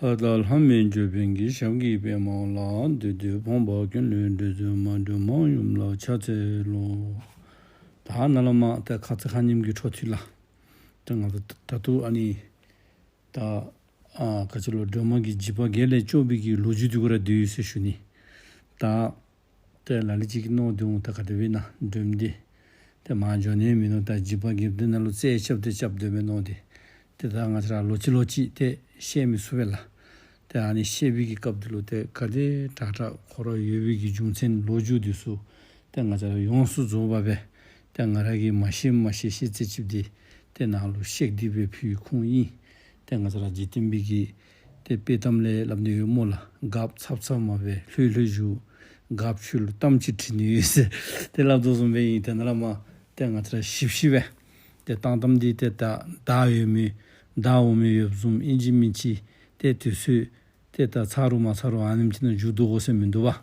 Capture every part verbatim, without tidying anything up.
ཨ་ད་ལྷ་མི་འཇུ་འབྲུག་གི་ཞབས་ཀྱི་པདྨོ་ལ། བདུད་འདུལ་ཕོངས་པ་ཀུན་ལས་སྒྲོལ་མཛད་མ་སྒྲོལ་མ་ཡུམ་ལ་ཕྱག་འཚལ་ལོ། ད་ནཱ་ལས་མར་ཏེ་ཁ་ཙ་ཁ་ཉིནམ་གྱི་འཕྲོ་མཐུད་ལགས། ཏེ་ང་ད་ད་ལྟོ་ཨ་ནི་ད་ཨ་ག་ཅི་ལོ་སྒྲོལ་མ་གི་འཇིགས་པ་བརྒྱད་ལས་སྐྱོབ་པའི་གི་ལོ་རྒྱུས་འདི་གུ་ར་སྡོད་ཡི་ཟེར་ཞུ་ནི། ད་ཏེ་ལ་ལུ་ཅིག་གིས་མནོ་སྡོད་འོང་ད་ག་དེ་སྦེ་ཨིན་ན་སྒྲོལ་མ་འདི་ཏེ་མར་འགྱོ་ནི་མིན་ནུག། ད་འཇིགས་པ་བརྒྱད་འདི་ནང་ལུ་རྩད་རྐྱབ་སྟེ་རྐྱབ་སྡོདཔ་མས་མནོ་སྟེ། ཏེ་ད་ང་བཅས་ར་ལོག་ཅི་ལོག་ཅི་ཏེ་བཤད་མི་ཚུགས་པས་ལགས། ཏེ་ཨ་ནི་བཤད་པའི་གི་སྐབས་འདི་ལུ་ཏེ་ག་དེ་དྲག་དྲག་ཁོ་ར་ཡོད་པའི་གི་རྒྱུ་མཚན་ལོ་རྒྱུས་འདི་ཚུ་ཏེ་ང་བཅས་ར་ཡོངས་སུ་རྫོགས་པ་སྦེ་ཏེ་ང་ར་གིས་མ་ཤེས་མ་ཤེས་ཤེས་ཚད་ཅིག་འདི་ཏེ་ནཱ་ལུ་བཤད་དེ་སྦེ་ཕུལ་བའི་ཁུངས་ཨིན། ཏེ་ང་བཅས་ར་འཇིག་རྟེན་པའི་གི་ཏེ་དཔྱེ་གཏམ་ལས་སླབ་ནི་ཡོད་སྨོ་ལགས། སྒརཔ་ཚབ་ཚབ་མ་འབད་ལྷོད་ལྷོད་བཞུགས། སྒརཔ་ཁྱོད་ལུ་གཏམ་ཅིག་དྲི་ནི་ཡོད་ཟེར་ཏེ་སླབ་དོ་བཟུམ་སྦེ་ཨིན། ཏེ་ནཱ་ལས་མར་ཏེ་ང་བཅས་ར་ཞིབ་ཞིབ་སྦེ་ཏེ་བཏང་བཏངམ་འདི་ཏེ་ད་ད་ཡོད་མི་ད་འོང་མི་ཡོདཔ་བཟུམ་ཨིན་ཅི་མིན་ཅི་ཏེ་དུས་ཚོད་ཏེ་ད་ཚར་རུང་མ་ཚར་རུང་ཨ་ནེམ་ཅིག་ནང་མཇུག་བསྡུ་དགོ་ཟེར་མིན་འདུག་པ།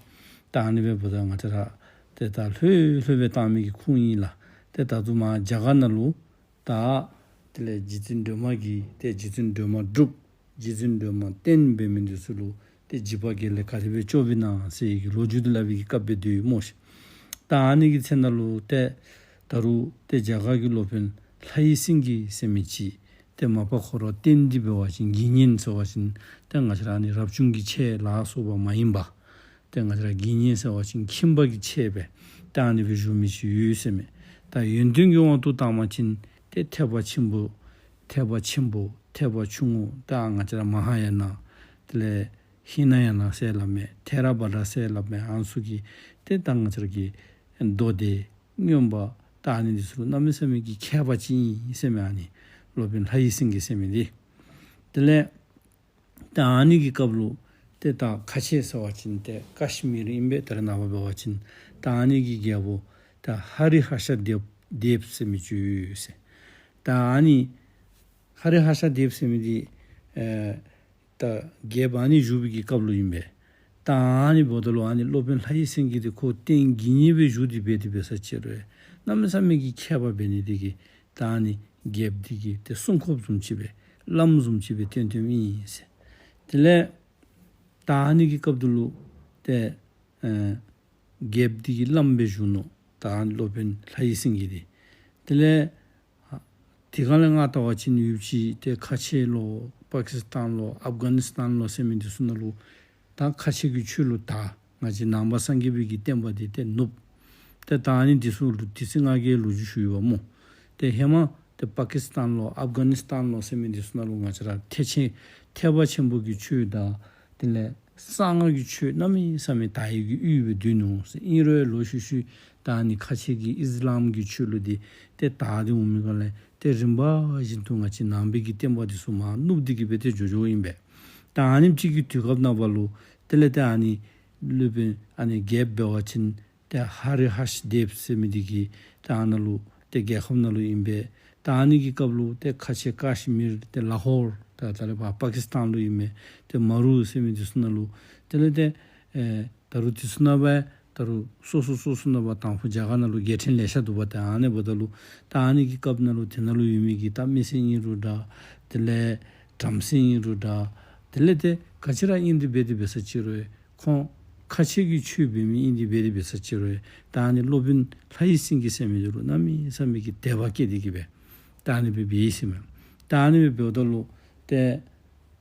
ད་ཨ་ནི་སྦེ་འབདཝ་ད་ང་བཅས་ར་ཏེ་ད་ལྷོད་ལྷོད་སྦེ་བཏང་མི་གི་ཁུངས་ཨིན་ལགས། ཏེ་ད་དུང་མར་རྒྱ་གར་ནང་ལུ་ད་དེ་ལས་རྗེ་བཙུན་སྒྲོལ་མ་གིས་ཏེ་རྗེ་བཙུན་སྒྲོལ་མ་སྒྲུབ་རྗེ་བཙུན་སྒྲོལ་མ་བསྟེན་འབད་མི་འདི་ཚུ་ལུ་ཏེ་འཇིགས་པ་བརྒྱད་ལས་ག་དེ་སྦེ་སྐྱོབ་ཨིན་ན་ཟེར་བའི་གི་ལོ་རྒྱུས་འདི་སླབ་པའི་གི་སྐབས་སྦེ་སྡོད་ཡི་སྨོ་ཤིག། ད་ཨ་ནི་གི་ཚེ་ནང་ལུ་ཏེ་ད་རུང་ཏེ་རྒྱ་གར་གྱི་སློབ་དཔོན་ལྷ་ཡི་སེང་གེ་ཟེར་མི་ཅིག་ཏེ་མ་པ་ཁོ་ར་བསྟེན་ཏེ་འབད་བ་ཅིན་དགེ་བསྙེན་ཟེར་བ་ཅིན་ཏེ་ང་བཅས་ར་ཨ་ནི་རབ་བྱུང་གི་ཆས་ལ་སོགས་པ་མ་ཡིན་པ། ཏེ་ང་བཅས་ར་དགེ་བསྙེན་ཟེར་བ་ཅིན་ཁྱིམ་པ་གི་ཆས་སྦེ་ཏེ་ཨ་ནི་སྦེ་བཞུགས་མི་ཅིག་ཡོད་ཟེར་མས། ད་ཡོན་ཏན་གྱི་དབང་དུ་བཏང་བ་ཅིན་ཏེ་ཐེག་པ་ཆེན་པོ་ཐེག་པ་ཆེན་པོ་ཐེག་པ་ཆུང་ངུ་ད་ང་བཅས་ར་མ་ཧཱ་ཡ་ན་དེ་ལས་ཧི་ན་ཡ་ན་ཟེར་སླབ་མི་ཐེ་ར་བ་དྲ་ཟེར་སླབ་མི་ཨ་ནི་ཚུ་གི་ཏེ་ད་ང་བཅས་ར་གི་མདོ་སྡེ་མངོན་པ་ད་ཨ་ནི་འདི་ཚུ་ལུ་གནམ་མེད་ས་མེད་ཀྱི་མཁས་པ་ཅིག་ཨིན་ཟེར་མས། ཨ་ནི་སློབ་དཔོན་ལྷ་ཡི་སེང་གེ་ཟེར་མི་འདི། དེ་ལས་ད་ཨ་ནི་གི་སྐབས་ལུ་ཏེ་ད་ཁ་ཆེ་ཟེར་བ་ཅིན་ཏེ་ཀ་ཤི་མིར་ཨིན་པས། ད་རེས་ནངས་པ་འབད་བ་ཅིན་ད་ཨ་ནི་གི་རྒྱལ་པོ་ད་ཧ་རི་ཧར་ཤ་དེབ་དེབ་ཟེར་མི་ཅིག་ཡོད་ཟེར། ད་ཨ་ནི་ཧ་རི་ཧར་ཤ་དེབ་ཟེར་མི་འདི་ཨེ་ད་རྒྱལཔོ་ཨ་ནི་བཞུགས་པའི་གི་སྐབས་ལུ་ཨིན་པས། ད་ཨ་ནི་འབདཝ་ད་ལུ་ཨ་ནི་སློབ་དཔོན་ལྷ་ཡི་སེང་གེ་འདི་ཁོ་རྟེན་དགེ་བསྙེན་སྦེ་བཞུགས་ཏེ་འབད་དེ་འབད་ས་ཅིག་རུང་གནམ་མེད་ས་མེད་ཀྱི་མཁས་པ་འབད་ནི་འདི་གིས་ད་ཨ་ནི་རྒྱལཔོ་འདི་གིས་ཏེ་སྲུང་སྐྱོབ་བཟུམ་ཅིག་སྦེ་བླམ་བཟུམ་ཅིག་སྦེ་བསྟེན་བསྟེནམ་ཨིན་ཟེར། དེ་ལས་ད་ཨ་ནི་གི་སྐབས་འདི་ལུ་ཏེ་ཨེ་རྒྱལཔོ་འདི་གི་བླམ་སྦེ་བཞུགས་ནུག། ད་ཨ་ནི་སློབ་དཔོན་ལྷ་ཡི་སེང་གེ་འདི། དེ་ལས་དེ་སྒང་ལས་ང་བལྟ་བ་ཅིན་ཡུལ་ཅིག་ཏེ་ཁ་ཆེ་ལོ་པ་ཀི་སི་ཏཱན་ལོ་ཨབ་གྷ་ནི་སི་ཏཱན་ལོ་ཟེར་མི་འདི་ཚུ་ནང་ལུ་ད་ཁ་ཆེ་གི་ཆོས་ལུ་ད་ང་བཅས་ནང་པ་སངས་རྒྱས་པའི་གི་བསྟན་པ་འདི་ཏེ་ནུབ། ཏེ་ད་ཨ་ནི་འདི་ཚུ་ལུ་དེ་ཚེ་ང་གིས་ལོ་རྒྱུས་ཞུ་ཡི་པ་སྨོ། ཏེ་ཧེ་མ་ཏེ་པ་ཀི་སི་ཏཱན་ལོ་ཨབ་གྷ་ནི་སི་ཏཱན་ལོ་ཟེར་མི་འདི་ཚུ་ནང་ལུ་ང་བཅས་ར་ཐེག་ཆེན་ཐེག་པ་ཆེན་པོ་གི་ཆོས་དང་དེ་ལས་གསང་སྔགས་ཀྱི་ཆོས་གནམ་མེད་ས་མེད་དར་བའི་གི་ཡུལ་སྦེ་སྡོད་ནུག་ཟེར། ཨིན་རུང་ལོག་ཤུལ་ཤུལ་ད་ཨ་ནི་ཁ་ཆེ་གི་ཨིས་ལམ་གྱི་ཆོས་ལུགས་འདི་ཏེ་དར་ཏེ་འོང་མི་སྒང་ལས་ཏེ་རིམ་པ་བཞིན་དུ་ང་བཅས་ནང་པའི་གི་བསྟན་པ་འདི་ཚུ་མར་ནུབ་སྟེ་གི་སྦེ་ཏེ་འགྱོ་འགྱོཝ་ཨིན་པས། ད་ཨ་ནེམ་ཅིག་གི་དུས་སྐབས་ནང་པ་ལུ་དེ་ལས་ཏེ་ཨ་ནི་སློབ་དཔོན་ཨ་ནི་རྒྱལཔོ་འབད་བ་ཅིན་ཏེ་ཧ་རི་ཧར་ཤ་དེབ་ཟེར་མི་འདི་གི་ད་ཨ་ནཱ་ལུ་ཏེ་རྒྱལ་ཁབ་ནང་ལུ་ཨིན་པས། ད་ཨ་ནི་གི་སྐབས་ལུ་ཏེ་ཁ་ཆེ་ཀ་ཤི་མིར་ཏེ་ལ་ཧོར་ད་ད་རེས་པ་པ་ཀི་སི་ཏཱན་ལུ་ཨིན་མས། ཏེ་མ་རུ་ཟེར་མི་འདི་ཚུ་ནང་ལུ་དེ་ལས་ཏེ་ཨེ་ད་རུང་འདི་ཚུ་ནང་པ་ད་རུང་སོ་སོ་སོ་སོ་ནང་པ་དང་ཕུ་རྒྱ་གར་ནང་ལུ་རྒྱལ་ཕྲན་ལེ་ཤ་འདུག་པ། ཏེ་ཨ་ནི་འབདཝ་ད་ལུ་ད་ཨ་ནི་གི་སྐབས་ནང་ལུ་དེ་ནང་ལུ་ཡོད་མི་གི་ད་མི་སེར་ཨིན་རུང་འདྲ་དེ་ལས་བྲམ་ཟེ་ཨིན་རུང་འདྲ་དེ་ལས་ཏེ་ག་ཅི་ར་ཨིན་ཏེ་འབད་དེ་འབད་ས་ཅིག་རུང་ཁོང་ཁ་ཆེ་གི་ཆོས་འབད་མི་ཨིན་ཏེ་འབད་དེ་འབད་ས་ཅིག་རུང་ད་ཨ་ནི་སློབ་དཔོན་ལྷ་ཡི་སེང་གེ་ཟེར་མི་འདི་ལུ་གནམ་མེད་ས་མེད་ཀྱི་དད་པ་སྐྱེས་ཏེ་གི་སྦེ་ད་ཨ་ནི་སྦེ་འབད་ཡི་ཟེར་མས། ད་ཨ་ནི་སྦེ་འབདཝ་ད་ལུ་ཏེ་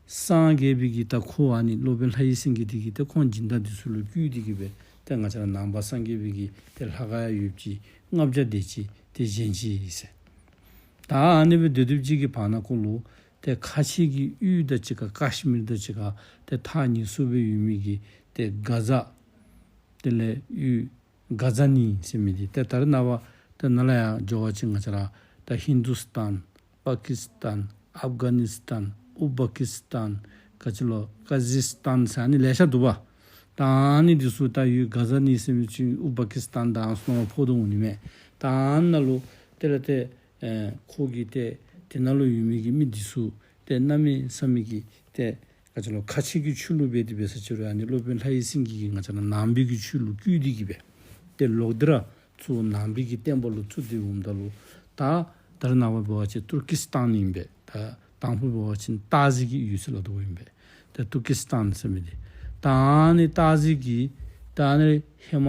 སངས་རྒྱས་པའི་གི་ད་ཁོ་ཨ་ནི་སློབ་དཔོན་ལྷ་ཡི་སེང་གེ་འདི་གིས་ཏེ་ཁོང་སྦྱིན་བདག་འདི་ཚུ་ལུ་བསྐུལ་ཏེ་གི་སྦེ་ཏེ་ང་བཅས་ར་ནང་པ་སངས་རྒྱས་པའི་གི་ཏེ་ལྷ་ཁང་ཡང་ཡོདཔ་ཅིག་ལྔ་བརྒྱ་དེ་ཅིག་ཏེ་བཞེངས་ཅི་ཟེར། ད་ཨ་ནི་སྦེ་སྡོད་སྡོདཔ་ཅིག་གི་བར་ན་ཀོ་ལུ་ཏེ་ཁ་ཆེ་གི་ཡུལ་དང་གཅིག་ཁར་ཀ་ཤི་མིར་དང་གཅིག་ཁར་ཏེ་ཐག་ཉེ་སུ་སྦེ་ཡོད་མི་གི་ཏེ་ག་ཛ་དེ་ལས་ཡུལ་ག་ཛ་ནི་ཟེར་མི་འདི་ཏེ་ད་རེས་ནངས་པ་ཏེ་ནཱ་ལས་ཡར་འགྱོ་བ་ཅིན་ང་བཅས་ར་ད་ཧིན་དུ་སི་ཏཱན་པ་ཀི་སི་ཏཱན་ཨབ་གྷ་ནི་སི་ཏཱན་ཨུ་བ་ཀི་སི་ཏཱན་ག་ཅི་ལོ་ཀ་ཛི་སི་ཏཱན་ཟེར་ཨ་ནི་ལེ་ཤ་འདུག་པ། ད་ཨ་ནི་འདི་ཚུ་ད་ཡུལ་ག་ཛ་ནི་ཟེར་མི་ཅིག་ཨུ་བ་ཀི་སི་ཏཱན་དང་ཨ་ནི་ཚུ་ནང་ཕོག་དོ་འོང་ནི་མས། ད་ཨ་ནཱ་ལུ་དེ་ལས་ཏེ་ཨེ་ཁོ་གི་ཏེ་དེ་ནང་ལུ་ཡོད་མི་གི་མི་འདི་ཚུ་ཏེ་གནམ་མེད་ས་མེད་ཀྱི་ཏེ་ག་ཅི་ལོ་ཁ་ཆེ་གི་ཆོས་ལུགས་འབད་དེ་འབད་ས་ཅིག་རུང་ཨ་ནི་སློབ་དཔོན་ལྷ་ཡི་སེང་གེ་གིས་ང་བཅས་ར་ནང་པའི་གི་ཆོས་ལུགས་བསྐུལ་ཏེ་གི་སྦེ་ཏེ་ལོག་སྟེ་ར་ཚུར་ནང་པའི་གི་བསྟན་པ་ལུ་བཙུགས་ཏེ་འོངམ་ད་ལུ་ད་ད་རེས་ནངས་པ་འབད་བ་ཅིན་ཏུར་ཀི་སི་ཏཱན་ཨིན་པས། ད་དང་ཕུ་འབད་བ་ཅིན་ཏཱ་ཟེར་གྱི་ཡུལ་ཟེར་སླབ་དོ་ཨིན་པས། ཏེ་ཏུར་ཀི་སི་ཐན་ཟེར་མི་འདི། ད་ཨ་ནི་སྟག་གཟིག་གི་ད་ཨ་ནི་ཧེ་མ་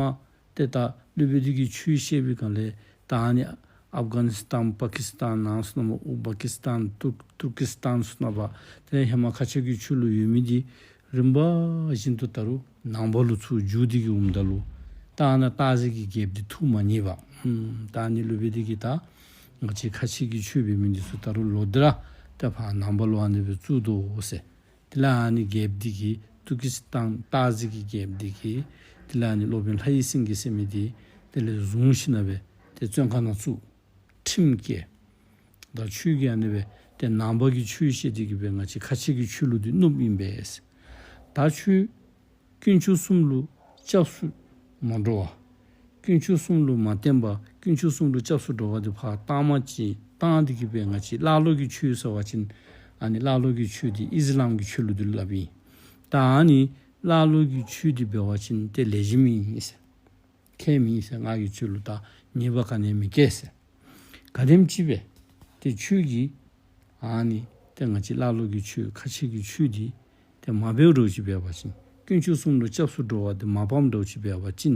ཏེ་ད་སློབ་དཔོན་འདི་གིས་ཆོས་བཤད་པའི་སྒང་ལས་ད་ཨ་ནི་ཨབ་གྷ་ནི་སི་ཐན་པ་ཀི་སི་ཐན་ནང་སོང་ན་བ་ཨུ་སྦ་ཀི་སི་ཐན་ཏུར་ཏུར་ཀི་སི་ཐན་སོང་ན་བ་ཏེ་ཧེ་མ་ཁ་ཆེ་གི་ཆོས་ལུགས་ཡོད་མི་འདི་རིམ་པ་བཞིན་དུ་ད་རུང་ནང་པ་ལུ་ཚུར་འགྱུར་ཏེ་གི་འོངམ་ད་ལུ་ད་ཨ་ནི་སྟག་གཟིག་གི་རྒྱལཔོ་འདི་ཐུགས་མ་མཉེས་པར་ཨུམ་ད་ཨ་ནི་སློབ་དཔོན་འདི་གིས་ད་ང་བཅས་ཁ་ཆེ་གི་ཆོས་འབད་མི་འདི་ཚུ་ད་རུང་ལོག་སྟེ་ར་ཏེ་ཕར་ནང་པ་ལུ་ཨ་ནི་སྦེ་བཙུགས་དོ་ཟེར། དེ་ལས་ཨ་ནི་རྒྱལཔོ་འདི་གིས་ཏུར་ཀི་སི་ཐན་སྟག་གཟིག་གི་རྒྱལཔོ་འདི་གིས་དེ་ལས་ཨ་ནི་སློབ་དཔོན་ལྷ་ཡི་སེང་གེ་ཟེར་མི་འདི་དེ་ལས་བཟུང་ཞིནམ་ལས་ཏེ་བཙོན་ཁང་ནང་བཙུགས། ཁྲིམས་བཀལ། ད་ཁྱོད་ཀྱིས་ཨ་ནི་སྦེ་ཏེ་ནང་པ་གི་ཆོས་བཤད་དེ་གི་སྦེ་ང་བཅས་ཁ་ཆེ་གི་ཆོས་ལུགས་འདི་བསྣུབས་ཨིན་པས། ད་ཁྱོད་དཀོན་མཆོག་གསུམ་ལུ་སྐྱབས་སུ་མ་འགྲོ་བར་དཀོན་མཆོག་གསུམ་ལུ་མ་བརྟེན་པར་དཀོན་མཆོག་གསུམ་ལུ་སྐྱབས་སུ་འགྲོ་བ་འདི་ཕར་བཏང་མ་ཅིག་བཏང་དེ་གི་སྦེ་ང་བཅས་ཀླ་ཀློ་གི་ཆོས་ཟེར་བ་ཅིན་ཨ་ནི་ཀླ་ཀློ་གི་ཆོས་འདི་ཨིས་ལམ་གྱི་ཆོས་ལུགས་འདི་སླབ་ཨིན། ད་ཨ་ནི་ཀླ་ཀློ་གི་ཆོས་འདི་འབད་བ་ཅིན་ཏེ་ལེགས་ཤོམ་ཨིན་ཟེར། ཁྱད་མེད་ཟེར། ང་གིས་ཁྱོད་ལུ་ད་ཉེས་པ་ག་ནི་མི་བཀལ་ཟེར། ག་དེམ་ཅིག་སྦེ་ཏེ་ཁྱོད་ཀྱིས་ཨ་ནི་ཏེ་ང་བཅས་ཀླ་ཀློ་གི་ཆོས་ཁ་ཆེ་གི་ཆོས་འདི་ཏེ་མ་འབདཝ་འདྲཝ་ཅིག་འབད་བ་ཅིན་དཀོན་མཆོག་གསུམ་ལུ་སྐྱབས་སུ་འགྲོ་བ་འདི་མ་སྤངམ་འདྲཝ་ཅིག་འབད་བ་ཅིན་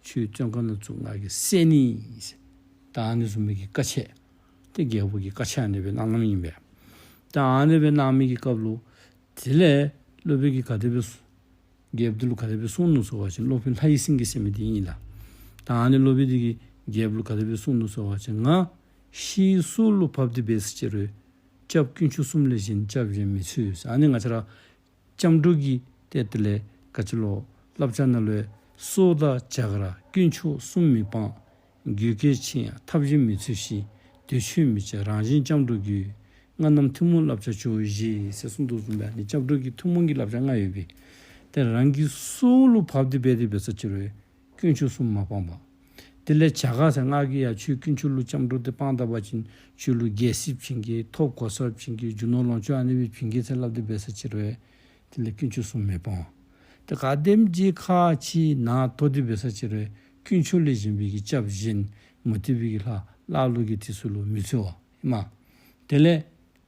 ཁྱོད་བཙོན་ཁང་ནང་བཙུགས་ང་གིས་བསད་ནི་ཟེར། ད་ཨ་ནི་བཟུམ་མའི་གི་བཀའ་ཆད་ཏེ་རྒྱལ་པོ་གིས་བཀའ་ཆད་ཨ་ནི་སྦེ་གནང་གནངམ་ཨིན་པས། ད་ཨ་ནི་སྦེ་གནང་མི་གི་སྐབས་ལུ་དེ་ལས་སློབ་དཔོན་གྱིས་ག་དེ་སྦེ་རྒྱལཔོ་འདི་ལུ་ག་དེ་སྦེ་གསུངས་ནུག་ཟེར་བ་ཅིན་སློབ་དཔོན་ལྷ་ཡི་སེང་གེ་ཟེར་མི་འདི་ཨིན་ལགས། ད་ཨ་ནི་སློབ་དཔོན་འདི་གིས་རྒྱལཔོ་ལུ་ག་དེ་སྦེ་གསུངས་ནུག་ཟེར་བ་ཅིན་ང་ཤིཝ་སྲོག་ལུ་བབས་ཏེ་འབད་ས་ཅིག་རུང་སྐྱབས་དཀོན་མཆོག་གསུམ་ལས་གཞན་སྐྱབས་གཞན་མི་འཚོལ་ཟེར། ཨ་ནི་ང་བཅས་ར་སྐྱབས་འགྲོ་གི་ཏེ་དེ་ལས་ག་ཅི་ལོ་བསླབ་བྱ་ནང་ལུ་སྲོག་དང་བྲལ་བར་དཀོན་མཆོག་གསུམ་མི་སྤང་། དགོས་གལ་ཆེ་ཡང་ཐབས་གཞན་མི་འཚོལ་ཞིང་། དུས་ཆོད་མི་བྱ་རང་གཞན་སྐྱབས་འགྲོ་དགོས། སྔགས་རྣམས་ཐུན་མོང་བསླབ་བྱ་ཇོ་བོས་བཞེས་ཟེར་གསུངས་དོ་བཟུམ་སྦེ་ཨ་ནི་སྐྱབས་འགྲོ་གི་ཐུན་མོང་གི་བསླབ་བྱ་ལྔ་ཡོད་པས། ཏེ་རང་གི་སྲོག་ལུ་བབས་ཏེ་འབད་དེ་འབད་ས་ཅིག་རུང་དཀོན་མཆོག་གསུམ་མ་སྤང་པར། དེ་ལས་བྱ་དགའ་ཟེར་ང་གིས་ཡང་ཁྱོད་དཀོན་མཆོག་ལུ་སྐྱབས་འགྲོ་འདི་སྤང་ད་པ་ཅིན་ཁྱོད་ལུ་རྒྱལ་སྲིད་བྱིན་གེ། ཐོབ་གོ་ས་བྱིན་གེ། རྒྱུ་ནོར་ལོངས་སྤྱོད་ཨ་ནི་སྦེ་བྱིན་གེ་ཟེར་སླབ་སྟེ་འབད་ས་ཅིག་རུང་དེ་ལས་དཀོན་མཆོག་གསུམ་མི་སྤང་། ཏེ་ག་དེམ་ཅིག་ཁག་ཆེ་ནང་དོག་སྟེ་འབད་ས་ཅིག་རུང་དཀོན་མཆོག་ལས་གཞན་པའི་གི་སྐྱབས་གཞན་མུ་སྟེགས་པའི་གི་ལྷ་ཀླ་ཀློ་གི་དེ་ཚུ་ལུ་མི་འཚོལ་བ་ཨིན་མས། དེ་ལས་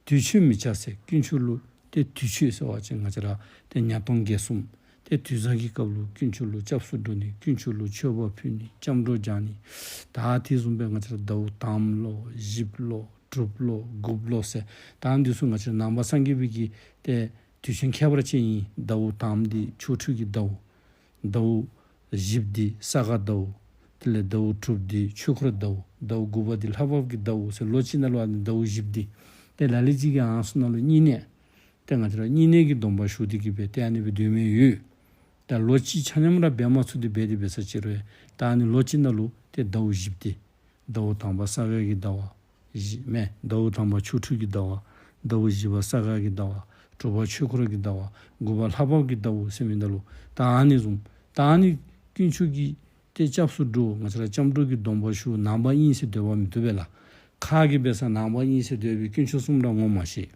དུས་ཆོད་མི་བྱ་ཟེར། དཀོན་མཆོག་ལུ་ཏེ་དུས་ཆོད་ཟེར་བ་ཅིན་ང་བཅས་ར་ཏེ་ཉ་སྟོང་བརྒྱད་གསུམ་ཏེ་དུས་བཟང་གི་སྐབས་ལུ་དཀོན་མཆོག་ལུ་སྐྱབས་སུ་འགྲོ་ནི། དཀོན་མཆོག་ལུ་མཆོད་པ་ཕུལ་ནི། སྐྱབས་འགྲོ་སྦྱང་ནི། ད་དེ་བཟུམ་སྦེ་ང་བཅས་ར་ཟླཝ་དང་པ་ལོ་བཞི་པ་ལོ་དྲུག་པ་ལོ་དགུ་པ་ལོ་ཟེར་ད་འདི་ཚུ་ང་བཅས་ར་ནང་པ་སངས་རྒྱས་པའི་གི་ཏེ་དུས་ཆེན་ཁྱད་པར་ཅན་ཨིན། ཟླཝ་དང་པ་འདི་ཆོ་འཕྲུལ་གྱི་ཟླཝ། ཟླཝ་བཞི་པ་འདི་ས་ག་ཟླཝ། དེ་ལས་ཟླཝ་དྲུག་པ་འདི་ཆོས་འཁོར་ཟླཝ། ཟླཝ་དགུ་པ་འདི་ལྷ་བབས་ཀྱི་ཟླཝ་ཟེར་ལོ་གཅིག་ནང་ལུ་ཨ་ནི་ཟླཝ་བཞི་པ་འདི་ཏེ་ལ་ལུ་ཅིག་གིས་ཨ་ནི་ཚུ་ནང་ལུ་བསྙེན་གནས་ཏེ་ང་བཅས་ར་བསྙེན་གནས་ཀྱི་སྡོམ་པ་ཞུ་སྟེ་གི་སྦེ་ཏེ་ཨ་ནི་སྦེ་སྡོད་མི་ཡོད། ད་ལོ་གཅིག་ཆ་མཉམ་ར་འབད་མ་ཚུགས་ཏེ་འབད་དེ་འབད་ས་ཅིག་རུང་ད་ཨ་ནི་ལོ་གཅིག་ནང་ལུ་ཏེ་ཟླཝ་བཞི་པ་འདི་ཟླཝ་དང་པ་ས་ག་གི་ཟླ་བ་བཞི་མས། ཟླཝ་དང་པ་ཆོ་འཕྲུལ་གྱི་ཟླ་བ། ཟླཝ་བཞི་པ་ས་ག་གི་ཟླ་བ། དྲུག་པ་ཆོས་འཁོར་གྱི་ཟླ་བ། དགུ་པ་ལྷ་བབས་ཀྱི་ཟླཝ་ཟེར་མི་ནང་ལུ་ད་ཨ་ནི་བཟུམ་ད་ཨ་ནི་དཀོན་མཆོག་གི་ཏེ་སྐྱབས་སུ་འགྲོ་ང་བཅས་ར་སྐྱབས་འགྲོ་གི་སྡོམ་པ་ཞུ་ནང་པ་ཨིན་ཟེར་སྡོད་པ་མི་བཏུབ་པས་ལགས། ཁ་གིས་འབད་ས་ནང་པ་ཨིན་ཟེར་སྡོད་པའི་དཀོན་མཆོག་གསུམ་ར་ངོ་མ་ཤེས།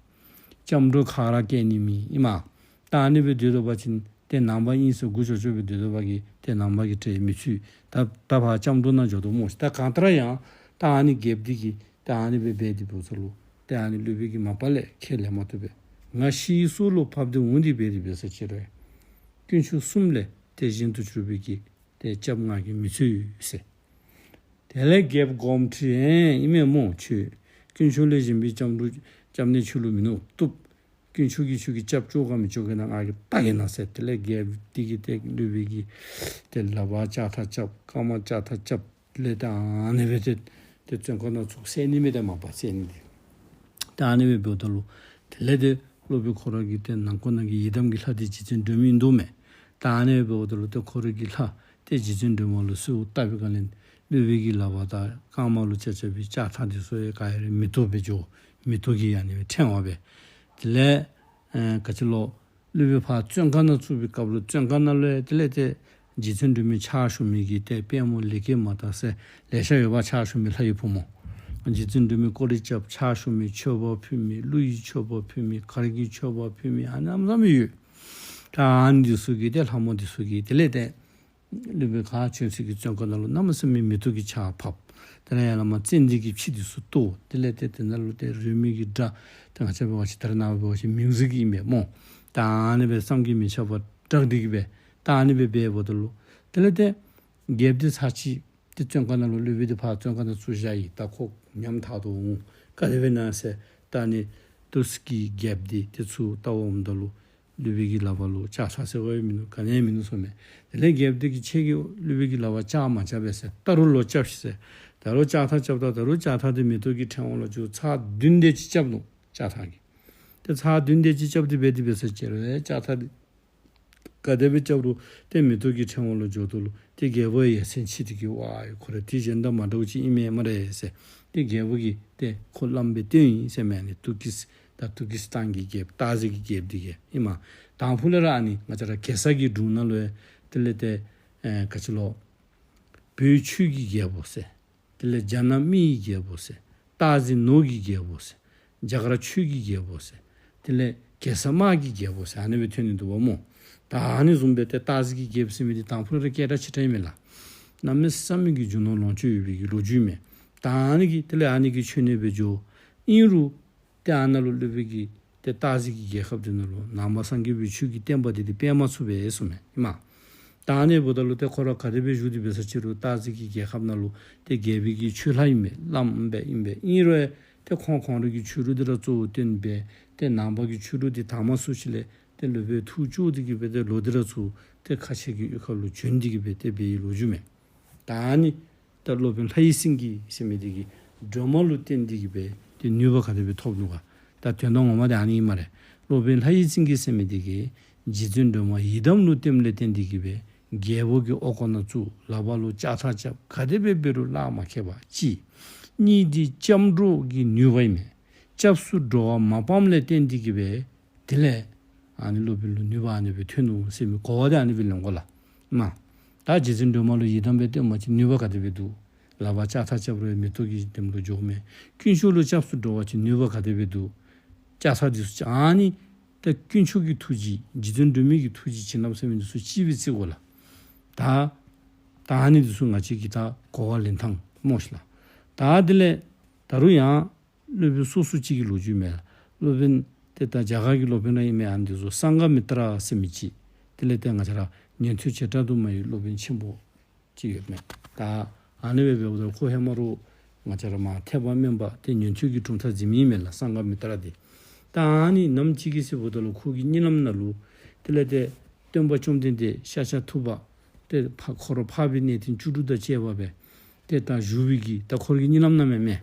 སྐྱབས་འགྲོ་ཁ་ར་བཀལ་ནི་མེད་ཨིན་མས། ད་ཨ་ནི་སྦེ་སྡོད་དོ་བ་ཅིན་ཏེ་ནང་པ་ཨིན་ཟེར་མགུ་ཅོག་ཅོག་སྦེ་སྡོད་དོ་བ་གིས་ཏེ་ནང་པ་གི་གྲལ་མི་ཚུད། ད་ད་ཕར་སྐྱབས་འགྲོ་ནང་འགྱོ་དོ་སྨོ་ཤིག། ད་གང་ལྟར་ཡང་ད་ཨ་ནི་རྒྱལཔོ་འདི་གིས་ད་ཨ་ནི་སྦེ་འབད་དེ་འབདཝ་ད་ལུ་ཏེ་ཨ་ནི་སློབ་དཔོན་གྱིས་མ་པ་ལས་ཁས་ལེན་མ་བཏུབ་པས། ང་ཤི་སོང་ལོ་ཕབ་སྟེ་འོང་སྟེ་འབད་དེ་འབད་ས་ཅིག་རུང་དཀོན་མཆོག་གསུམ་ལས་ཏེ་གཞན་དུ་གྱུར་པའི་གི་ཏེ་སྐྱབས་ང་གིས་མི་འཚོལ་ཟེར། དེ་ལས་རྒྱལཔོ་དགོངསམ་ཁྲེལ་ཨིན་མས་སྨོ། ཁྱོད་དཀོན་མཆོག་ལས་གཞན་པའི་སྐྱབས་འགྲོ་སྐྱབས་གནས་ཁྱོད་ལུ་མིན་ནུག། བཏུབ། དཀོན་མཆོག་གིས་ཁྱོད་ཀྱི་སྐྱབས་བཅོ་ག་མི་བཅོ་ག་ནི་ང་གིས་བལྟ་གེ་ན་ཟེར། དེ་ལས་རྒྱལཔོ་འདི་གིས་ཏེ་སློབ་དཔོན་གྱི་ཏེ་ལག་པར་ལྕགས་ཐག་རྐྱབ། རྐངམ་ལྕགས་ཐག་རྐྱབ། དེ་ལས་ད་ཨ་ནི་སྦེ་ཏེ་ཏེ་བཙོན་ཁང་ནང་བཙུགས་བསད་ནི་མས། ཏེ་མ་པ་བསད་ནི་འདི། ད་ཨ་ནི་སྦེ་འབདཝ་ད་ལུ་དེ་ལས་ཏེ་སློབ་དཔོན་ཁོ་ར་གི་ཏེ་ནང་ཁོག་ནང་གི་ཡི་དམ་གྱི་ལྷ་འདི་རྗེ་བཙུན་སྒྲོལ་མ་ཨིན་འདུག་མས། ད་ཨ་ནི་སྦེ་འབདཝ་ད་ལུ་ཏེ་ཁོ་ར་གི་ལྷ་ཏེ་རྗེ་བཙུན་སྒྲོལ་མ་ལུ་གསོལཝ་བཏབ་པའི་སྒང་ལས་སློབ་དཔོན་གྱི་ལག་པར་དང་རྐངམ་ལུ་རྐྱབ་རྐྱབ་པའི་ལྕགས་ཐག་འདི་ཚུ་ཡང་ག་ཡང་ར་མེ་ཏོག་སྦེ་འགྱོ། མེ་ཏོག་གི་ཨ་ནི་སྦེ་ཕྲེང་བ་སྦེ། དེ་ལས་ཨེ་ག་ཅི་ལོ་སློབ་དཔོན་ཕར་བཙོན་ཁང་ནང་བཙུགས་པའི་སྐབས་ལུ་བཙོན་ཁང་ནང་ལུ་ཡང་དེ་ལས་ཏེ་རྗེ་བཙུན་སྒྲོལ་མའི་ཕྱག་ཞུ་མི་གི་ཏེ་དཔལ་མོ་ལེགས་སྐྱེས་མ་དང་ཟེར་ལེ་ཤ་ཡོདཔ། ཕྱག་ཞུ་མི་ལྷ་ཡི་བུ་མོ། རྗེ་བཙུན་སྒྲོལ་མའི་སྐོར་ར་རྐྱབ། ཕྱག་ཞུ་མི་མཆོད་པ་ཕུལ་མི་ཀླུ་ཡི་མཆོད་པ་ཕུལ་མི་གར་གྱི་མཆོད་པ་ཕུལ་མི་ཨ་ནི་ཨམ་ཟམ་ཡོད། ད་ཨ་ནི་འདི་ཚུ་གིས་ཏེ་ལྷ་མོ་འདི་ཚུ་གིས་དེ་ལས་ཏེ་སློབ་དཔོན་ག་བྱོན་ས་གི་བཙོན་ཁང་ནང་ལུ་གནམ་མེད་ས་མེད་མེ་ཏོག་གི་ཆརཔ་ཕབ། དེ་ལས་ཡར་ལས་མར་ཙན་དན་གྱི་ཕྱེ་འདི་ཚུ་གཏོར། དེ་ལས་ཏེ་དེ་ནང་ལུ་ཏེ་རོལ་མོ་གི་སྒྲ་ཏེ་ང་བཅས་འབད་བ་ཅིན་ད་རེས་ནངས་པ་འབད་བ་ཅིན་མིའུ་ཟིག་ཨིན་པས་སྨོ། ད་ཨ་ནི་སྦེ་བསམ་གྱིས་མི་ཁྱབ་པ་དྲག་སྟེ་གི་སྦེ་ད་ཨ་ནི་སྦེ་འབདཝ་ད་ལུ་དེ་ལས་ཏེ་རྒྱལཔོ་འདི་ཚར་ཅིག་ཏེ་བཙོན་ཁང་ནང་ལུ་སློབ་དཔོན་འདི་ཕར་བཙོན་ཁང་ནང་བཙུགས་བཞག་ཡི། ད་ཁོ་ཉམས་ཐག་ཏུ་འོང་། ག་དེ་སྦེ་ཨིན་ན་ཟེར། ད་ཨ་ནི་ཏུས་ཀྱི་རྒྱལཔོ་འདི་ཏེ་ཚུར་བལྟ་བར་འོངམ་ད་ལུ་སློབ་དཔོན་གྱི་ལག་པ་ལུ་ལྕགས་ཐག་ཟེར་བ་ཡང་མིན་ནུག། ག་ནི་ཡང་མིན་ནུག་ཟེར་མས། དེ་ལས་རྒྱལཔོ་འདི་གིས་ཁྱེད་ཀྱིས་སློབ་དཔོན་གྱི་ལག་པ་ལྕགས་མ་རྐྱབ་པས་ཟེར། ད་རུང་ལོག་རྐྱབ་ཤིག་ཟེར། ད་རུང་ལྕགས་ཐག་རྐྱབ་ད་ད་རུང་ལྕགས་ཐག་འདི་མེ་ཏོག་གི་ཕྲེང་བ་ལུ་འགྱོ། ཚར་བདུན་དེ་ཅིག་རྐྱབ་ནུག་ལྕགས་ཐག་གིས། ཏེ་ཚར་བདུན་དེ་ཅིག་རྐྱབ་སྟེ་འབད་དེ་འབད་ས་ཅིག་རུང་ལྕགས་ཐག་འདི་ག་དེ་སྦེ་རྐྱབ་རུང་ཏེ་མེ་ཏོག་གི་ཕྲེང་བ་ལུ་འགྱོཝ་ད་ལུ་ཏེ་རྒྱལ་པོ་ཡ་མཚན་ཆེ་སྟེ་གི་ཝའི་ཁོ་ར་དེ་གཞན་དང་མ་འདྲཝ་ཅིག་ཨིན་མས་སྨ་རེ་ཟེར། ཏེ་རྒྱལ་པོ་གིས་ཏེ་ཁོ་བླམ་སྦེ་བསྟེན་ཡི་ཟེར་མས། ཨ་ནི་ཏུར་ཀི་ད་ཏུར་ཀི་སི་ཐན་གྱི་རྒྱལཔོ་སྟག་གཟིག་གི་རྒྱལཔོ་འདི་གིས་ཨིན་མས། དང་ཕུ་ལས་ར་ཨ་ནི་ང་བཅས་ར་གེ་སར་གྱི་སྒྲུང་ནང་ལུ་ཡང་དེ་ལས་ཏེ་ཨེ་ག་ཅི་ལོ། བོད་ཆོས་ཀྱི་རྒྱལ་པོ་ཟེར། དེ་ལས་རྒྱ་ནག་མི་ཡི་རྒྱལ་པོ་ཟེར། སྟག་གཟིག་ནོར་གྱི་རྒྱལ་པོ་ཟེར། རྒྱ་གར་ཆོས་ཀྱི་རྒྱལ་པོ་ཟེར། དེ་ལས་གེ་སར་དམག་གི་རྒྱལ་པོ་ཟེར་ཨ་ནི་སྦེ་ཐོན་ནི་འདུག་པ་སྨོ། ད་ཨ་ནི་བཟུམ་སྦེ་ཏེ་སྟག་གཟིག་གི་རྒྱལཔོ་ཟེར་མི་འདི་དང་ཕུ་ལས་ར་སྐད་གྲགས་ཆེ་དྲགས་ཨིན་མས་ལགས། གནམ་མེད་ས་མེད་ཀྱི་རྒྱུ་ནོར་ལོངས་སྤྱོད་ཡོད་པའི་གི་ལོ་རྒྱུས་མས། ད་ཨ་ནི་གིས་དེ་ལས་ཨ་ནི་གི་མཆོད་གནས་སྦེ་འགྱོ། ཨིན་རུང་ཏེ་ཨ་ནཱ་ལུ་སློབ་དཔོན་གྱིས་ཏེ་སྟག་གཟིག་གི་རྒྱལ་ཁབ་འདི་ནང་ལུ་ནང་པ་སངས་རྒྱས་པའི་ཆོས་ཀྱི་བསྟན་པ་འདི་ཏེ་སྤེལ་མ་ཚུགས་པས་གསུངམ་མས། ཨིན་མས། ད་ཨ་ནི་འབདཝ་ད་ལུ་ཏེ་ཁོ་ར་ག་དེ་སྦེ་བཞུགས་ཏེ་འབད་ས་ཅིག་རུང་སྟག་གཟིག་གི་རྒྱལ་ཁབ་ནང་ལུ་ཏེ་རྒྱལ་པོའི་གི་ཆོས་ལྷ་ཨིན་པས། བླམ་ཨིན་པས། ཨིན་རུང་ཏེ་ཁོང་ཁོང་རའི་གི་ཆོས་ལུགས་འདི་ར་གཙོ་བོ་བཏོན་སྦེ་ཏེ་ནང་པ་གི་ཆོས་ལུགས་འདི་དར་མ་ཚུགས་ཅི་ལས་ཏེ་སློབ་དཔོན་ཐུགས་སྐྱོ་སྟེ་གི་སྦེ་ཏེ་ལོག་སྟེ་ར་ཚུར་ཏེ་ཁ་ཆེ་གི་གཡུས་ཁ་ལུ་བྱོན་ཏེ་གི་སྦེ་ཏེ་འབད་བའི་ལོ་རྒྱུས་མས། ད་ཨ་ནི་ད་སློབ་དཔོན་ལྷ་ཡི་སེང་གེ་ཟེར་མི་འདི་གིས་སྒྲོལ་མ་ལུ་བརྟེན་ཏེ་གི་སྦེ་ཏེ་ནུས་པ་ག་དེ་སྦེ་ཐོབ་ནུག་ག། ད་དོན་དག་ངོ་མ་འདི་ཨ་ནི་ཨིན་སྨ་རེ། སློབ་དཔོན་ལྷ་ཡི་སེང་གེ་ཟེར་མི་འདི་གིས་རྗེ་བཙུན་སྒྲོལ་མ་ཡི་དམ་ལུ་བརྟེནམ་ལས་བརྟེན་ཏེ་གི་སྦེ་རྒྱལ་པོ་གི་ཨོ་ཀོ་ནང་བཙུགས། ལག་པ་ལུ་ལྕགས་ཐག་རྐྱབ། ག་དེ་སྦེ་འབད་རུང་གླགས་མ་ཁེལ་བ་ཅིག། གཉིས་འདི་སྐྱབས་འགྲོ་གི་ནུས་པ་ཨིན་མས། སྐྱབས་སུ་འགྲོ་བ་མ་སྤངམ་ལས་བརྟེན་ཏེ་གི་སྦེ་དེ་ལས་ཨ་ནི་སློབ་དཔོན་ལུ་ནུས་པ་ཨ་ནི་སྦེ་ཐོན་ནུག་ཟེར་མི་གོ་བ་འདི་ཨ་ནི་སྦེ་ལེན་དགོ་ལགས། མ་ད་རྗེ་བཙུན་སྒྲོལ་མ་ལུ་ཡི་དམ་སྦེ་བརྟེན་པ་ཅིན་ནུས་པ་ག་དེ་སྦེ་འདུག། ལག་པར་ལྕགས་ཐག་རྐྱབ་རུང་མེ་ཏོག་གི་དེམ་ལུ་འགྱོཝ་མས། དཀོན་མཆོག་ལུ་སྐྱབས་སུ་འགྲོ་བ་ཅིན་ནུས་པ་ག་དེ་སྦེ་འདུག། ལྕགས་ཐག་འདི་ཚུ་ཨ་ནི་ད་དཀོན་མཆོག་གི་ཐུགས་རྗེ་རྗེ་བཙུན་སྒྲོལ་མའི་གི་ཐུགས་རྗེ་བྱིན་རླབས་ཟེར་མི་འདི་ཚུ་གཅིག་སྦེ་བརྩི་དགོ་ལགས། ད་ད་ཨ་ནི་འདི་ཚུ་ང་བཅས་ཀྱིས་ད་གོ་བ་ལེན་ཐངས་སྨོ་ཤིག་ལགས། ད་དེ་ལས་ད་རུང་ཡང་སློབ་དཔོན་སོ་སོ་གཅིག་གི་ལོ་རྒྱུས་མས། སློབ་དཔོན་ཏེ་ད་རྒྱ་གར་གྱི་སློབ་དཔོན་ར་ཨིན་མས། ཨ་ནི་འདི་ཚུ་སངྒ་མི་ཏྲ་ཟེར་མི་ཅིག། དེ་ལས་ཏེ་ང་བཅས་ར་ཉན་ཐོས་བྱེ་བྲག་ཏུ་མ་ཡི་སློབ་དཔོན་ཆེན་པོ་ཅིག་ཡོད་མས། ད་ཨ་ནི་སྦེ་འབདཝ་ད་ཁོ་ཧེ་མ་ར་ང་བཅས་ར་མར་ཐེག་པ་དམན་པ་ཏེ་ཉན་ཐོས་ཀྱི་གྲུབ་མཐའ་འཛིན་མི་ཨིན་མས་ལགས། སངྒ་མི་ཏྲ་འདི། ད་ཨ་ནི་ནམ་ཅིག་གི་ཚེ་འབདཝ་ད་ལུ་ཁོ་གི་གཉིད་ལམ་ནང་ལུ་དེ་ལས་ཏེ་སྟོན་པ་བཅོམ་ལྡན་འདས་ཤཱཀྱ་ཐུབ་པ་ཏེ་ཕར་ཁོ་ར་འཕགས་པའི་གནས་བརྟན་བཅུ་དྲུག་དང་བཅས་པ་སྦེ་ཏེ་ད་བཞུགས་པའི་གི་ད་ཁོ་ར་གི་གཉིད་ལམ་ནང་མས་མས།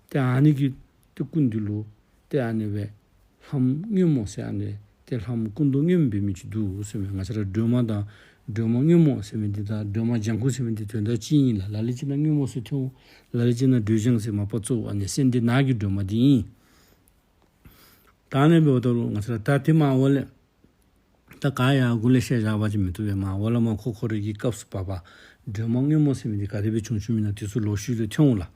ཏེ་ཨ་ནི་གི་ཏེ་སྐུ་མདུན་ལུ་ཏེ་ཨ་ནི་སྦེ་ལྷ་མོ་སྔོན་མོ་ཟེར་ཨ་ནི་ཏེ་ལྷ་མོ་སྐུ་མདོག་སྔོནམོ་འབད་མི་ཅིག་འདུག་ཟེར་མས། ང་བཅས་ར་སྒྲོལ་མ་དང་སྒྲོལ་མ་སྔོན་མོ་ཟེར་མི་འདི་དང་སྒྲོལ་མ་ལྗང་ཁུ་ཟེར་མི་འདི་དོན་དག་གཅིག་ཨིན་ལགས། ལ་ལུ་ཅིག་ནང་སྔོན་མོ་ཟེར་ཐོན་འོང་། ལ་ལུ་ཅིག་ནང་སྒྲོལ་ལྗང་ཟེར་མ་པ་གཙོ་བོ་ཨ་ནི་སེང་ལྡེང་ནགས་ཀྱི་སྒྲོལ་མ་འདི་ཨིན། ད་ཨ་ནི་འབདཝ་ད་ལུ་ང་བཅས་ར་ད་དེ་མར་འོག་ལས་ད་ག་ཡང་འགོ་ལས་བཤད་བཞག་པ་ཅིན་མི་བཏུབ་པས། མར་འོག་ལས་མར་ཁོ་ཁོ་རའི་གི་སྐབས་སུ་བབ་པ་སྒྲོལ་མ་སྔོན་མོ་ཟེར་མི་འདི་ག་དེ་སྦེ་བྱུང་བྱུངམ་ཨིན་ན་དེ་ཚུ་ལོག་ཤུལ་ལུ་ཐོན་འོང་ལགས།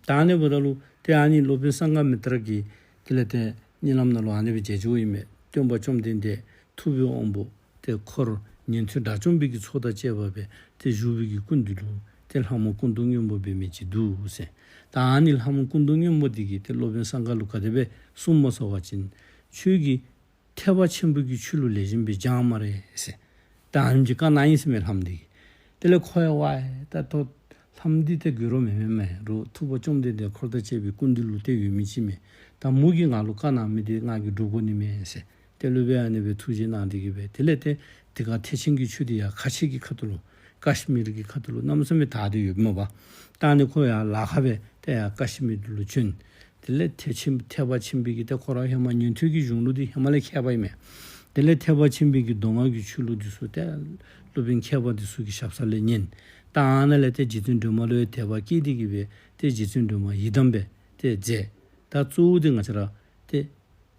ད་ཨ་ནི་འབདཝ་ད་ལུ་ཏེ་ཨ་ནི་སློབ་དཔོན་སངྒ་མི་ཏྲ་གིས་དེ་ལས་ཏེ་གཉིད་ལམ་ནང་ལུ་ཨ་ནི་སྦེ་མཇལ་བྱུངམ་ཨིན་མས། སྟོན་པ་བཅོམ་ལྡན་འདས་ཐུབ་པའི་དབང་པོ་ཏེ་འཁོར་ཉན་ཐོས་དགྲ་བཅོམ་པའི་གི་ཚོགས་དང་བཅས་པ་སྦེ་ཏེ་བཞུགས་པའི་གི་སྐུ་མདུན་ལུ་ཏེ་ལྷ་མོ་སྐུ་མདོག་སྔོན་པོ་འབད་མི་ཅིག་འདུག་ཟེར། ད་ཨ་ནི་ལྷ་མོ་སྐུ་མདོག་སྔོན་པོ་འདི་གིས་ཏེ་སློབ་དཔོན་སངྒ་ལུ་ག་དེ་སྦེ་གསུངམ་སྨོ་ཟེར་བ་ཅིན་ཁྱོད་ཀྱིས་ཐེག་པ་ཆེན་པོའི་གི་ཆོས་ལུ་ལེགས་ཤོམ་སྦེ་སྦྱངམ་སྨ་རེ་ཟེར། ད་ཨ་ནི་ཅིག་བཀའ་གནང་ཡི་ཟེར་མས་ལྷ་མོ་འདི་གིས། དེ་ལས་ཁོ་ཡང་ཝའི་ད་ལྟོ་ལྷ་མོ་འདི་ཏེ་དགོད་བྲོ་མེན་མེན་མས་རུང་ཐུབ་པ་བཅོམ་ལྡན་འདས་འཁོར་དང་བཅས་པའི་སྐུ་མདུན་ལུ་ཏེ་ཡོད་མི་ཅིག་མས། ད་མོ་གིས་ང་ལུ་བཀའ་གནང་མི་འདི་ང་གིས་སྒྲུབ་དགོ་ནི་མས་ཟེར། ཏེ་སློབ་དཔོན་ཨ་ནི་སྦེ་ཐུགས་རྗེ་གནང་སྟེ་གི་སྦེ་དེ་ལས་ཏེ་དེ་ཁར་ཐེག་ཆེན་གྱི་ཆོས་འདི་ཡང་ཁ་ཆེ་གི་ཁ་ཐུག་ལུ་ཀ་ཤི་མིར་གྱི་ཁ་ཐུག་ལུ་གནམ་མེད་ས་མེད་དར་ཏེ་ཡོདཔ་མས་པ། ད་ཨ་ནི་ཁོ་ཡང་ལཱ་ཁག་སྦེ་ཏེ་ཡར་ཀ་ཤི་མིར་ལུ་བྱོན། དེ་ལས་ཐེག་ཆེན་ཐེག་པ་ཆེན་པོའི་གི་ཏེ་ཁོ་ར་ཧེ་མ་ཉན་ཐོས་ཀྱི་གཞུང་ལུགས་འདི་ཧེ་མ་ལས་མཁས་པ་ཨིན་མས། དེ་ལས་ཐེག་པ་ཆེན་པོའི་གི་མདོ་སྔགས་ཀྱི་ཆོས་ལུགས་འདི་ཚུ་ཏེ་སློབ་དཔོན་མཁས་པ་འདི་ཚུ་གི་ཞབས་ས་ལས་ཉན། ད་ཨ་ནཱ་ལས་ཏེ་རྗེ་བཙུན་སྒྲོལ་མ་ལུ་ཡང་དད་པ་སྐྱེས་ཏེ་གི་སྦེ་ཏེ་རྗེ་བཙུན་སྒྲོལ་མ་ཡི་དམ་སྦེ་ཏེ་མཛད། ད་གཙོ་བོ་འདི་ང་བཅས་ར་ཏེ་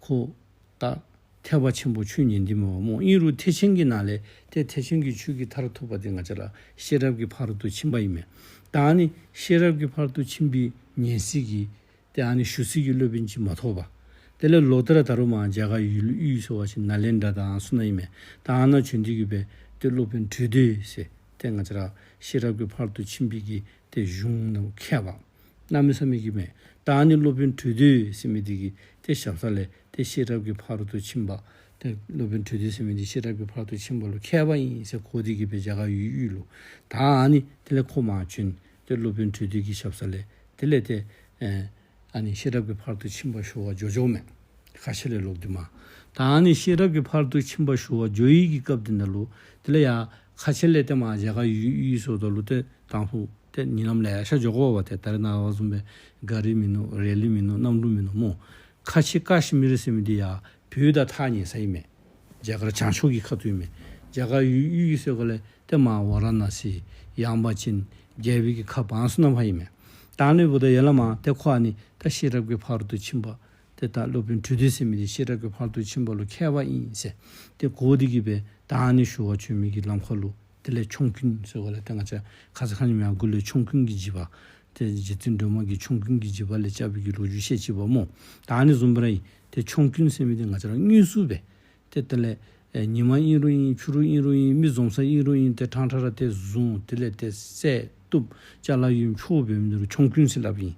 ཁོ་ད་ཐེག་པ་ཆེན་པོ་ཆོས་ཉན་ཏེ་མེན་པ་སྨོ། ཨིན་རུང་ཐེག་ཆེན་གྱི་ནང་ལས་ཏེ་ཐེག་ཆེན་གྱི་ཆོས་ཀྱི་མཐར་ཐུག་པ་འདི་ང་བཅས་ར་ཤེས་རབ་ཀྱི་ཕ་རོལ་ཏུ་ཕྱིན་པ་ཨིན་མས། ད་ཨ་ནི་ཤེས་རབ་ཀྱི་ཕ་རོལ་ཏུ་ཕྱིན་པའི་ཉན་སྲིད་ཀྱི་ཏེ་ཨ་ནི་ཞུ་སྲིད་ཀྱི་སློབ་དཔོན་ཅིག་མ་ཐོབ་པས། དེ་ལས་ལོག་སྟེ་ར་ད་རུང་མར་རྒྱ་གར་ཡུལ་དབུས་ཟེར་བ་ཅིན་ནཱ་ལེནྡྲ་དང་ཚུ་ནང་ཨིན་མས། ད་ཨ་ནཱ་བྱོན་ཏེ་གི་སྦེ་ཏེ་སློབ་དཔོན་གྲོལ་སྡེ་ཟེར་ཏེ་ང་བཅས་ར་ཤེས་རབ་ཀྱི་ཕ་རོལ་ཏུ་ཕྱིན་པའི་གི་ཏེ་གཞུང་ནང་མཁས་པ་གནམ་མེད་ས་མེད་ཀྱི་མས། ད་ཨ་ནི་སློབ་དཔོན་གྲོལ་སྡེ་ཟེར་མི་འདི་གི་ཏེ་ཞབས་ས་ལས་ཏེ་ཤེས་རབ་ཀྱི་ཕ་རོལ་ཏུ་ཕྱིན་པ་ ཏེ་སློབ་དཔོན་གྲོས་སྡེ་ཟེར་མི་འདི་ཤེས་རབ་ཀྱི་ཕ་རོལ་ཏུ་ཕྱིན་པ་ལུ་མཁས་པ་ཨིན་ཟེར་གོ་སྟེ་གི་སྦེ་རྒྱ་གར་ཡུལ་དབུས་ལུ། ད་ཨ་ནི་དེ་ལས་ཁོ་མར་བྱོན། ཏེ་སློབ་དཔོན་གྲོས་སྡེ་གི་ཞབས་ས་ལས་དེ་ལས་ཏེ་ཨ་ཨ་ནི་ཤེས་རབ་ཀྱི་ཕ་རོལ་ཏུ་ཕྱིན་པ་ཞུ་བར་འགྱོ་འགྱོཝ་མས། ཁ་ཆེ་ལས་ལོག་སྟེ་མར། ད་ཨ་ནི་ཤེས་རབ་ཀྱི་ཕ་རོལ་ཏུ་ཕྱིན་པ་ཞུ་བར་འགྱོ་བའི་གི་སྐབས་འདི་ནང་ལུ་དེ་ལས་ཡར་ཁ་ཆེ་ལས་ཏེ་མར་རྒྱ་གར་ཡུལ་དབུས་སོངམ་ད་ལུ་ཏེ་དང་ཕུ་ཏེ་ཉིན་ལམ་ལེ་ཤ་འགྱོ་དགོ་པས། ཏེ་ད་རེས་ནངས་པ་བཟུམ་སྦེ་ག་རི་མིན་ནུག། རལ་གྲི་མིན་ནུག། གནམ་གྲུ་མིན་ནུག་སྨོ། ཁ་ཆེ་ཀ་ཤི་མིར་ཟེར་མི་འདི་ཡར་བོད་དང་ཐག་ཉེ་ས་ཨིན་མས། རྒྱ་གར་བྱང་ཕྱོགས་ཀྱི་ཁ་ཐུག་ཨིན་མས། རྒྱ་གར་ཡུལ་དབུས་ཟེར་ག་ལས་ཏེ་མར་ཝ་ར་ཎ་སི་ཡངས་པ་ཅན་རྒྱལ་པོའི་གི་ཁ་འབངས་ཚུ་ནང་ཕར་ཨིན་མས། ད་ཨ་ནི་འབདཝ་ད་ཡར་ལས་མར་ཏེ་ཁོ་ཨ་ནི་ད་ཤེས་རབ་ཀྱི་ཕ་རོལ་ཏུ་ཕྱིན་པ་ཏེ་ད་སློབ་དཔོན་གྲོས་སྡེ་ཟེར་མི་འདི་ཤེས་རབ་ཀྱི་ཕ་རོལ་ཏུ་ཕྱིན་པ་ལུ་མཁས་པ་ཨིན་ཟེར་ཏེ་གོ་སྟེ་གི་སྦེ་ད་ཨ་ནི་ཞུ་བར་བྱོན་མི་གི་ལམ་ཁ་ལུ་དེ་ལས་ཆོམ་རྐུན་ཟེར་བ་ལས་ཏེ་ང་བཅས་ཁ་ཙ་ཁ་ཉིནམ་ཡང་གུ་ལས་ཆོམ་རྐུན་གྱི་འཇིགས་པ་ཏེ་རྗེ་བཙུན་སྒྲོལ་མ་གིས་ཆོམ་རྐུན་གྱི་འཇིགས་པ་ལས་སྐྱབས་པའི་གི་ལོ་རྒྱུས་བཤད་ཅི་པ་སྨོ། ད་ཨ་ནི་བཟུམ་སྦེ་ར་ཨིན། ཏེ་ཆོམ་རྐུན་ཟེར་མི་འདི་ང་བཅས་ར་དངོས་སུ་སྦེ་ཏེ་དེ་ལས་ཨེ་ཉི་མ་ཨིན་རུང་ཨིན། ཕྱི་རུ་ཨིན་རུང་ཨིན། མི་འཛོམས་ས་ཨིན་རུང་ཨིན། ཏེ་ཕྲང་ཕྲང་ར་ཏེ་བཟུང་དེ་ལས་ཏེ་བསད་བཏུབ་ཅ་ལ་ཡོདཔ་འཕྱོག་འབད་མི་འདི་ལུ་ཆོམ་རྐུན་ཟེར་སླབ་ཨིན།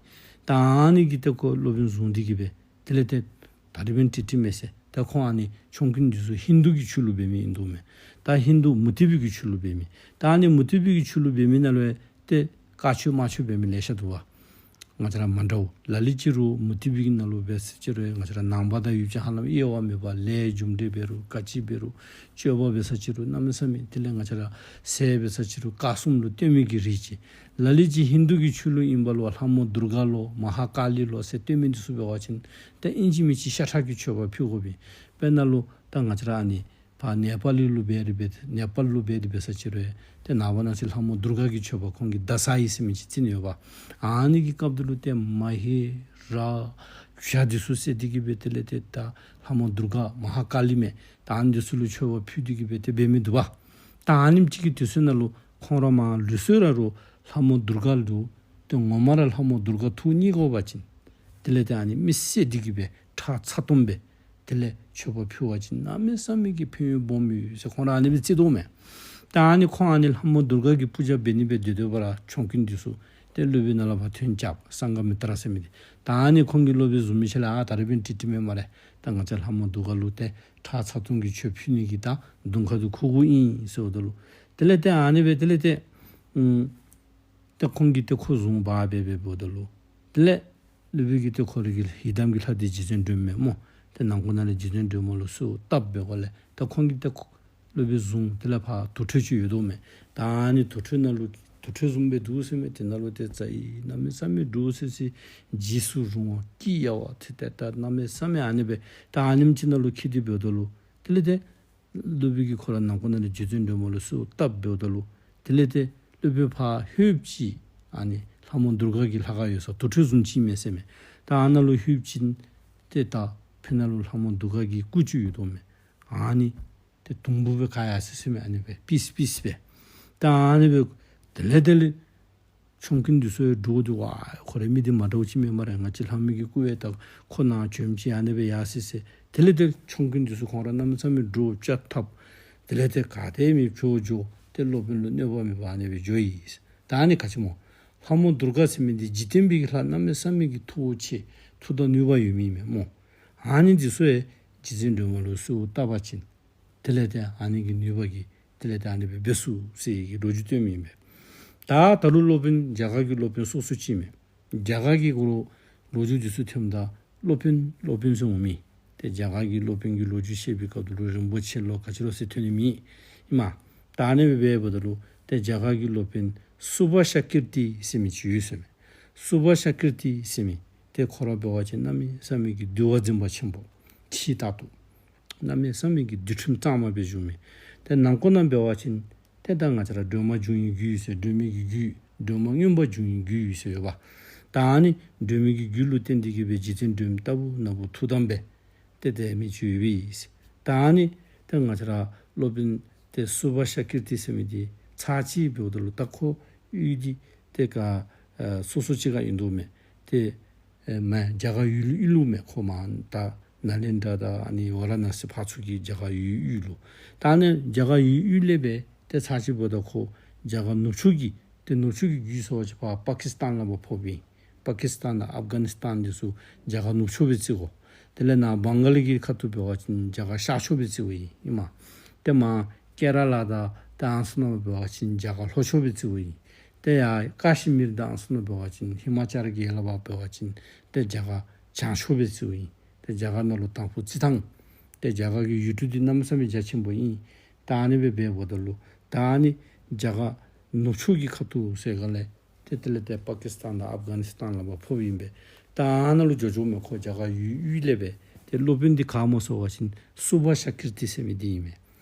ད་ཨ་ནི་གིས་ཏེ་ཁོ་སློབ་དཔོན་བཟུང་སྟེ་གི་སྦེ་དེ་ལས་ཏེ་ད་རིས་འབདན་ཏིག་ཏིག་མས་ཟེར། ད་ཁོང་ཨ་ནི་ཆོམ་རྐུན་འདི་ཚུ་ཧིན་དུ་གི་ཆོས་ལུགས་འབད་མི་ཨིན་འདུག་མས། ད་ཧིན་དུ་མུ་སྟེགས་པའི་གི་ཆོས་ལུགས་འབད་མི། ད་ཨ་ནི་མུ་སྟེགས་པའི་གི་ཆོས་ལུགས་འབད་མི་ནང་ལུ་ཡང་ཏེ་དཀར་ཆོས་དམར་ཆོས་འབད་མི་ལེ་ཤ་འདུག་པ། ང་བཅས་ར་མ་འདྲཝ། ལ་ལུ་ཅིག་རུང་མུ་སྟེགས་པའི་གི་ནང་ལུ་འབད་ས་ཅིག་རུང་ང་བཅས་ར་ནང་པ་དང་ཡོད་ཅིག་ཧ་ལམ་དབྱེ་བ་མེད་པར་ལས་རྒྱུ་འབྲས་འབད་རུང་ག་ཅི་འབད་རུང་སྤྱོད་པ་འབད་ས་ཅིག་རུང་གནམ་མེད་ས་མེད་དེ་ལས་ང་བཅས་ར་ཟས་འབད་ས་ཅིག་རུང་དཀར་གསུམ་ལུ་བརྟེན་མི་གི་རིགས་ཅིག། ལ་ལུ་ཅིག་ཧིན་དུ་གི་ཆོས་ལུགས་ཨིན་པ་ལུ་ལྷ་མོ་དུར་ག་ལོ་མ་ཧཱ་ཀཱ་ལི་ལོ་ཟེར་བསྟོད་མི་འདི་ཚུ་འབད་བ་ཅིན་ཏེ་ཨིན་ཅི་མིན་ཅི་ཤ་ཁྲག་གི་མཆོད་པ་ཕུལ་དགོ་པས། དཔེར་ན་ལུ་ད་ང་བཅས་ར་ཨ་ནི་ཕར་ནེ་པཱལ་ལི་ལུ་འབད་རུང་འབད་ནེ་པཱལ་ལུ་འབད་དེ་འབད་ས་ཅིག་རུང་ཏེ་ནངས་པ་གནངས་ཚེ་ལྷ་མོ་དུར་ག་གི་མཆོད་པ་ཁོང་གིས་ད་ས་ཡི་ཟེར་མི་ཅིག་བརྩི་ནི་ཡོདཔ། ཨ་ནི་གི་སྐབས་འདི་ལུ་ཏེ་མ་ཧེ་ར་བྱ་འདི་ཚུ་བསད་དེ་གི་སྦེ་དེ་ལས་ཏེ་ད་ལྷ་མོ་དུར་ག་མ་ཧཱ་ཀཱ་ལི་མས། ད་ཨ་ནི་འདི་ཚུ་ལུ་མཆོད་པ་ཕུལ་དེ་གི་སྦེ་ཏེ་འབད་མི་འདུག་པ། ད་ཨ་ནེམ་ཅིག་གི་དུས་ཚོད་ནང་ལུ་ཁོང་ར་མར་ལུས་སོ་ར་རུང་ལྷ་མོ་དུར་ག་ལུ་ཏེ་ངོ་མ་ར་ལྷ་མོ་དུར་ག་ཐུགས་མཉེས་དགོ་པ་ཅིན་དེ་ལས་ཏེ་ཨ་ནི་མི་བསད་དེ་གི་སྦེ་ཁྲག་ཚ་ཏོམ་སྦེ་དེ་ལས་མཆོད་པ་ཕུལ་བ་ཅིན་གནམ་མེད་ས་མེད་ཀྱི་ཕན་ཡོན་སྦོམ་ཡོད་ཟེར་ཁོང་ར་ཨ་ནི་སྦེ་བརྩི་དོ་མས། ད་ཨ་ནི་ཁོང་ཨ་ནི་ལྷ་མོ་དུར་ག་གི་པུ་ཇ་འབད་ནི་སྦེ་སྡོད་སྡོད་པ་ར་ཆོམ་རྐུན་འདི་ཚུ་ཏེ་སློབ་དཔོན་ནང་ལུ་ཕར་ཐོན་རྐྱབ། སངྒ་མི་ཏྲ་ཟེར་མི་འདི། ད་ཨ་ནི་ཁོང་གིས་སློབ་དཔོན་བཟུང་མི་ཆ་ལས་ཨ་ད་རིས་འབདན་ཏིག་ཏིག་མེན་སྨ་རེ། ད་ང་བཅས་ལྷ་མོ་དུར་ག་ལུ་ཏེ་ཁྲག་ཚ་ཏོམ་གྱི་མཆོད་ཕུལ་ནི་གི་ད་དུང་ཁ་དུ་ཁུག་ཁུག་ཨིན་ཟེརཝ་ད་ལུ་དེ་ལས་ཏེ་ཨ་ནི་སྦེ་དེ་ལས་ཏེ་ཨུམ་ཏེ་ཁོང་གིས་ཏེ་ཁོ་བཟུང་འབག་སྦེ་འབདཝ་ད་ལུ་དེ་ལས་སློབ་དཔོན་གྱིས་ཏེ་ཁོ་རའི་གི་ཡི་དམ་གྱི་ལྷ་འདི་རྗེ་བཙུན་སྒྲོལ་མ་སྨོ། ཏེ་ནང་ཁོག་ནང་ལས་རྗེ་བཙུན་སྒྲོལ་མ་ལུ་གསོལཝ་བཏབ་སྦེ་གོ་ལས་ཏེ་ཁོང་གིས་ཏེ་ཁོ་སློབ་དཔོན་བཟུང་དེ་ལས་ཕར་དུར་ཁྲོད་ཅིག་ཡོད་དོ་མས། ད་ཨ་ནི་དུར་ཁྲོད་ནང་ལུ་དུར་ཁྲོད་བཟུམ་སྦེ་འདུག་ཟེར་མས། དེ་ནང་ལུ་ཏེ་རྩྭ་ཡི་གནམ་མེད་ས་མེད་འདྲོག་སི་སི་འཇིགས་སུ་རུང་བ་སྐྱི་གཡའ་བ་ཏེ་ཏེ་ད་གནམ་མེད་ས་མེད་ཨ་ནི་སྦེ་ད་ཨ་ནེམ་ཅིག་ནང་ལུ་འཁྱིད་དེ་འབདཝ་ད་ལུ་དེ་ལས་ཏེ་སློབ་དཔོན་གྱིས་ཁོ་ར་ནང་ཁོག་ནང་ལས་རྗེ་བཙུན་སྒྲོལ་མ་ལུ་གསོལཝ་བཏབ་འབདཝ་ད་ལུ་དེ་ལས་ཏེ་སློབ་དཔོན་ཕར་ལྷོདཔ་ཅིག་ཨ་ནི་ལྷ་མོ་དུར་ག་གི་ལྷ་ཁང་ཡོད་ས་དུར་ཁྲོད་བཟུམ་ཅིག་མས་ཟེར་མས། ད་ཨ་ནཱ་ལུ་ལྷོདཔ་ཅིག་ཏེ་ད་ཕར་ནང་ལུ་ལྷ་མོ་དུར་ག་གི་སྐུ་ཅིག་ཡོད་དོ་མས། ཨ་ནི་ཏེ་དུམ་བུ་སྦེ་ག་ཡར་སི་སི་མས། ཨ་ནི་སྦེ་པིས་པིས་སྦེ། ད་ཨ་ནི་སྦེ་དེ་ལས་དེ་ལས་ཆོམ་རྐུན་འདི་ཚུ་ཡང་འདྲོག་སྟེ་ཝ་ཁོ་རའི་མི་འདི་མ་འདྲཝ་ཅིག་མེན་སྨ་རེ། ང་བཅས་ལྷ་མོ་གི་སྐུ་ཡང་ད་ཁོ་ནཱ་བྱོནམ་ཅིག་ཨ་ནི་སྦེ་ཡར་སི་སི། དེ་ལས་ཏེ་ཆོམ་རྐུན་འདི་ཚུ་ཁོང་ར་གནམ་མེད་ས་མེད་འདྲོག་ཅ་ཐབ། དེ་ལས་ཏེ་ག་ཏེ་མི་འཕྱོག་འགྱོ། ཏེ་སློབ་དཔོན་ལུ་གནོད་པ་མེད་པར་ཨ་ནི་སྦེ་འགྱོ་ཡི། ད་ཨ་ནི་ག་ཅི་སྨོ། ལྷ་མོ་དུར་ག་ཟེར་མི་འདི་འཇིག་རྟེན་པའི་གི་ལྷ་གནམ་མེད་ས་མེད་ཀྱི་མཐུ་བོ་ཆེ་མཐུ་དང་ནུས་པ་ཡོད་མི་ཨིན་མས་སྨོ། ཨ་ནི་འདི་ཚུ་ཡང་རྗེ་བཙུན་སྒྲོལ་མ་ལུ་གསོལཝ་བཏབ་པ་ཅིན་དེ་ལས་ཏེ་ཨ་ནི་གི་ནུས་པ་གིས་དེ་ལས་ཏེ་ཨ་ནི་སྦེ་འབད་ཚུགས་ཟེར་གི་ལོ་རྒྱུས་སྟོན་མི་ཨིན་པས། ད་ད་རུང་སློབ་དཔོན་རྒྱ་གར་གྱི་སློབ་དཔོན་སོ་སོ་ཅིག་མས། རྒྱ་གར་གྱི་གུ་རུ་ལོ་རྒྱུས་འདི་ཚུ་ཐོནམ་ད་སློབ་དཔོན་སློབ་དཔོན་ཟེར་འོང་མི། ཏེ་རྒྱ་གར་གྱི་སློབ་དཔོན་གྱི་ལོ་རྒྱུས་བཤད་པའི་སྐབས་དུ་ལུ་རིན་པོ་ཆེ་ལོ་ག་ཅི་ལོ་ཟེར་ཐོན་ནི་མེད་ཨིན་མས། ད་ཨ་ནི་སྦེ་འབདཝ་ད་ལུ་ཏེ་རྒྱ་གར་གྱི་སློབ་དཔོན་སུ་བྷ་ཤ་ཀིརྟི་ཟེར་མི་ཅིག་ཡོད་ཟེར་མས། སུ་བྷ་ཤ་ཀིརྟི་ཟེར་མི་ཏེ་ཁོ་ར་འབད་བ་ཅིན་གནམ་མེད་ས་མེད་ཀྱི་འདུལ་བ་འཛིན་པ་ཆེན་པོ་ཕྱི་ལྟར་དུ་གནམ་མེད་ས་མེད་ཀྱི་འདུལ་ཁྲིམས་གཙང་མ་སྦེ་བཞུགས་མི། ཏེ་ནང་ཁོག་ནང་འབད་བ་ཅིན་ཏེ་ད་ང་བཅས་ར་སྒྲོལ་མ་འབྱུང་བའི་རྒྱུད་ཟེར་སྒྲོལ་མའི་གི་རྒྱུད་སྒྲོལ་མ་མངོན་པར་འབྱུང་བའི་རྒྱུད་ཟེར་ཡོདཔ། ད་ཨ་ནི་སྒྲོལ་མའི་གི་རྒྱུད་ལུ་བརྟེན་ཏེ་གི་སྦེ་རྗེ་བཙུན་སྒྲོལ་མ་ལྟ་བུ་ན་བུ་ཐུགས་དམ་སྦེ་ཏེ་དེ་མི་ཅིག་ཡོད་པས། ད་ཨ་ནི་ཏེ་ང་བཅས་ར་སློབ་དཔོན་ཏེ་སུ་བྷ་ཤ་ཀིརྟི་ཟེར་མི་འདི་ཚར་ཅིག་འབདཝ་ད་ལུ་ད་ཁོ་ཡུལ་འདི་ཏེ་ག་ཨ་སོ་སོ་ཅིག་ཁར་ཨིན་དོ་མས། ཏེ་ཨེ་མ་རྒྱ་གར་ཡུལ་དབུས་ལུ་མས། ཁོ་མར་ད་ནཱ་ལེནྡྲ་དང་ཨ་ནི་ཝ་ར་ཎ་སི་ཕར་ཚུར་གྱི་རྒྱ་གར་ཡུལ་དབུས་ལུ། ད་ཨ་ནི་རྒྱ་གར་ཡུལ་དབུས་ལས་སྦེ་ཏེ་ཚར་ཅིག་འབདཝ་ད་ཁོ་རྒྱ་གར་ནུབ་ཕྱོགས་ཀྱི་ཏེ་ནུབ་ཕྱོགས་ཀྱི་རྒྱུད་ཟེར་བ་ཅིན་ཕར་པ་ཀིས་ཏཱན་ལུ་ཕར་ཕོགཔ་ཨིན། པ་ཀིས་ཏཱན་དང་ཨབ་གྷ་ནིས་ཏཱན་འདི་ཚུ་རྒྱ་གར་ནུབ་ཕྱོགས་སྦེ་བརྩི་དགོ། དེ་ལས་ནཱ་བང་ག་ལི་གི་ཁ་ཐུག་འབད་བ་ཅིན་རྒྱ་གར་ཤར་ཕྱོགས་སྦེ་བརྩིཝ་ཨིན་ཨིན་མས། ཏེ་མར་ཀེ་ར་ལ་དང་ཏེ་ཨ་ནི་ཚུ་ནང་འབད་བ་ཅིན་རྒྱ་གར་ལྷོ་ཕྱོགས་སྦེ་བརྩིཝ་ཨིན། ཏེ་ཡར་ཀ་ཤི་མིར་དང་ཨ་ནི་ཚུ་ནང་འབད་བ་ཅིན་ཧི་མ་ཅལ་གྱི་ཡ་ལ་བ་འབད་བ་ཅིན་ཏེ་རྒྱ་གར་བྱང་ཕྱོགས་སྦེ་བརྩིཝ་ཨིན། ཏེ་རྒྱ་གར་ནང་ལུ་དང་ཕུ་རྩི་ཐང་། ཏེ་རྒྱ་གར་གྱི་ཡུལ་གྲུ་འདི་གནམ་མེད་ས་མེད་རྒྱ་ཆེན་པོ་ཨིན། ད་ཨ་ནི་སྦེ་འབདཝ་ད་ལུ་ད་ཨ་ནི་རྒྱ་གར་ནུབ་ཕྱོགས་ཀྱི་ཁ་ཐུག་ཟེར་ག་ལས་ཏེ་དེ་ལས་ཏེ་པ་ཀིསི་ཏཱན་དང་ཨབ་གྷ་ནིསི་ཏཱན་ལ་བ་ཕོགཔ་ཨིན་པས། ད་ཨ་ནཱ་ལུ་འགྱོ་འགྱོཝ་མས། ཁོ་རྒྱ་གར་ཡུལ་དབུས་ལས་སྦེ་ཏེ་སློབ་དཔོན་འདི་ག་སྨོ་ཟེར་བ་ཅིན་སུ་བ་ཤ་ཀིརྟི་ཟེར་མི་འདི་ཨིན་མས།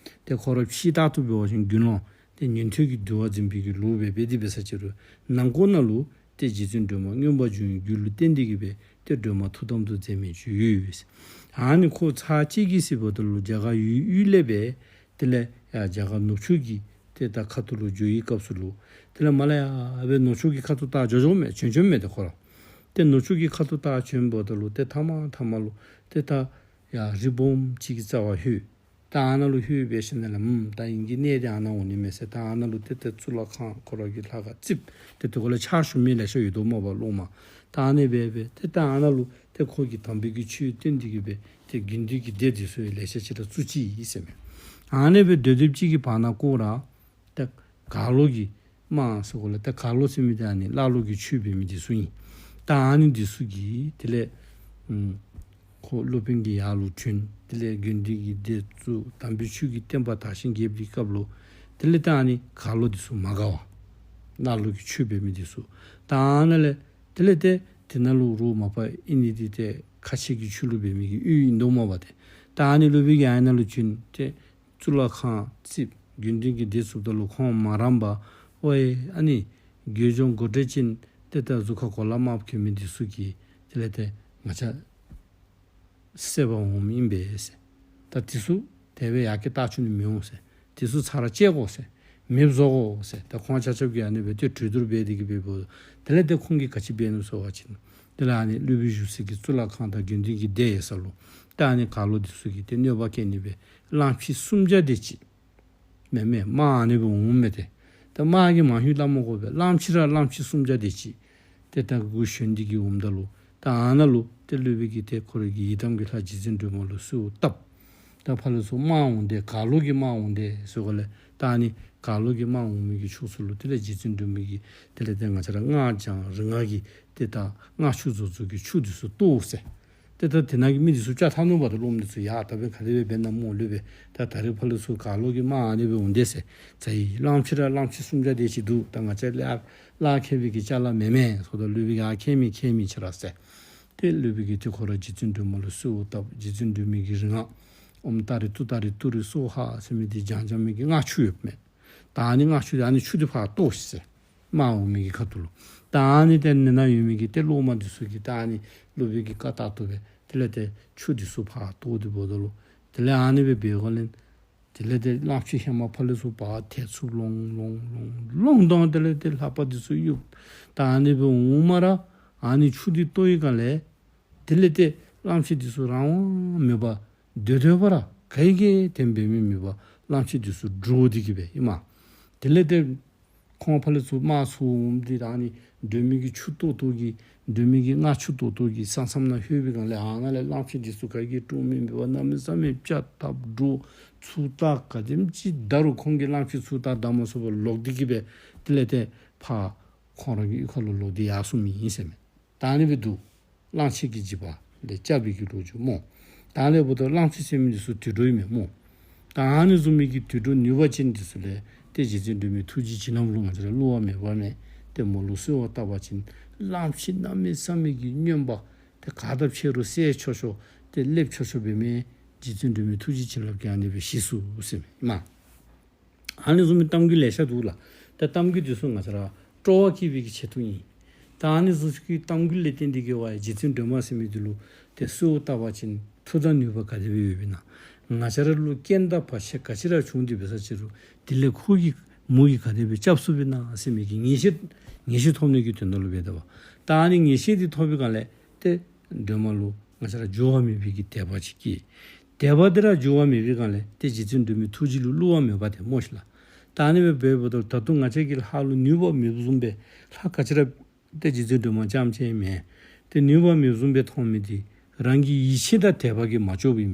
ཏེ་ཁོ་ར་ཕྱི་ལྟར་དུ་འབད་བ་ཅིན་དགེ་སློང་ཏེ་ཉན་ཐོས་ཀྱི་འདུལ་བ་འཛིན་པའི་གི་ལུགས་སྦེ་འབད་དེ་འབད་ས་ཅིག་རུང་ནང་ཁོག་ནང་ལུ་ཏེ་རྗེ་བཙུན་སྒྲོལ་མ་མངོན་པར་འབྱུང་བའི་རྒྱུད་ལུ་བརྟེན་ཏེ་གི་སྦེ་ཏེ་སྒྲོལ་མ་ཐུགས་དམ་དུ་མཛད་མི་ཅིག་ཡོད། ཨ་ནི་ཁོ་ཚར་གཅིག་གིས་ཟེརཝ་ད་ལུ་རྒྱ་གར་ཡུལ་དབུས་ལས་སྦེ་དེ་ལས་ཡར་རྒྱ་གར་ནུབ་ཕྱོགས་ཀྱི་ཏེ་ད་ཁ་ཐུག་ལུ་འགྱོ་བའི་སྐབས་སུ་ལུ་དེ་ལས་མར་ལས་ཡར་སྦེ་ནུབ་ཕྱོགས་ཀྱི་ཁ་ཐུག་ལྟ་འགྱོ་འགྱོཝ་མས། བྱོན་བྱོནམ་མས་ཏེ་ཁོ་ར། ཏེ་ནུབ་ཕྱོགས་ཀྱི་ཁ་ཐུག་ལྟ་བྱོནམ་ད་ལུ་ཏེ་མཐའ་མ་མཐའ་མ་ལུ་ཏེ་ད་ཡར་རི་སྦོམ་ཅིག་གི་རྩ་བར་ལྷོད། ད་ཨ་ནཱ་ལུ་ལྷོད་སྦེ་ཞིནམ་ལས་ཨམ་ད་ཨིན་གྱི་གནས་འདི་ཨ་ནཱ་འོང་ནི་མས་ཟེར། ད་ཨ་ནཱ་ལུ་ཏེ་ཏེ་གཙུག་ལག་ཁང་ཁོ་ར་གི་ལྷ་ཁང་རྩིགཔ་ཏེ་དེ་ཁོ་ལས་ཕྱག་ཞུ་མི་ལེ་ཤ་ཡོད་དོ་མས་པ་སློབ་མ། ད་ཨ་ནི་སྦེ་སྦེ་ཏེ་ད་ཨ་ནཱ་ལུ་ཏེ་ཁོ་གིས་དམ་པའི་གི་ཆོས་བསྟན་ཏེ་གི་སྦེ་ཏེ་དགེ་འདུན་གྱི་སྡེ་འདི་ཚུ་ལེ་ཤ་ཅིག་ར་བཙུགས་ཅི་ཨིན་ཟེར་མས། ཨ་ནི་སྦེ་སྡོད་སྡོདཔ་ཅིག་གི་བར་ན་ཁོ་ར་ཏེ་གར་ལོག་གི་དམག་ཟེར་གོ་ལགས། ཏེ་གར་ལོག་ཟེར་མི་འདི་ཨ་ནི་ཀླ་ཀློ་གི་ཆོས་འབད་མི་འདི་ཚུ་ཨིན། ད་ཨ་ནི་འདི་ཚུ་གིས་དེ་ལས་ཨམ་ཁོ་སློབ་དཔོན་གྱི་ཡར་ལུ་བྱོན། དེ་ལས་དགེ་འདུན་གྱི་སྡེ་བཙུགས། དམ་པའི་ཆོས་ཀྱི་བསྟན་པ་དར་ཞིང་རྒྱས་པའི་སྐབས་ལུ་དེ་ལས་ད་ཨ་ནི་གར་ལོག་འདི་ཚུ་མ་དགའ་བར་ཀླ་ཀློ་གི་ཆོས་འབད་མི་འདི་ཚུ་ད་ཨ་ནཱ་ལས་དེ་ལས་ཏེ་དེ་ནང་ལུ་རོགས་མ་པ་ཨིན་ནི་འདི་ཏེ་ཁ་ཆེ་གི་ཆོས་ལུགས་འབད་མི་གི་ཡུལ་ཨིན་དོ་མས་པ་ཏེ། ད་ཨ་ནི་སློབ་དཔོན་གྱི་ཨ་ནཱ་ལུ་བྱོན་ཏེ་གཙུག་ལག་ཁང་བརྩིགས། དགེ་འདུན་གྱི་སྡེ་བཙུགསཔ་ད་ལུ་ཁོང་མ་རངས་པར་ཨོའི་ཨ་ནི་དགེ་སྦྱོང་གོ་འདྲེ་ཅན་ཏེ་ད་གཟུགས་ཁར་གོ་ལ་དམརཔོ་གྱོན་མི་འདི་ཚུ་གིས་དེ་ལས་ཏེ་ང་བཅས་བསད་པར་འོངམ་ཨིན་པས་ཟེར། ད་འདི་ཚུ་དེ་སྦེ་ཡར་བསྐྱལ་བཏང་བཅུག་ནི་མི་འོང་ཟེར། འདི་ཚུ་ཚར་ར་བཅད་དགོ་ཟེར། མེདཔ་བཟོ་དགོ་ཟེར། ད་ཁོང་ཆ་ཁྱབ་ཀྱིས་ཨ་ནི་སྦེ་ཏེ་གྲོས་བསྡུར་འབད་དེ་གི་སྦེ་འབདཝ་ད་དེ་ལས་ཏེ་ཁོང་གིས་ག་ཅི་འབད་ནུག་ཟེར་བ་ཅིན་དེ་ལས་ཨ་ནི་སློབ་དཔོན་བཞུགས་སའི་གི་གཙུག་ལག་ཁང་དང་དགེ་འདུན་གྱི་སྡེ་ཡོད་ས་ལུ་ད་ཨ་ནི་གར་ལོག་འདི་ཚུ་གིས་ཏེ་གནོད་པ་བསྐྱལ་ནི་སྦེ་གླང་ཆེན་སུམ་བརྒྱ་དེ་ཅིག་མེན་མེན་དམག་ཨ་ནི་སྦེ་འོངམ་མས་ཏེ། ད་དམག་གི་མང་ཤོས་སླབ་མ་དགོ་པས། གླང་ཆེན་ར་གླང་ཆེན་སུམ་བརྒྱ་དེ་ཅིག་ཏེ་ད་གུ་ཞོན་ཏེ་གི་འོངམ་ད་ལུ་ད་ཨ་ནཱ་ལུ་ཏེ་སློབ་དཔོན་གྱིས་ཏེ་ཁོ་རའི་གི་ཡི་དམ་གྱི་ལྷ་རྗེ་བཙུན་སྒྲོལ་མ་ལུ་གསོལཝ་བཏབ། ད་ཕར་ལས་ཚུར་དམག་འོང་དེས། གར་ལོག་གི་དམག་འོང་དེས་ཟེར་གོ་ལགས། ད་ཨ་ནི་གར་ལོག་གི་དམག་འོང་མི་གི་ཕྱོགས་སུ་ལུ་དེ་ལས་རྗེ་བཙུན་སྒྲོལ་མ་གིས་དེ་ལས་ཏེ་ང་བཅས་ར་སྔགས་བགྱང་རིག་སྔགས་ཀྱི་ཏེ་ད་སྔགས་ཆུ་བཟོ་བཟོ་གི་ཆུ་འདི་ཚུ་གཏོར་ཟེར། ཏེ་ད་དེ་ནང་གི་མི་འདི་ཚུ་བཅག་ཐལ་ནུག་པ་ཏེ། སློབ་མ་འདི་ཚུ་ཡ་ད་འབདན་ག་དེ་སྦེ་འབད་ནི་སྨོ་སློབ་དཔོན། ད་ད་རིས་ཕར་ལས་ཚུར་གར་ལོག་གི་དམག་ཨ་ནི་སྦེ་འོང་དེས་ཟེར། ཙ་ཡི་གླང་ཆེན་ར་གླང་ཆེན་སུམ་བརྒྱ་དེ་ཅིག་འདུག། ད་ང་བཅས་ལག་ལག་ཁེལ་བའི་གི་ཅ་ལ་མེན་མས་ཟེརཝ་ད་སློབ་དཔོན་གྱིས་ཨ་ཁྱད་མེད་ཁྱད་མེད་ཅིག་ར་ཟེར། ཏེ་སློབ་དཔོན་གྱིས་ཏེ་ཁོ་ར་རྗེ་བཙུན་སྒྲོལ་མ་ལུ་གསོལཝ་བཏབ། རྗེ་བཙུན་སྒྲོལ་མའི་གི་རིག་སྔགས་ཨོཾ་ཏཱ་རེ་ཏུཏྟཱ་རེ་ཏུ་རེ་སྭཱ་ཧཱ་ཟེར་མི་འདི་བགྱང་བགྱང་མི་གི་སྔགས་ཆུ་ཡོདཔ་མས། ད་ཨ་ནི་སྔགས་ཆུ་འདི་ཨ་ནི་ཆུ་འདི་ཕར་གཏོར་ཤིག་ཟེར། དམག་འོང་མི་གི་ཁ་ཐུག་ལུ། ད་ཨ་ནི་ཏེ་ཨ་ནི་ནང་ཡོད་མི་གི་ཏེ་སློབ་མ་འདི་ཚུ་གིས་ད་ཨ་ནི་སློབ་དཔོན་གྱི་བཀའ་ལྟར་དུ་སྦེ་དེ་ལས་ཏེ་ཆུ་འདི་ཚུ་ཕར་གཏོར་ཏེ་འབདཝ་ད་ལུ་དེ་ལས་ཨ་ནི་སྦེ་འབད་བའི་སྒང་ལས་དེ་ལས་ཏེ་གླང་ཆེན་ཧེ་མ་ཕར་ལས་ཚུར་འབག་ཐལ་ཚུར་ལོང་ལོང་ལོང་ལོང་དོ། དེ་ལས་ཏེ་ལྷ་པ་འདི་ཚུ་གཡུག། ད་ཨ་ནི་སྦེ་འོངམ་ར་ཨ་ནི་ཆུ་འདི་གཏོར་བའི་སྒང་ལས་དེ་ལས་ཏེ་གླང་ཆེན་འདི་ཚུ་རང་དབང་མེད་པར་སྡོད་སྡོད་པ་ར་ག་གིས་ཡང་དེ་སྦེ་འབད་མི་མེད་པར་གླང་ཆེན་འདི་ཚུ་འདྲོག་སྟེ་གི་སྦེ་ཨིན་མས། དེ་ལས་ཏེ་ཁོང་ཕར་ལས་ཚུར་དམག་ཚུར་འོངམ་འདི་ད་ཨ་ནི་སྒྲོལ་མའི་གི་ཆུ་གཏོར་གཏོར་གྱི་སྒྲོལ་མའི་གི་སྔགས་ཆུ་གཏོར་གཏོར་གྱི་ས་མཚམས་ནང་ལྷོད་པའི་སྒང་ལས་ཨ་ནཱ་ལས་གླང་ཆེན་འདི་ཚུ་ག་གིས་ཡང་དཀྲུག་མི་མེད་པར་གནམ་མེད་ས་མེད་ཕྱག་བཏབ་འདྲོག། ཚུར་ལྟ་ག་དེམ་ཅིག་བདའ་རུང་ཁོང་གིས་གླང་ཆེན་ཚུར་ལྟ་བདའ་མ་ཚུགས་པར་ལོག་སྟེ་གི་སྦེ་དེ་ལས་ཏེ་ཕར་ཁོང་ར་གི་གཡུས་ཁ་ལུ་ལོག་སྟེ་ཡར་སོང་མི་ཨིན་ཟེར་མས། ད་ཨ་ནི་སྦེ་འདུག། གླང་ཆེན་གྱི་འཇིགས་པ་ལས་སྐྱབས་པའི་གི་ལོ་རྒྱུས་སྨོ། ད་ཨ་ནི་འབདཝ་ད་གླང་ཆེན་ཟེར་མི་འདི་ཚུ་དུད་འགྲོ་ཨིན་མས་སྨོ། ད་ཨ་ནི་བཟུམ་མའི་གི་དུད་འགྲོ་ནུས་པ་ཅན་འདི་ཚུ་ལས་ཏེ་རྗེ་བཙུན་སྒྲོལ་མའི་ཐུགས་རྗེ་བྱིན་རླབས་ལུ་ང་བཅས་ར་བསླུ་བ་མེད་པ་མས། ཏེ་མོ་ལུ་གསོལ་བ་བཏབ་པ་ཅིན་གླང་ཆེན་གནམ་མེད་ས་མེད་ཀྱི་རྔོན་པ་ཏེ་ག་དང་ཕྱད་རུང་བསད་ཆོག་ཆོག་ཏེ་སླེབ་ཆོག་ཆོག་འབད་མི་རྗེ་བཙུན་སྒྲོལ་མའི་ཐུགས་རྗེ་བྱིན་རླབས་ཀྱིས་ཨ་ནི་སྦེ་ཞི་སོང་ཟེར་མས་ཨིན་མས། ཨ་ནི་བཟུམ་མའི་གཏམ་རྒྱུད་ལེ་ཤ་འདུག་ལགས། ད་གཏམ་རྒྱུད་འདི་ཚུ་ང་བཅས་ར་སྤྲོ་བ་སྐྱེ་བའི་གི་ཆེད་དུ་ཨིན། ད་ཨ་ནི་བཟུམ་གྱི་གཏམ་རྒྱུད་ལས་བརྟེན་ཏེ་གི་སྦེ་རྗེ་བཙུན་སྒྲོལ་མ་ཟེར་མི་འདི་ལུ་ཏེ་གསོལཝ་བཏབ་པ་ཅིན་མཐུ་དང་ནུས་པ་ག་དེ་སྦེ་ཡོདཔ་ཨིན་ན། ང་བཅས་ར་ལུ་རྐྱེན་དང་བར་ཆད་ག་ཅི་ར་བྱུང་སྟེ་འབད་ས་ཅིག་རུང་དེ་ལས་ཁོ་གིས་མོ་གིས་ག་དེ་སྦེ་སྐྱབས་སུ་འབད་ན་ཟེར་མི་གི་ངེས་ཤེས་ངེས་ཤེས་ཐོབ་ནི་གི་དོན་དག་ལུ་འབད་དོ་བ། ད་ཨ་ནི་ངེས་ཤེས་འདི་ཐོབ་པའི་སྒང་ལས་ཏེ་སྒྲོལ་མ་ལུ་ང་བཅས་ར་འགྱུར་བ་མེད་པའི་གི་དད་པ་ཅིག་སྐྱེས། དད་པ་འདི་ར་འགྱུར་བ་མེད་པའི་སྒང་ལས་ཏེ་རྗེ་བཙུན་སྒྲོལ་མའི་ཐུགས་རྗེ་ལུ་བསླུ་བ་མེད་པ་དེ་སྨོ་ཤིག་ལགས། ད་ཨ་ནི་སྦེ་འབདཝ་ད་ད་དུང་ང་བཅས་ཀྱི་ལྷ་ལུ་ནུས་པ་མེདཔ་བཟུམ་སྦེ་ལྷ་ག་ཅི་ར་ཏེ་རྗེ་བཙུན་སྒྲོལ་མ་རྐྱངམ་ཅིག་མེན། ཏེ་ནུས་པ་མེདཔ་བཟུམ་སྦེ་མཐོང་མི་འདི་ རང་གི་ཡིད་ཆེས་དང་དད་པ་གིས་མ་ལྕོགསཔ་ཨིན་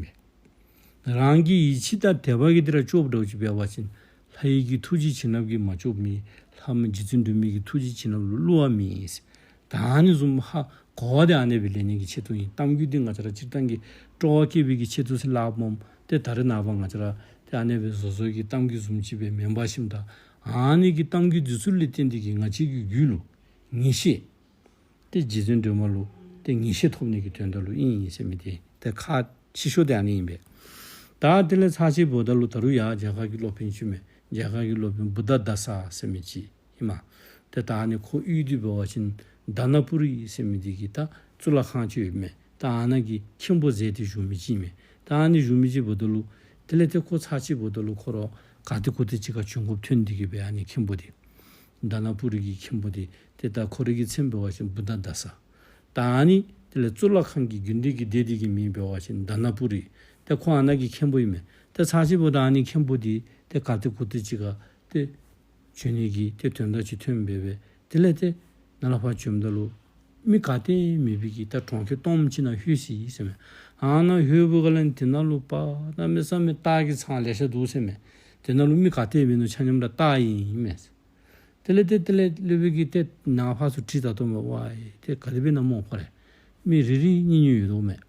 པས། རང་གི་ཡིད་ཆེས་དང་དད་པ་གིས་འདི་ར་ལྕོགསཔ་འདྲཝ་ཅིག་འབད་བ་ཅིན་ལྷ་ཡི་གི་ཐུགས་རྗེ་བྱིན་རླབས་ཀྱིས་མ་ལྕོགསཔ་མེད། ལྷ་མོ་རྗེ་བཙུན་སྒྲོལ་མའི་གི་ཐུགས་རྗེ་བྱིན་རླབས་ལུ་བསླུ་བ་མེད་ཟེར། ད་ཨ་ནི་བཟུམ་ཧ་གོ་བ་འདི་ཨ་ནི་སྦེ་ལེན་ནི་གི་ཆེད་དུ་ཨིན། གཏམ་རྒྱུད་འདི་ང་བཅས་ར་སྤྱིར་བཏང་གི་སྤྲོ་བ་བསྐྱེད་པའི་གི་ཆེད་དུ་ཟེར་སླབ་སྨོ། ཏེ་ད་རེས་ནངས་པ་ང་བཅས་ར་ཏེ་ཨ་ནི་སྦེ་བཟོ་བཟོ་གི་གཏམ་རྒྱུད་བཟུམ་ཅིག་སྦེ་མེན་པར་ཞིནམ་ད་ཨ་ནི་གི་གཏམ་རྒྱུད་འདི་ཚུ་ལས་བརྟེན་ཏེ་གི་ང་བཅས་ཀྱི་རྒྱུད་ལུ་ངེས་ཤེས། ཏེ་རྗེ་བཙུན་སྒྲོལ་མ་ལུ་ཏེ་ངེས་ཤེས་ཐོབ་ནི་གི་དོན་དག་ལུ་ཨིན་ཟེར་མི་འདི་ཏེ་ཁག་ཆེ་ཤོས་འདི་ཨ་ནི་ཨིན་པས། ད་དེ་ལས་ཚར་གཅིག་འབདཝ་ད་ལུ་ད་རུང་ཡང་རྒྱ་གར་གྱི་སློབ་དཔོན་ཅིག་མས། རྒྱ་གར་གྱི་སློབ་དཔོན་བུདྡྷ་དཱ་ས་ཟེར་མི་ཅིག་ཨིན་མས། ཏེ་ད་ཨ་ནི་ཁོ་ཡུལ་འདི་འབད་བ་ཅིན་དཱ་ན་པུ་རི་ཟེར་མི་འདི་གི་ད་གཙུག་ལག་ཁང་ཅིག་ཡོདཔ་མས། ད་ཨ་ནཱ་གི་མཁན་པོ་མཛད་དེ་བཞུགས་མི་ཅིག་མས། ད་ཨ་ནི་བཞུགས་མི་ཅིག་འབདཝ་ད་ལུ་དེ་ལས་ཏེ་ཁོ་ཚར་གཅིག་འབདཝ་ད་ལུ་ཁོ་ར་ག་ཏེ་གུ་ཏེ་ཅིག་ཁར་བྱོན་དགོཔ་ཐོན་ཏེ་གི་སྦེ་ཨ་ནི་མཁན་པོ་འདི་དཱ་ན་པུ་རི་གི་མཁན་པོ་འདི་ཏེ་ད་ཁོ་རའི་གི་མཚན་འབད་བ་ཅིན་བུདྡྷ་དཱ་ས། ད་ཨ་ནི་དེ་ལས་གཙུག་ལག་ཁང་གི་དགོན་སྡེ་གི་སྡེ་འདི་གི་མིང་འབད་བ་ཅིན་དཱ་ན་པུ་རི། ཏེ་ཁོ་ཨ་ནཱ་གི་མཁན་པོ་ཨིན་མས། ཏེ་ཚར་གཅིག་འབདཝ་ད་ཨ་ནི་མཁན་པོ་འདི་ཏེ་ག་ཏེ་གུ་ཏེ་ཅིག་ཁར་ཏེ་བྱོན་ནི་གི་ཏེ་དོན་དག་ཅིག་ཐོན་སྦེ་སྦེ་དེ་ལས་ཏེ་ནཱ་ལས་ཕར་བྱོནམ་ད་ལུ་མི་ག་ཏེ་མེད་པའི་གི་ད་གྲོང་ཁྱེར་སྟོངམ་ཅིག་ནང་ལྷོད་ཅི་ཟེར་མས། ཨ་ནཱ་ལྷོད་པའི་སྒང་ལས་དེ་ནང་ལུ་པ་གནམ་མེད་ས་མེད་སྟག་གི་ཚང་ལེ་ཤ་འདུག་ཟེར་མས། དེ་ནང་ལུ་མི་ག་ཏེ་མེད་ནུག། ཆ་མཉམ་ར་སྟག་ཨིན་མས། དེ་ལས་ཏེ་དེ་ལས་སློབ་དཔོན་གྱིས་ཏེ་ནཱ་ཕར་ཚུར་དྲིས་ད་ལྟོ་མས། ཝའི་ཏེ་ག་དེ་སྦེ་ཨིན་ན་སྨོ་ཁོ་རེ། མི་རེ་རེ་གཉིས་གཉིས་ཡོད་དོ་མས།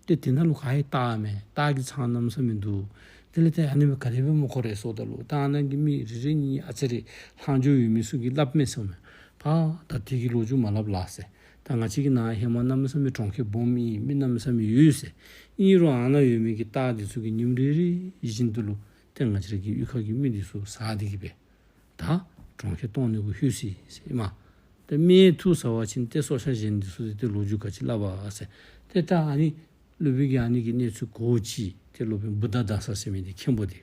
ཏེ་དེ་ནང་ལུ་ག་ཡང་སྟག་མས། སྟག་གི་ཚང་གནམ་མེད་ས་མེད་འདུག། དེ་ལས་ཏེ་ཨ་ནི་སྦེ་ག་དེ་སྦེ་སྨོ་ཁོ་རེ་ཟེརཝ་ད་ལུ་ད་ཨ་ནཱ་གི་མི་རེ་རེ་གཉིས་གཉིས་ཨ་ཙི་རེ་ལྷག་འཕྲོ་ཡོད་མི་ཚུ་གིས་སླབ་མས་ཟེར་མས། ཕར་ད་དེ་གི་ལོ་རྒྱུས་མ་སླབ་ལགས་ཟེར། ད་ང་བཅས་ཀྱི་ནཱ་ཧེ་མ་གནམ་མེད་ས་མེད་གྲོང་ཁྱེར་སྦོམ་ཨིན། མི་གནམ་མེད་ས་མེད་ཡོད་ཟེར། ཨིན་རུང་ཨ་ནཱ་ཡོད་མི་གི་སྟག་འདི་ཚུ་གིས་ཉིནམ་རེ་རེ་བཞིན་དུ་ལུ་ཏེ་ང་བཅས་ར་གི་གཡུས་ཁ་གི་མི་འདི་ཚུ་ཟ་སྟེ་གི་སྦེ་ད་གྲོང་ཁྱེར་སྟོང་ནི་གུ་ལྷོད་ཅི་ཟེར་ཨིན་མས། ཏེ་མི་ཐུག་ཟ་བ་ཅིན་ཏེ་སྲོག་ཆགས་གཞན་འདི་ཚུ་ཏེ་ལོ་རྒྱུས་ག་ཅི་སླབ་པ་ཟེར། ཏེ་ད་ཨ་ནི་སློབ་དཔོན་གྱིས་ཨ་ནི་གི་གནས་ཚུལ་གོ་ཅི། ཏེ་སློབ་དཔོན་བུདྡྷ་དཱ་ས་ཟེར་མི་འདི་མཁན་པོ་འདི་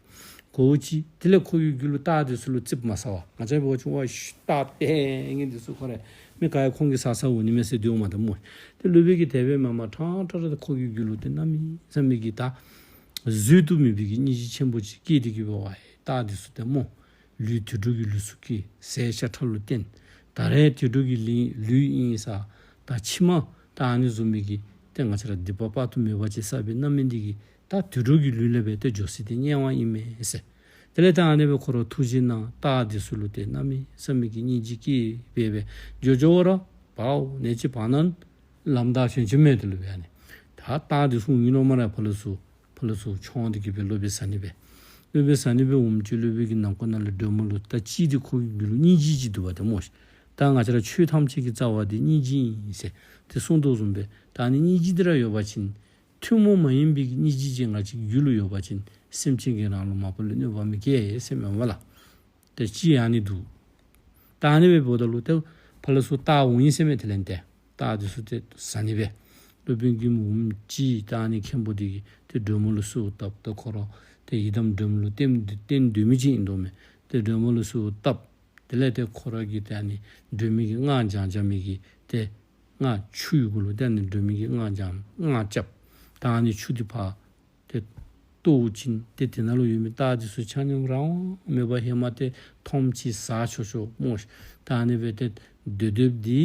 གོ་ཅི། དེ་ལས་ཁོ་གི་རྒྱུད་ལུ་སྟག་འདི་ཚུ་ལུ་ཙིགཔ་མ་ཟ་བར་ང་བཅས་འབད་བ་ཅིན་ཝའི་ཤུ་སྟག་ལྟས་ངན་འདི་ཚུ་ཁོ་རེ་མི་ག་ཡང་ཁོང་གིས་ཟ་ཟ་འོང་ནི་མས་ཟེར་འདོད་མ་ད་སྨོ། ཏེ་སློབ་དཔོན་གྱིས་དེ་སྦེ་མ་སྨྲ་ཁྲང་ཁྲ་ར་ཏེ་ཁོ་གི་རྒྱུད་ལུ་ཏེ་གནམ་མེད་ས་མེད་ཀྱི་ད་བཟོད་དུ་མེད་པའི་གི་སྙིང་རྗེ་ཆེན་པོ་ཅིག་སྐྱེས་ཏེ་གི་སྦེ་ཝའི་སྟག་འདི་ཚུ་ཏེ་སྨོ། ལུས་དུད་འགྲོ་གི་ལུས་སུ་སྐྱེས། ཟས་ཤ་ཁྲག་ལུ་བརྟེན། ད་རེས་དུད་འགྲོ་གི་ལི་ལུས་ཨིན་ས། ད་ཕྱི་མ་ད་ཨ་ནི་བཟུམ་མའི་གི་ཏེ་ང་བཅས་ར་སྡིག་པ་དཔག་ཏུ་མེད་པ་ཅིག་བསགས་པའི་རྣམ་སྨིན་འདི་གིས་ད་དུད་འགྲོ་གི་ལུས་ལས་སྦེ་ཏེ་འགྱོ་སྲིད་དེ་དམྱལ་བ་ཨིན་མས་ཟེར། དེ་ལས་ད་ཨ་ནི་སྦེ་ཁོ་ར་ཐུགས་རྗེ་གནང་། སྟག་འདི་ཚུ་ལུ་ཏེ་གནམ་མེད་ས་མེད་ཀྱི་སྙིང་རྗེ་སྐྱེས་སྦེ་སྦེ་འགྱོ་འགྱོཝ་ར་བའོ་ནེ་ཅིག་བར་ན་ལམ་བདའ་བྱོན་བྱོནམ་མས། དེ་ལུ་སྦེ་ཨ་ནི་ད་སྟག་འདི་ཚུ་འོང་ནི་ལོ་མ་ར་ཕར་ལས་ཚུར་ཕར་ལས་ཚུར་མཆོང་སྟེ་གི་སྦེ་སློབ་དཔོན་ཟ་ནི་སྦེ། སློབ་དཔོན་ཟ་ནི་སྦེ་འོངམ་ཅིག་སློབ་དཔོན་གྱི་ནང་ཁོག་ནང་ལས་སྒྲོལ་མ་ལུ་ད་ཅི་འདི་ཁོ་གི་རྒྱུད་ལུ་སྙིང་རྗེ་ཅིག་འདུག་པ་ཏེ་སྨོ་ཤིག། ད་ང་བཅས་ར་ཆོས་ཐམས་ཅད་ཀྱི་རྩ་བ་འདི་སྙིང་རྗེ་ཨིན་ཟེར་ཏེ་གསུངས་དོ་བཟུམ་སྦེ་ད་ཨ་ནི་སྙིང་རྗེ་འདི་ར་ཡོད་པ་ཅིན་ཐུན་མོང་མ་ཡིན་པའི་གི་སྙིང་རྗེ་ཅིག་ང་བཅས་ཀྱི་རྒྱུད་ལུ་ཡོད་པ་ཅིན་སེམས་ཅན་གྱིས་རང་ལུ་མ་པ་ལས་གནོད་པ་མི་བཀལ་ཟེར་མས་པ་ལགས། ཏེ་ཅིག་ཨ་ནི་འདུག། ད་ཨ་ནི་སྦེ་འབདཝ་ད་ལུ་ཏེ་ཕར་ལས་ཚུར་སྟག་འོང་ཡི་ཟེར་མས། དེ་ལས་ཏེ་སྟག་འདི་ཚུ་ཏེ་ཟ་ནི་སྦེ་སློབ་དཔོན་གྱིས་འོངམ་ཅིག་ད་ཨ་ནི་མཁན་པོ་འདི་གིས་ཏེ་སྒྲོལ་མ་ལུ་གསོལཝ་བཏབ། ཏེ་ཁོ་ར་ཏེ་ཡི་དམ་སྒྲོལ་མ་ལུ་བརྟེན་བརྟེན་སྡོད་མི་ཅིག་ཨིན་དོ་མས། ཏེ་སྒྲོལ་མ་ལུ་གསོལཝ་བཏབ། དེ་ལས་ཏེ་ཁོ་ར་གིས་ཏེ་ཨ་ནི་སྒྲོལ་མའི་གི་སྔགས་བགྱང་བགྱང་མི་གི་ཏེ་སྔགས་ཆུ་ཡི་གུ་ལུ་ཏེ་ཨ་ནི་སྒྲོལ་མའི་གི་སྔགས་བགྱང་སྔགས་རྐྱབ། ད་ཨ་ནི་ཆུ་འདི་ཕར་ཏེ་གཏོར་བ་ཅིན་ཏེ་དེ་ནང་ལུ་ཡོད་མི་སྟག་འདི་ཚུ་ཆ་མཉམ་རང་དབང་མེད་པར་ཧེ་མ་ཏེ་མཐོངམ་ཅིག་ཟ་ཆོག་ཆོག་སྨོ་ཤིག། ད་ཨ་ནི་སྦེ་ཏེ་སྡོད་སྡོདཔ་འདི་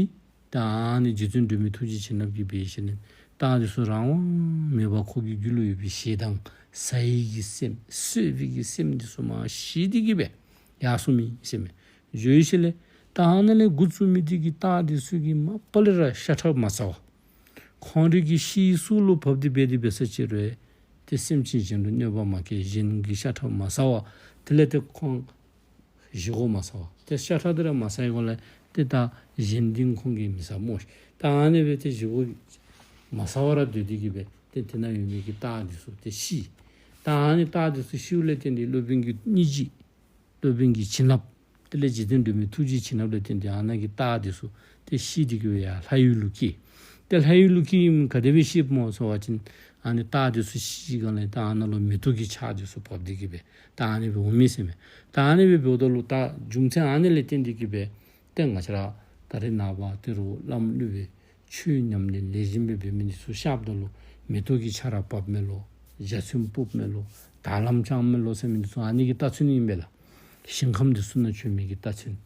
ད་ཨ་ནི་རྗེ་བཙུན་སྒྲོལ་མའི་ཐུགས་རྗེ་བྱིན་རླབས་ཀྱིས་འབད་ཞིནམ་ལས་སྟག་འདི་ཚུ་རང་དབང་མེད་པར་ཁོ་གི་རྒྱུད་ལུ་ཡོད་པའི་ཞེ་སྡང་ཟ་ཡི་གི་སེམས་གསོད་པའི་གི་སེམས་འདི་ཚུ་མར་ཞི་སྟེ་གི་སྦེ་ཡར་སོང་མི་ཟེར་མས། འགྱོ་ཞིནམ་ལས་ད་ཨ་ནཱ་ལས་འགོ་བཙུགས་མི་འདི་གིས་སྟག་འདི་ཚུ་གིས་མ་པ་ལས་ར་ཤ་ཁྲག་མ་ཟ་བར་ཁོང་རའི་གི་ཤི་སྲོག་ལུ་བབས་ཏེ་འབད་དེ་འབད་ས་ཅིག་རུང་ཏེ་སེམས་ཅན་གཞན་ལུ་གནོད་པ་མ་བཀལ། གཞན་གྱི་ཤ་ཁྲག་མ་ཟ་བར་དེ་ལས་ཏེ་ཁོང་བཞེས་སྒོ་མ་ཟ་བར་ཏེ་ཤ་ཁྲག་འདི་ར་མ་ཟ་བའི་སྒོ་ལས་ཏེ་ད་གཞན་འདི་ཁོང་གིས་མི་ཟ་སྨོ་ཤིག། ད་ཨ་ནི་སྦེ་ཏེ་བཞེས་སྒོ་མ་ཟ་བར་ར་སྡོད་དེ་གི་སྦེ་ཏེ་དེ་ནང་ཡོད་མི་གི་སྟག་འདི་ཚུ་ཏེ་ཤི། ད་ཨ་ནི་སྟག་འདི་ཚུ་ཤིཝ་ལས་བརྟེན་ཏེ་སློབ་དཔོན་གྱི་སྙིང་རྗེ་སློབ་དཔོན་གྱི་བྱིན་རླབས་དེ་ལས་རྗེ་བཙུན་སྒྲོལ་མའི་ཐུགས་རྗེའི་བྱིན་རླབས་ལས་བརྟེན་ཏེ་ཨ་ནཱ་གི་སྟག་འདི་ཚུ་ཏེ་ཤི་སྟེ་གི་སྦེ་ཡར་ལྷ་ཡུལ་ལུ་སྐྱེས། ཏེ་ལྷ་ཡུལ་ལུ་སྐྱེས་ཡི་ག་དེ་སྦེ་ཤིཝ་སྨོ་ཟེར་བ་ཅིན་ཨ་ནི་སྟག་འདི་ཚུ་ཤི་སྒང་ལས་ད་ཨ་ནཱ་ལུ་མེ་ཏོག་གི་ཆར་འདི་ཚུ་བབས་ཏེ་གི་སྦེ་ད་ཨ་ནི་སྦེ་འོང་མི་ཟེར་མས། ད་ཨ་ནི་སྦེ་འབདཝ་ད་ལུ་ད་རྒྱུ་མཚན་ཨ་ནི་ལས་བརྟེན་ཏེ་གི་སྦེ་ཏེ་ང་བཅས་ར་ད་རེས་ནངས་པ་ཏེ་རུང་བླམ་སློབ་དཔོན་ཆོས་ཉམས་ལེན་ལེགས་ཤོམ་སྦེ་འབད་མི་འདི་ཚུ་གཤགསཔ་ད་ལུ་མེ་ཏོག་གི་ཆར་ར་བབས་མས་ལོ། འཇའ་ཚོན་ཕུབ་མས་ལོ། དར་ལམ་བཅངས་མས་ལོ་ཟེར་མི་འདི་ཚུ་ཨ་ནི་གི་རྟགས་མཚན་ཨིན་པས་ལགས། ཞིང་ཁམས་འདི་ཚུ་ནང་བྱོན་མི་གི་རྟགས་མཚན།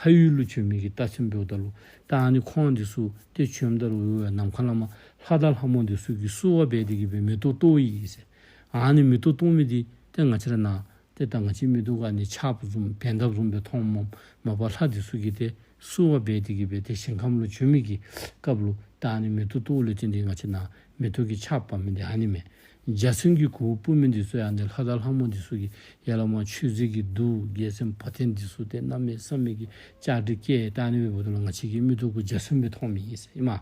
ལྷ་ཡུལ་ལུ་བྱོན་མི་གི་རྟགས་མཚན་འབདཝ་ད་ལུ་ད་ཨ་ནི་ཁོང་འདི་ཚུ་ཏེ་བྱོནམ་ད་ལུ་ནམ་མཁའ་ལས་མར་ལྷ་དང་ལྷ་མོ་འདི་ཚུ་གིས་བསུ་བ་འབད་དེ་གི་སྦེ་མེ་ཏོག་གཏོར་ཡི་ཟེར། ཨ་ནི་མེ་ཏོག་གཏོར་མི་འདི་ཏེ་ང་བཅས་ར་ནཱ་ཏེ་ད་ང་བཅས་མིག་ཏོ་ག་ནི་ཆརཔ་བཟུམ་བལ་འདབ་བཟུམ་སྦེ་མཐོངམ་མས། མ་པ་ལྷ་འདི་ཚུ་གིས་ཏེ་བསུ་བ་འབད་དེ་གི་སྦེ་ཏེ་ཞིང་ཁམས་ལུ་བྱོན་མི་གི་སྐབས་ལུ་ད་ཨ་ནི་མེ་ཏོག་གཏོར་ལས་བརྟེན་ཏེ་ང་བཅས་ནཱ་མེ་ཏོག་གི་ཆརཔ་འབབ་མི་འདི་ཨ་ནི་མས། འཇའ་ཚོན་གྱི་གོ་བ་སྤུབ་མི་འདི་ཚུ་ཡང་ཏེ་ལྷ་དང་ལྷ་མོ་འདི་ཚུ་གིས་ཡར་ལས་མར་མཆོད་རྫས་ཀྱི་གདུགས་རྒྱལ་མཚན་འཕོ་ཏེ་འདི་ཚུ་ཏེ་གནམ་མེད་ས་མེད་ཀྱི་ལྕགས་རི་བཀལ་ད་ཨ་ནི་སྦེ་འབདཝ་ད་ལུ་ང་བཅས་ཀྱི་མིག་ཏོ་གུ་འཇའ་ཚོན་སྦེ་མཐོང་མི་ཨིན་ཟེར་ཨིན་མས།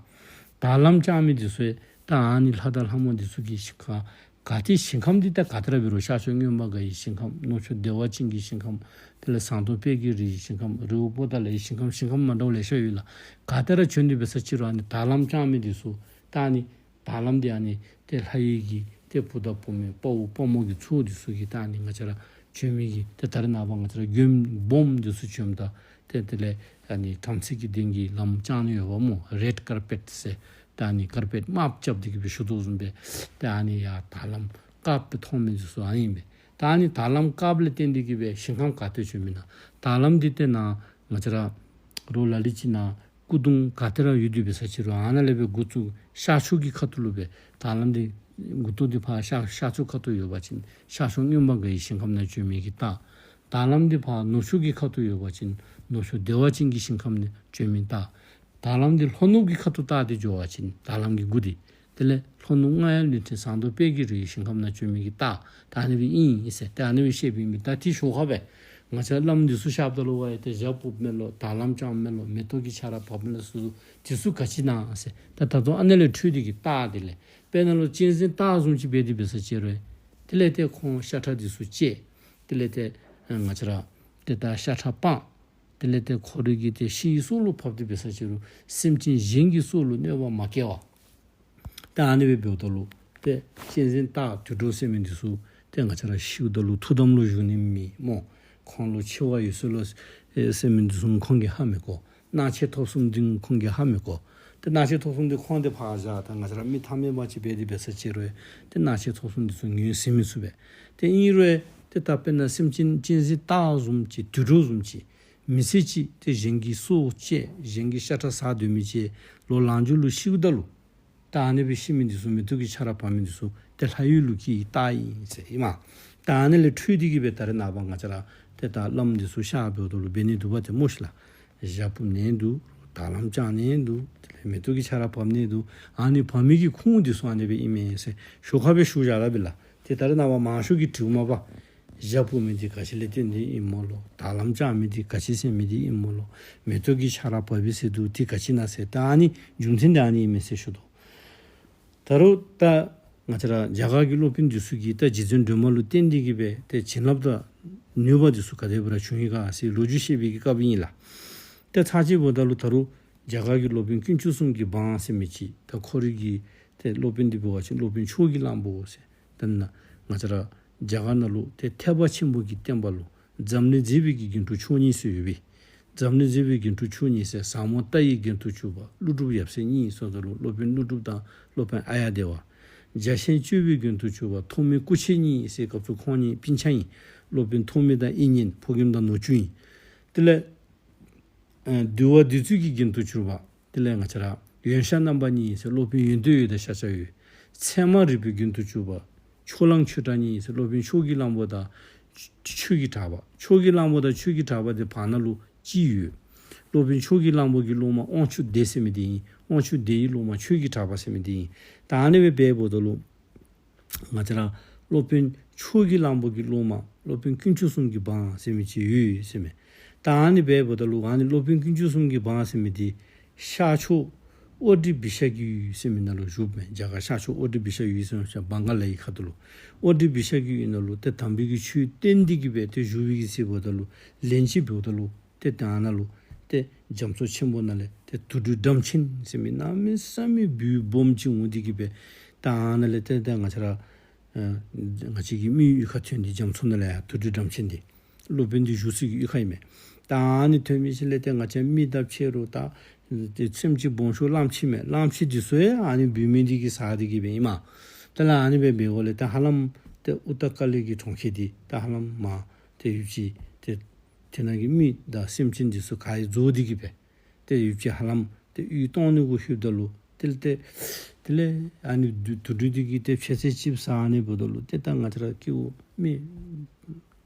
དར་ལམ་དཔྱང་མི་འདི་ཚུ་ཡང་ད་ཨ་ནི་ལྷ་དང་ལྷ་མོ་འདི་ཚུ་གིས་ཤིང་ཁ་ག་ཏེ་ཞིང་ཁམས་འདི་ད་ག་ཏེ་ར་འབད་རུང་ཤར་ཕྱོགས་མངོན་པར་དགའ་བའི་ཞིང་ཁམས། ནུབ་ཕྱོགས་བདེ་བ་ཅན་གྱི་ཞིང་ཁམས། དེ་ལས་ཟངས་མདོག་དཔལ་གྱི་རི་ཡི་ཞིང་ཁམས། རི་བོ་པོ་ཏ་ལའི་ཞིང་ཁམས། ཞིང་ཁམས་མ་འདྲཝ་ལེ་ཤ་ཡོད་ལགས། ག་ཏེ་ར་བྱོན་ཏེ་འབད་ས་ཅི་རུང་ཨ་ནི་དར་ལམ་དཔྱང་མི་འདི་ཚུ་ད་ཨ་ནི་དར་ལམ་འདི་ཨ་ནི་ཏེ་ལྷ་ཡུལ་གྱི་ཏེ་བུ་དང་བུ་མོ་དཔའ་བོ་དཔའ་མོ་གི་ཚོགས་འདི་ཚུ་གིས་ད་ཨ་ནི་ང་བཅས་ར་བྱོན་མི་གི་ཏེ་ད་རེས་ནངས་པ་ང་བཅས་ར་མགྱོནམ་སྦོམ་འདི་ཚུ་བྱོནམ་ད་ཏེ་དེ་ལས་ཨ་ནི་བྲམ་ཟེ་གི་གདན་གྱི་ལམ་དཔྱང་ནི་ཡོདཔ་སྨོ། རེཌ་ཀར་པེཊ་ཟེར། ད་ཨ་ནི་ཀར་པེཊ་དམརཔོ་རྐྱབ་སྟེ་གི་སྦེ་བཞུགས་དོ་བཟུམ་སྦེ་ཏེ་ཨ་ནི་ཡར་དར་ལམ་དཀརཔོ་སྦེ་མཐོང་མི་འདི་ཚུ་ཨ་ནི་ཨིན་པས། ད་ཨ་ནི་དར་ལམ་དཀརཔོ་ལས་བརྟེན་ཏེ་གི་སྦེ་ཞིང་ཁམས་ག་ཏེ་བྱོནམ་ཨིན་ན། དར་ལམ་འདི་ཏེ་ནཱ་ང་བཅས་ར་རོགས་ལ་ལུ་ཅིག་ནཱ་སྐུ་གདུང་ག་ཏེ་ར་ཡོད་དེ་འབད་ས་ཅི་རུང་ཨ་ནཱ་ལས་སྦེ་འགོ་བཙུགས་ཤར་ཕྱོགས་ཀྱི་ཁ་ཐུག་ལུ་སྦེ་དར་ལམ་འདི་མགུ་ཏོ་འདི་ཕར་ཤར་ཤར་ཕྱོགས་ཁ་ཐུག་ཡོད་པ་ཅིན་ཤར་ཕྱོགས་མངོན་པར་དགའ་བའི་ཞིང་ཁམས་ནང་བྱོན་མི་གི་རྟགས། དར་ལམ་འདི་ཕར་ནུབ་ཕྱོགས་ཀྱི་ཁ་ཐུག་ཡོད་པ་ཅིན་ནུབ་ཕྱོགས་བདེ་བ་ཅན་གྱི་ཞིང་ཁམས་ནང་བྱོན་མི་རྟགས། དར་ལམ་འདི་ལྷོ་ནུབ་ཀྱི་ཁ་ཐུག་བལྟ་སྟེ་འགྱོ་བ་ཅིན་དར་ལམ་གྱི་མགུ་འདི་དེ་ལས་ལྷོ་ནུབ་རྔ་ཡབ་གླིང་ཕྲན་ཟངས་མདོག་དཔལ་གྱི་རི་ཡི་ཞིང་ཁམས་ནང་བྱོན་མི་གི་རྟགས་ད་ཨ་ནི་སྦེ་ཨིན་ཟེར་ད་ཨ་ནི་སྦེ་བཤདཔ་ཨིན་མས། ད་དེ་ཞོར་ཁར་སྦེ་ང་བཅས་བླམ་འདི་ཚུ་ཤརཔ་ད་ལུ་ཝའི་ཏེ་འཇའ་སྤུབ་མས་ལོ། དར་ལམ་དཔྱང་མས་ལོ། མེ་ཏོག་གི་ཆར་ར་བབས་མས་ལོ། ཚུ་འདི་ཚུ་ག་ཅི་ཨིན་ན་ཟེར་ད་ད་ལྟོ་ཨ་ནཱ་ལས་འཕྲོས་ཏེ་གི་རྟགས་དེ་ལས་དཔེར་ན་ལུ་གཅན་གཟན་རྟ་བཟུམ་ཅིག་འབད་དེ་འབད་ས་ཅི་རུང་དེ་ལས་ཏེ་ཁོང་ཤ་ཁྲག་འདི་ཚུ་བཅད། དེ་ལས་ཏེ་ང་བཅས་ར་ཏེ་ད་ཤ་ཁྲག་སྤང་། དེ་ལས་ཏེ་ཁོ་རའི་གི་ཏེ་ཤི་སོགས་ལུ་བབས་ཏེ་འབད་ས་ཅི་རུང་སེམས་ཅན་གཞན་གྱི་སྲོག་ལུ་གནོད་པ་མ་བཀལ་བར། ད་ཨ་ནི་སྦེ་འབདཝ་ད་ལུ་ཏེ་གཅན་གཟན་རྟ་དུད་འགྲོ་ཟེར་མི་འདི་ཚུ་ཏེ་ང་བཅས་ར་ཤིཝ་ད་ལུ་ཐུགས་དམ་ལུ་བཞུགས་ནི་མེད་སྨོ། ཁོང་ལུ་འཆི་བ་ཡོད་ཟེར་ལོ་ཟེར་མི་འདི་ཚུ་ཁོང་གིས་ཧ་མི་གོ། སྣང་མཆེད་ཐོབ་གསུམ་འདི་ཁོང་གིས་ཧ་མི་གོ། ཏེ་སྣང་མཆེད་ཐོབ་གསུམ་འདི་ཁོང་འདི་ཕར་བཞག་ད་ང་བཅས་ར་མི་ཐ་མལ་པ་ཅིག་འབད་དེ་འབད་ས་ཅི་རུང་ཏེ་སྣང་མཆེད་ཐོབ་གསུམ་འདི་ཚུ་ངོས་ཟིན་མི་ཚུགས་པས། ཏེ་ཨིན་རུང་ཏེ་ད་དཔེར་ན་སེམས་ཅན་གཅན་གཟན་རྟ་བཟུམ་ཅིག་དུད་འགྲོ་བཟུམ་ཅིག་མི་ཚེ་གཅིག་ཏེ་གཞན་གྱི་སྲོག་བཅད་གཞན་གྱི་ཤ་ཁྲག་ཟ་སྡོད་མི་ཅིག་ལོ་ལང་མཇུག་ལུ་ཤིཝ་ད་ལུ་ད་ཨ་ནི་སྦེ་ཤི་མི་འདི་ཚུ་མེ་ཏོག་གི་ཆར་ར་བབས་མི་འདི་ཚུ་ཏེ་ལྷ་ཡུལ་ལུ་སྐྱེས་པའི་རྟགས་ཨིན་ཟེར་ཨིན་མས། ད་ཨ་ནི་ལས་འཕྲོས་ཏེ་གི་སྦེ་ད་རེས་ནངས་པ་ང་བཅས་ར་ཏེ་ད་བླམ་འདི་ཚུ་ཤར་འབདཝ་ད་ལུ་འབད་ནི་འདུག་པ་ཏེ་སྨོ་ཤིག་ལགས། འཇའ་སྤུབ་ནི་འདུག། དར་ལམ་དཔྱང་ནི་འདུག། དེ་ལས་མེ་ཏོག་གི་ཆར་ར་བབས་ནི་འདུག། ཨ་ནི་བབས་མི་གི་ཁུངས་འདི་ཚུ་ཨ་ནི་སྦེ་ཨིན་མས་ཟེར་ཞོར་ཁར་སྦེ་ཞུ་བཞག་ད་པས་ལགས། ཏེ་ད་རེས་ནངས་པ་མང་ཤོས་ཀྱིས་དྲིཝ་མས་པ། འཇའ་སྤུབ་མི་འདི་ག་ཅི་ལས་བརྟེན་ཏེ་ཨིན་སྨོ་ལོ། དར་ལམ་དཔྱང་མི་འདི་ག་ཅི་ཟེར་མི་འདི་ཨིན་སྨོ་ལོ། མེ་ཏོག་གི་ཆར་ར་བབས་པས་ཟེར་འདུག། འདི་ག་ཅི་ཨིན་ན་ཟེར་ད་ཨ་ནི་རྒྱུ་མཚན་འདི་ཨ་ནི་ཨིན་མས་ཟེར་ཞུ་དོ། ད་རུང་ད་ང་བཅས་ར་རྒྱ་གར་གྱི་སློབ་དཔོན་འདི་ཚུ་གིས་ད་རྗེ་བཙུན་སྒྲོལ་མ་ལུ་བརྟེན་ཏེ་གི་སྦེ་ཏེ་བྱིན་རླབས་དང་ནུས་པ་འདི་ཚུ་ག་དེ་སྦེ་ར་བྱུང་ཡི་ག་ཟེར་ལོ་རྒྱུས་བཤད་པའི་གི་སྐབས་ཨིན་ལགས། ཏེ་ཚར་གཅིག་འབདཝ་ད་ལུ་ད་རུང་རྒྱ་གར་གྱི་སློབ་དཔོན་དཀོན་མཆོག་གསུམ་གྱི་འབངས་ཟེར་མི་ཅིག་ད་ཁོ་རའི་གི་ཏེ་སློབ་དཔོན་འདི་འབད་བ་ཅིན་སློབ་དཔོན་ཕྱོགས་ཀྱི་གླང་པོ་ཟེར། ད་ནཱ་ང་བཅས་ར་རྒྱ་གར་ནང་ལུ་ཏེ་ཐེག་པ་ཆེན་པོ་གི་བསྟན་པ་ལུ་འཛམ་གླིང་མཛེས་པའི་གི་རྒྱན་དྲུག་མཆོག་གཉིས་ཟེར་ཡོད་པས། འཛམ་གླིང་མཛེས་པའི་རྒྱན་དྲུག་མཆོག་གཉིས་ཟེར་ཟབ་མོ་ལྟ་བའི་རྒྱན་དུ་གྱུར་པ་ཀླུ་སྒྲུབ་ཡབ་སྲས་གཉིས་ཟེརཝ་ད་ལུ་སློབ་དཔོན་ཀླུ་སྒྲུབ་དང་སློབ་དཔོན་ཨཱརྱ་དེ་ཝ། རྒྱ་ཆེན་སྤྱོད་པའི་རྒྱན་དུ་གྱུར་པ་ཐོགས་མེད་སྐུ་མཆེད་གཉིས་ཟེར་སྐབས་སུ་ཁོང་གཉིས་སྤུན་ཆ་ཨིན། སློབ་དཔོན་ཐོགས་མེད་དང་དབྱིག་གཉེན་ཕོ་རྒནམ་དང་ནུ་གཅུང་ཨིན། དེ་ལས་ཨ་འདུལ་བ་འདུལ་ཚུལ་གྱི་རྒྱན་དུ་གྱུར་པ་དེ་ལས་ང་བཅས་ར་ཡོན་ཤཱཀ་རྣམ་པ་གཉིས་ཟེར་སློབ་དཔོན་ཡོན་ཏན་འོད་དང་ཤཱཀྱ་འོད། ཚད་མ་རིག་པའི་རྒྱན་དུ་གྱུར་པ་ཕྱོགས་གླང་ཆོས་གྲགས་གཉིས་ཟེར་སློབ་དཔོན་ཕྱོགས་ཀྱི་གླང་པོ་དང་ཆོས་ཀྱི་གྲགས་པ། ཕྱོགས་ཀྱི་གླང་པོ་དང་ཆོས་ཀྱི་གྲགས་པ་དེ་བར་ན་ལུ་གཅིག་ཡོད། སློབ་དཔོན་ཕྱོགས་ཀྱི་གླང་པོ་གི་སློབ་མ་དབང་ཕྱུག་སྡེ་ཟེར་མི་དེ་ཨིན། དབང་ཕྱུག་སྡེ་ཡི་སློབ་མ་ཆོས་ཀྱི་གྲགས་པ་ཟེར་མི་དེ་ཨིན། ད་ཨ་ནི་སྦེ་འབདཝ་ད་ལུ་ང་བཅས་ར་སློབ་དཔོན་ཕྱོགས་ཀྱི་གླང་པོ་གི་སློབ་མ་སློབ་དཔོན་དཀོན་མཆོག་གསུམ་གྱི་འབངས་ཟེར་མི་ཅིག་ཡོད་ཟེར་མས། ད་ཨ་ནི་སྦེ་འབདཝ་ད་ལུ་ཨ་ནི་སློབ་དཔོན་དཀོན་མཆོག་གསུམ་གྱི་འབངས་ཟེར་མི་དེ་ཤར་ཕྱོགས་ཨོ་ཏི་བི་ཤ་གི་ཡུལ་ཟེར་མི་ནང་ལུ་བཞུགསཔ་མས། རྒྱ་གར་ཤར་ཕྱོགས་ཨོ་ཏི་བི་ཤ་ཡུལ་ཟེར་བ་ཅིན་བང་ག་ལ་ཡི་ཁ་ཐུག་ལུ། ཨོ་ཏི་བི་ཤ་གི་ཡུལ་ནང་ལུ་ཏེ་དམ་པའི་གི་ཆོས་བསྟན་ཏེ་གི་སྦེ་ཏེ་བཞུགས་པའི་གི་ཚེ་འབདཝ་ད་ལུ་ལན་གཅིག་འབདཝ་ད་ལུ་ཏེ་ད་ནཱ་ལུ་ཏེ་རྒྱ་མཚོ་ཆེན་པོ་ནང་ལས་ཏེ་དུག་སྦྲུལ་སྦྲམ་ཆེན་ཟེར་མི་གནམ་མེད་ས་མེད་སྦུལ་སྦོམ་ཅིག་འོང་སྟེ་གི་སྦེ་ད་ནཱ་ལས་ཏེ་ད་ང་བཅས་ར་ཨ་ང་བཅས་ཀྱི་མིག་གཡུས་ཁར་ཐོན་ཏེ་རྒྱ་མཚོ་ནང་ལས་ཡར་དུག་སྦྲུལ་སྦྲམ་ཆེན་འདི་སློབ་དཔོན་འདི་བཞུགས་སའི་གི་གཡུས་ཁ་ཨིན་མས། ད་ཨ་ནི་ཐོན་མི་ཅིག་ལས་ཏེ་ང་བཅས་མི་དང་ཕྱད་རུང་ད་ཏེ་སེམས་ཅན་སྦོམ་ཤོས་གླང་ཆེན་མས། གླང་ཆེན་འདི་ཚུ་ཡང་ཨ་ནི་སྦུལ་མི་འདི་གིས་ཟ་སྟེ་གི་སྦེ་ཨིན་མས། ད་ལགས་ཨ་ནི་སྦེ་འབད་དགོཔ་ལས་ད་ཧ་ལམ་ཏེ་ཨུ་ཏ་ཀ་ལི་གི་གྲོང་ཁྱེར་འདི་ད་ཧ་ལམ་མ་ཏེ་ཡུདཔ་ཅིག་ཏེ་ དེ་ནང་གི་མི་དང་སེམས་ཅན་འདི་ཚུ་ག་ར་རྫོགས་ཏེ་གི་སྦེ་ཏེ་ཡུདཔ་ཅིག་ཧ་ལམ་ཏེ་གཡུས་སྟོང་ནི་གུ་ལྷོདཔ་ད་ལུ་དེ་ལས་ཏེ་དེ་ལས་ཨ་ནི་དུ་དུག་སྦྲུལ་འདི་གིས་ཏེ་ཕྱེད་ཚལ་ཅིག་ཟ་ནི་འབདཝ་ད་ལུ་ཏེ་ད་ང་བཅས་ར་སྐྱེ་བོ་མི་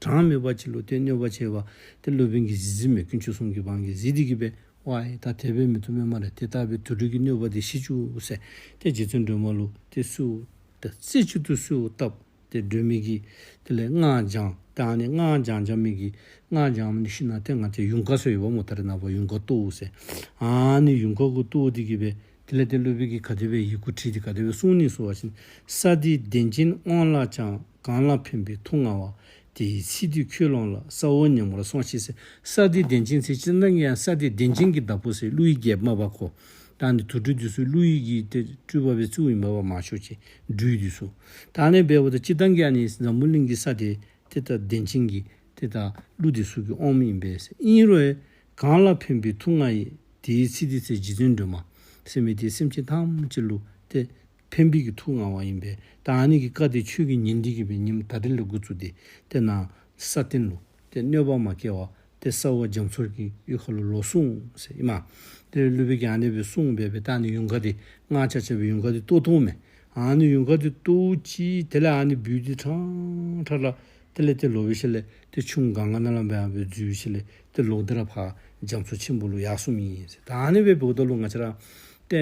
གྲངས་མེད་པ་ཅིག་ལུ་ཏེ་གནོད་པ་བྱས་པ་ཏེ་སློབ་དཔོན་གྱིས་གཟིགས་གཟིགསཔ་མས། དཀོན་མཆོག་གསུམ་གྱི་དབང་གིས་གཟིགས་ཏེ་གི་སྦེ་ཝའི་ད་དེ་སྦེ་མི་བཏུབ་མས་སྨ་རེ། དེ་ལྟ་བུའི་དུག་སྦྲུལ་གྱི་གནོད་པ་འདི་ཞི་བཅུག་ཟེར་ཏེ་རྗེ་བཙུན་སྒྲོལ་མ་ལུ་ཏེ་གསོལཝ་ད་རྩེ་གཅིག་ཏུ་གསོལཝ་བཏབ། ཏེ་སྒྲོལ་མ་གིས་དེ་ལས་སྔགས་བགྱང་། ད་ཨ་ནི་སྔགས་བགྱང་བགྱང་མི་གི་སྔགས་བགྱང་མི་ནི་ཤིང་ནགས་ཏེ་ང་བཅས་ཡུངས་ཀར་ཟེར་ཡོདཔ་སྨོ། ད་རེས་ནངས་པ་ཡུངས་ཀར་གཏོར་ཟེར། ཨ་ནི་ཡུངས་ཀར་གུ་གཏོར་ཏེ་གི་སྦེ་དེ་ལས་ཏེ་སློབ་དཔོན་གྱིས་ག་དེ་སྦེ་ཡི་གུ་བྲིས་ཏེ་ག་དེ་སྦེ་གསུངས་ནུག་ཟེར་བ་ཅིན། ས་འདི་གདན་ཅན་དབང་ལ་བཅངས། གང་ལ་ཕན་པའི་མཐུ་མངའ་བ། དེ་ཡི་ཚིག་འདི་ཁྱོད་ལོངས་ལ། ས་འོག་ཉིན་མོར་སོང་ཞིག་ཟེར། ས་འདི་གདན་ཅན་ཟེར་ཅི་ལྟར་ཡང་ས་འདི་གདན་ཅན་གྱི་བདག་པོ་ཟེར་ཀླུ་ཡི་རྒྱལཔོ་མ་པ་ཁོ། ད་ཨ་ནི་དུག་སྦྲུལ་འདི་ཚུ་ཀླུ་ཡི་གི་ཏེ་སྤྲུལ་པ་སྦེ་བཙུགས་ཨིན་པས་པ། མ་ཤོ་ཅིག་སྦྲུལ་འདི་ཚུ། ད་ཨ་ནི་འབདཝ་ད་སྤྱིར་བཏང་གི་ཨ་ནི་འཛམ་བུ་གླིང་གི་ས་འདི་ཏེ་ད་གདན་ཅན་གྱི་ཏེ་ད་ཀླུ་འདི་ཚུ་གིས་དབང་མི་ཨིན་པས་ཟེར། ཨིན་རུང་གང་ལ་ཕན་པའི་མཐུ་མངའ་ཡི། དེ་ཡི་ཚིག་འདི་ཟེར་རྗེ་བཙུན་སྒྲོལ་མ་ཟེར་མི་འདི་སེམས་ཅན་ཐམས་ཅད་ལུ་ཏེ་ཕན་པའི་གི་མཐུ་མངའ་བ་ཨིན་པས། ད་ཨ་ནི་གི་བཀའ་འདི་ཁྱོད་ཀྱིས་ཉན་ཏེ་གི་སྦེ་ཉིནམ་ད་རིས་ལས་འགོ་བཙུགས་ཏེ་ཏེ་ནཱ་ས་སྟེང་ལུ་ཏེ་གནོད་པ་མ་བསྐྱལ་བར་ཏེ་ས་འོག་རྒྱ་མཚོ་གི་གཡུས་ཁ་ལུ་ལོག་སོང་ཟེར་ཨིན་མས། ཏེ་སློབ་དཔོན་གྱིས་ཨ་ནི་སྦེ་གསུངས་སྦེ་སྦེ་ད་ཨ་ནི་ཡུངས་ཀར་འདི་སྔགས་རྐྱབ་རྐྱབ་སྦེ་ཡུངས་ཀར་འདི་གཏོར་གཏོརཝ་མས། ཨ་ནི་ཡུངས་ཀར་འདི་གཏོར་ཅི། དེ་ལས་ཨ་ནི་སྦུལ་འདི་ཕྲང་ཕྲང་ར་དེ་ལས་ཏེ་ལོག་པའི་ཤུལ་ལས་ཏེ་ཆུ་གངྒཱ་ནང་ལས་འབད་སྦེ་འཛུལ་བའི་ཤུལ་ལས་ཏེ་ལོག་སྟེ་ར་ཕར་རྒྱ་མཚོ་ཆེན་པོ་ལུ་ཡར་སོངམ་ཨིན་ཟེར། ད་ཨ་ནི་སྦེ་འབདཝ་ད་ལུ་ང་བཅས་ར་ཏེ་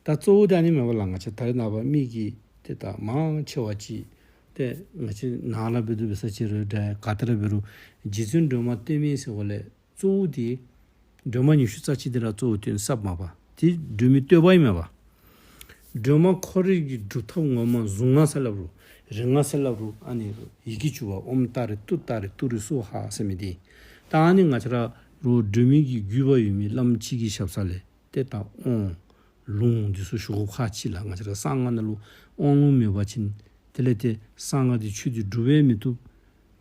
ད་གཙོ་བོ་དེ་ཨ་ནི་མས་པ་ལགས། ང་བཅས་ད་རེས་ནངས་པ་མི་གིས་ཏེ་ད་མང་ཆེ་བ་ཅིག་ཏེ་ང་བཅས་ནཱ་ལས་འབད་དེ་འབད་ས་ཅིག་རུང་ད་ག་ཏེ་ར་འབད་རུང་རྗེ་བཙུན་སྒྲོལ་མ་བསྟེན་མི་ཟེར་བ་ལས་གཙོ་བོ་དེ་སྒྲོལ་མ་ཉི་ཤུ་རྩ་གཅིག་དེ་ར་གཙོ་བོ་བསྟེན་སྲབ་མས་པ། དེ་སྒྲོལ་མའི་བསྟོད་པ་ཨིན་མས་པ། སྒྲོལ་མ་ཁོ་རའི་གི་སྒྲུབ་ཐབས་ངོ་མ་གཟུངས་སྔགས་ཟེར་སླབ་རུང་རིག་སྔགས་ཟེར་སླབ་རུང་ཨ་ནི་ཡི་གེ་བཅུ་པ་ཨོཾ་ཏཱ་རེ་ཏུཏྟཱ་རེ་ཏུ་རེ་སྭཱ་ཧཱ་ཟེར་མི་དེ། ད་ཨ་ནི་ང་བཅས་ར་རུང་སྒྲོལ་མའི་གི་བརྒྱུད་པ་ཡོད་མི་བླམ་ཅིག་གི་ཞབས་ས་ལས་ཏེ་ད་དབང་ལུང་འདི་ཚུ་ཞུ་དགོཔ་ཁག་ཆེ་ལགས། ང་བཅས་ར་གསང་སྔགས་ནང་ལུ་དབང་ལུང་མེད་པ་ཅིན་དེ་ལས་ཏེ་གསང་སྔགས་འདི་ཆོས་འདི་སྒྲུབ་ཡང་མི་བཏུབ།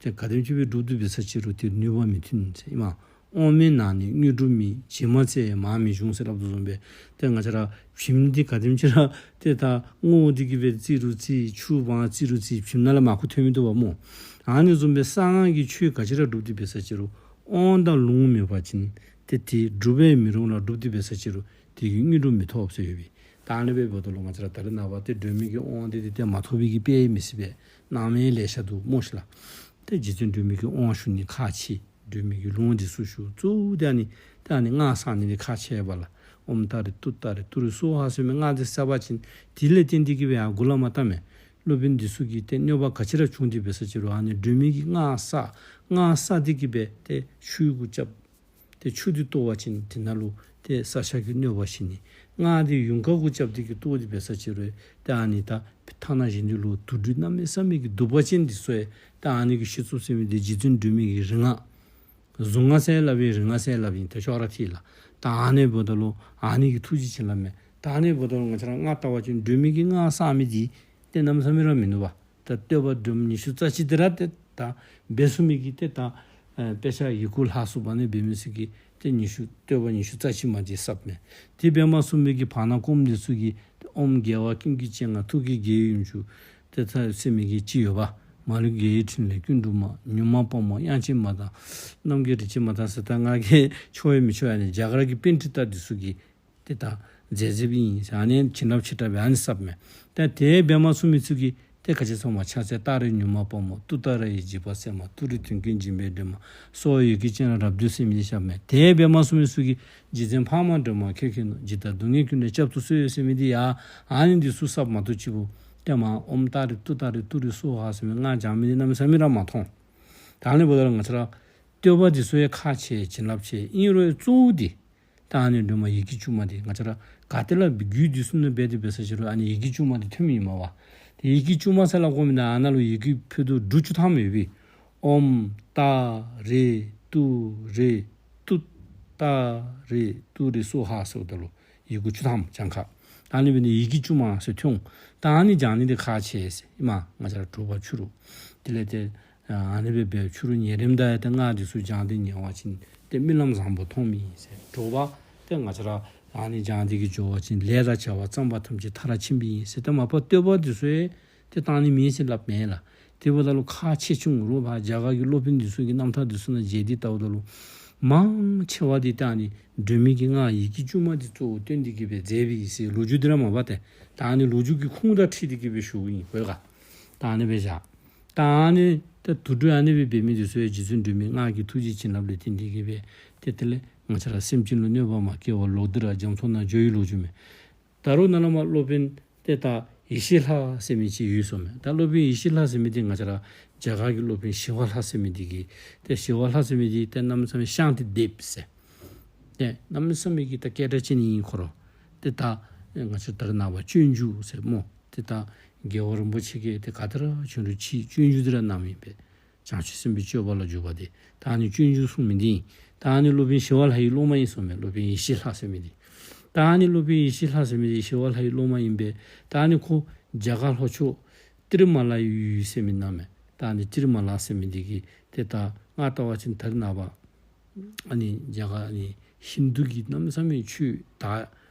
ཏེ་ག་དེམ་ཅིག་སྦེ་སྒྲུབ་སྟེ་འབད་ས་ཅིག་རུང་ཏེ་ནུས་པ་མི་ཐོན་ཟེར་ཨིན་མས། དབང་མེད་ན་ནི་དངོས་གྲུབ་མེད། བྱེ་མ་བཙལ་ཡང་མར་མི་འབྱུང་ཟེར་སླབ་དོ་བཟུམ་སྦེ་ཏེ་ང་བཅས་ར་བྱེམ་འདི་ག་དེམ་ཅིག་ར་ཏེ་ད་སྔོ་འདི་གིས་སྦེ་བཙིར་རུང་བཙིར་ཆུ་སྦང་བཙིར་རུང་བཙིར་བྱེམ་ནང་ལས་མར་ཁུ་ཐོན་མི་བཏུབ་པས་སྨོ། ཨ་ནི་བཟུམ་སྦེ་གསང་སྔགས་ཀྱི་ཆོས་ག་ཅི་ར་སྒྲུབ་སྟེ་འབད་ས་ཅིག་རུང་དབང་དང་ལུང་མེད་པ་ཅིན་ཏེ་དེ་སྒྲུབ་ཡང་མི་རུང་ལགས། སྒྲུབ་སྟེ་འབད་ས་ཅིག་རུང་དེ་གིས་དངོས་གྲུབ་མི་ཐོབ་ཟེར་ཡོད་པས། ད་ཨ་ནི་སྦེ་འབདཝ་ད་ལུ་ང་བཅས་ར་ད་རེས་ནངས་པ་ཏེ་སྒྲོལ་མའི་གི་དབང་འདི་ཏེ་ཏེ་མ་ཐོབ་པའི་གི་དཔེ་མི་སྲིད་པས། སྣང་མེད་ལེ་ཤ་འདུག་སྨོ་ཤིག་ལགས། ཏེ་རྗེ་བཙུན་སྒྲོལ་མའི་གི་དབང་ཞུ་ནི་ཁག་ཆེ། སྒྲོལ་མའི་གི་ལུང་འདི་ཚུ་ཞུ་གཙོ་བོ་དེ་ཨ་ནི་ད་ཨ་ནི་སྔགས་བསག་ནི་འདི་ཁག་ཆེ་བས་ལགས། ཨོཾ་ཏཱ་རེ་ཏུཏྟཱ་རེ་ཏུ་རེ་སྭཱ་ཧཱ་ཟེར་མི་སྔགས་འདི་བསགས་པ་ཅིན་དེ་ལས་བརྟེན་ཏེ་གི་སྦེ་ཡར་མགུ་ལས་མར་བཏང་མས། སློབ་དཔོན་འདི་ཚུ་གིས་ཏེ་གནོད་པ་ག་ཅི་ར་བྱུང་སྟེ་འབད་ས་ཅིག་རུང་ཨ་ནི་སྒྲོལ་མའི་གི་སྔགས་བསགས་སྔགས་བསགས་ཏེ་གི་སྦེ་ཏེ་ཆུ་གུ་རྐྱབ། ཏེ་ཆུ་འདི་གཏོར་བ་ཅིན་དེ་ནང་ལུ་ཏེ་ས་ཆ་གི་གནོད་པ་ཞི་ནི། སྔགས་འདི་ཡུངས་ཀར་གུ་རྐྱབ་སྟེ་གི་གཏོར་ཏེ་འབད་ས་ཅིག་རུང་ཏེ་ཨ་ནི་ད་ཐ་ན་གཞན་དུ་ལུ་དུག་སྦྲུལ་གནམ་མེད་ས་མེད་ཀྱི་གདུག་པ་ཅན་འདི་ཚུ་ཡང་ད་ཨ་ནི་གིས་ཞི་ཚུགས་ཟེར་མི་འདི་རྗེ་བཙུན་སྒྲོལ་མའི་གི་རིག་སྔགས་གཟུངས་སྔགས་ཟེར་སླབ་ཨིན་རིག་སྔགས་ཟེར་སླབ་ཨིན་ཏེ་ཅོག་ར་འཐད་ལགས། ད་ཨ་ནི་འབདཝ་ད་ལུ་ཨ་ནི་གི་ཐུགས་རྗེ་ཅིག་སླབ་མས། ད་ཨ་ནི་འབདཝ་ད་ལུ་ང་བཅས་ར་སྔགས་བཏབ་པ་ཅིན་སྒྲོལ་མའི་གི་སྔགས་བསགས་མི་འདི་ཏེ་གནམ་མེད་ས་མེད་ར་མིན་འདུག་པ། ད་བསྟོད་པ་སྒྲོལ་མ་ཉི་ཤུ་རྩ་གཅིག་འདི་ར་ཏེ་ད་འབད་ཚུགས་མི་གི་ཏེ་ད་ཨེ་དཔེ་ཆ་ཡི་གུ་ལྷག་སུ་བ་ནི་འབད་མི་ཚུ་གིས་ཏེ་ཉི་ཤུ་བསྟོད་པ་ཉི་ཤུ་རྩ་གཅིག་མ་གཏོགས་བསགས་མས། དེ་འབད་མ་ཚུགས་མི་གི་བར་ན་སྐོརམ་འདི་ཚུ་གིས་ཏེ་ཨོཾ་རྒྱལ་བ་ཀུན་གྱི་སྤྱན་སྔར་ཐུགས་ཀྱི་དགྱེས་ཡུམ་གྱུར་ཏེ་ད་ཟེར་མི་གི་ཅིག་ཡོད་པ། མ་ལུས་རྒྱལ་བའི་ཕྲིན་ལས་ཀུན་སྒྲུབ་མ། མྱུར་མ་དཔའ་མོ་དབྱངས་ཅན་མ་དང་། རྣམ་རྒྱལ་རིགས་ཀྱི་མ་དང་ཟེར། ད་ང་གིས་ཆོག་ཡང་མི་ཆོག་ཡང་ཨ་ནི་རྒྱ་གར་གྱི་པཎྜི་ཏ་འདི་ཚུ་གིས་ཏེ་ད་མཛད་མཛདཔ་ཨིན་ཟེར་ཨ་ནི་བྱིན་རླབས་ཆེ་དྲགས་སྦེ་ཨ་ནི་བསགསཔ་མས། ད་དེ་འབད་མ་ཚུགས་མི་ཚུ་གིས་ཏེ་ག་ཅི་ཟེར་སྨོ། ཕྱག་འཚལ་ཏཱ་རེ་མྱུར་མ་དཔའ་མོ། ཏུཏྟཱ་ར་ཡི་འཇིགས་པ་སེལ་མ། ཏུ་རེ་དུས་མཁྱེན་སྦྱིན་པའི་སྒྲོན་མ། སྭཱ་ཧཱ་ཡི་གེ་ཅན་རབ་བསྒྲོད་ཟེར་མི་འདི་བསགསཔ་མས། དེ་འབད་མ་ཚུགས་མི་ཚུ་གིས་རྗེ་བཙུན་འཕགས་མ་སྒྲོལ་མ་ཁྱེད་མཁྱེན་ནོ། འཇིགས་དང་སྡུག་བསྔལ་ཀུན་ལས་བསྐྱབ་ཏུ་གསོལ་ཟེར་མི་འདི་ཡང་ཨ་ནི་འདི་ཚུ་བསགསཔ་མ་གཏོགས་ཅིག་པོ་ཏེ་མར་ཨོཾ་ཏཱ་རེ་ཏུཏྟཱ་རེ་ཏུ་རེ་སྭཱ་ཧཱ་ཟེར་མི་སྔགས་བགྱང་མི་འདི་གནམ་མེད་ས་མེད་ར་མ་མཐོང་། ད་ཨ་ནི་འབདཝ་ད་ལུ་ང་བཅས་ར་བསྟོད་པ་འདི་ཚུ་ཡང་ཁག་ཆེ་བྱིན་རླབས་ཆེ། ཨིན་རུང་གཙོ་བོ་འདི་ད་ཨ་ནི་སྒྲོལ་མ་ཡི་གེ་བཅུ་མ་འདི་ང་བཅས་ར་ག་ཏེ་ལས་རྒྱུད་འདི་ཚུ་ནང་འབད་དེ་འབད་ས་ཅིག་རུང་ཨ་ནི་ཡི་གེ་བཅུ་མ་འདི་ཐོནམ་ཨིན་མས་པ། ཏེ་ཡི་གེ་བཅུ་མ་ཟེར་སླབ་དགོ་མི་འདི་ཨ་ནཱ་ལུ་ཡི་གེ་ཕུད་རྡོག་འབྲུ་བཅུ་ཐམ་ཡོད་པས། ཨོཾ་ཏཱ་རེ་ཏུ་རེ་ཏུཏྟཱ་རེ་ཏུ་རེ་སྭཱ་ཧཱ་ཟེརཝ་ད་ལུ་ཡི་གུ་བཅུ་ཐམ་གྱངས་ཁ། ད་ཨ་ནི་འབད་ནི་ཡི་གེ་བཅུ་མ་ཟེར་ཐོན། ད་ཨ་ནི་བགྱང་ནི་འདི་ཁག་ཆེ་ཟེར་ཨིན་མས། ང་བཅས་ར་དྲོ་པ་ཕྱི་རུ་དེ་ལས་ཏེ་ཨ་ནི་སྦེ་འབད་ཕྱི་རུ་ཉལ་རནམ་ད་ཡང་ཏེ་སྔགས་འདི་ཚུ་བགྱང་སྟེ་ཉལ་བ་ཅིན་ཏེ་རྨི་ལམ་བཟང་པོ་མཐོངམ་ཨིན་ཟེར། དྲོ་པ་ཏེ་ང་བཅས་ར་ཨ་ནི་བགྱང་སྟེ་གི་འགྱོ་བ་ཅིན་ལས་དང་བྱ་བ་བརྩམ་པ་ཐམས་ཅད་མཐར་ཕྱིནམ་ཨིན་ཟེར། ཏེ་མ་པ་བསྟོད་པ་འདི་ཚུ་ཡང་ཏེ་བཏང་ནི་མེད་ཟེར་སླབ་མས་ལགས། དེ་འབདཝ་ད་ལུ་ཁག་ཆེ་ཆུང་རོགས་ཕར་རྒྱ་གར་གྱི་སློབ་དཔོན་འདི་ཚུ་གི་རྣམ་ཐར་འདི་ཚུ་ནང་མཇལ་ཏེ་བལྟཝ་ད་ལུ་མང་ཆེ་བ་འདི་ད་ཨ་ནི་སྒྲོན་མེ་གི་སྔགས་ཡི་གེ་བཅུ་མ་འདི་གཙོ་བོ་བཏོན་ཏེ་གི་སྦེ་མཛད་པའི་ཟེར་ལོ་རྒྱུས་འདི་ར་མ་པ་ཏེ་ད་ཨ་ནི་ལོ་རྒྱུས་ཀྱི་ཁུངས་དང་འཁྲིལ་ཏེ་གི་སྦེ་ཞུཝ་ཨིན་གོ་ཡ་ག། ད་ཨ་ནི་སྦེ་བཞག། ད་ཨ་ནི་ད་དུར་ཁྲོད་ཨ་ནི་སྦེ་འབད་མི་འདི་ཚུ་ཡང་རྗེ་བཙུན་སྒྲོལ་མའི་སྔགས་ཀྱི་ཐུགས་རྗེ་བྱིན་རླབས་ལས་བརྟེན་ཏེ་གི་སྦེ་ཏེ་དེ་ལས་ང་བཅས་ར་སེམས་ཅན་ལུ་གནོད་པ་མ་བསྐྱལ་བར་ལོག་སྟེ་ར་རྒྱ་མཚོ་ནང་འགྱོ་བའི་ལོ་རྒྱུས་མས། ད་རུང་ནཱ་ལས་མར་སློབ་དཔོན་ཏེ་ད་ཡེ་ཤེས་ལྷ་ཟེར་མི་ཅིག་ཡོད་ཟེརཝ་མས། ད་སློབ་དཔོན་ཡེ་ཤེས་ལྷ་ཟེར་མི་འདི་ང་བཅས་ར་རྒྱ་གར་གྱི་སློབ་དཔོན་ཞི་བ་ལྷ་ཟེར་མི་འདི་གིས་ཏེ་ཞི་བ་ལྷ་ཟེར་མི་འདི་ཏེ་གནམ་མེད་ས་མེད་ཤཱནྟི་དེབ་ཟེར། ཏེ་གནམ་མེད་ས་མེད་ཀྱི་ད་སྐད་གྲགས་ཅན་ཨིན་ཁོ་ར། ཏེ་ད་ང་བཅས་ད་རེས་ནངས་པ་སྤྱོད་འཇུག་ཟེར་སྨོ། ཏེ་ད་རྒྱལ་བ་རིན་པོ་ཆེ་གིས་ཏེ་ག་ཏེ་ར་བྱོན་རུང་ཕྱིས་སྤྱོད་འཇུག་འདི་ར་གནངམ་ཨིན་པས། བྱང་ཆུབ་སེམས་དཔའི་སྤྱོད་པ་ལ་འཇུག་པ་འདི། ད་ཨ་ནི་སྤྱོད་འཇུག་གསུངས་མི་འདི་ཨིན། ད་ཨ་ནི་སློབ་དཔོན་ཞི་བ་ལྷ་ཡི་སློབ་མ་ཨིན་ཟེརཝ་མས། སློབ་དཔོན་ཡེ་ཤེས་ལྷ་ཟེར་མི་འདི། ད་ཨ་ནི་སློབ་དཔོན་ཡེ་ཤེས་ལྷ་ཟེར་མི་འདི་ཞི་བ་ལྷ་ཡི་སློབ་མ་ཨིན་པས། ད་ཨ་ནི་ཁོ་རྒྱ་གར་ལྷོ་ཕྱོགས་ཏི་རུ་མ་ལ་ཡུལ་ཟེར་མི་ནང་མས། ད་ཨ་ནི་ཏི་རུ་མ་ལ་ཟེར་མི་འདི་གིས་ཏེ་ད་ང་བལྟ་བ་ཅིན་ད་རེས་ནངས་པ་ཨ་ནི་རྒྱ་གར་ཨ་ནི་ཧིན་དུ་གི་གནམ་མེད་ས་མེད་ཆོས་དར་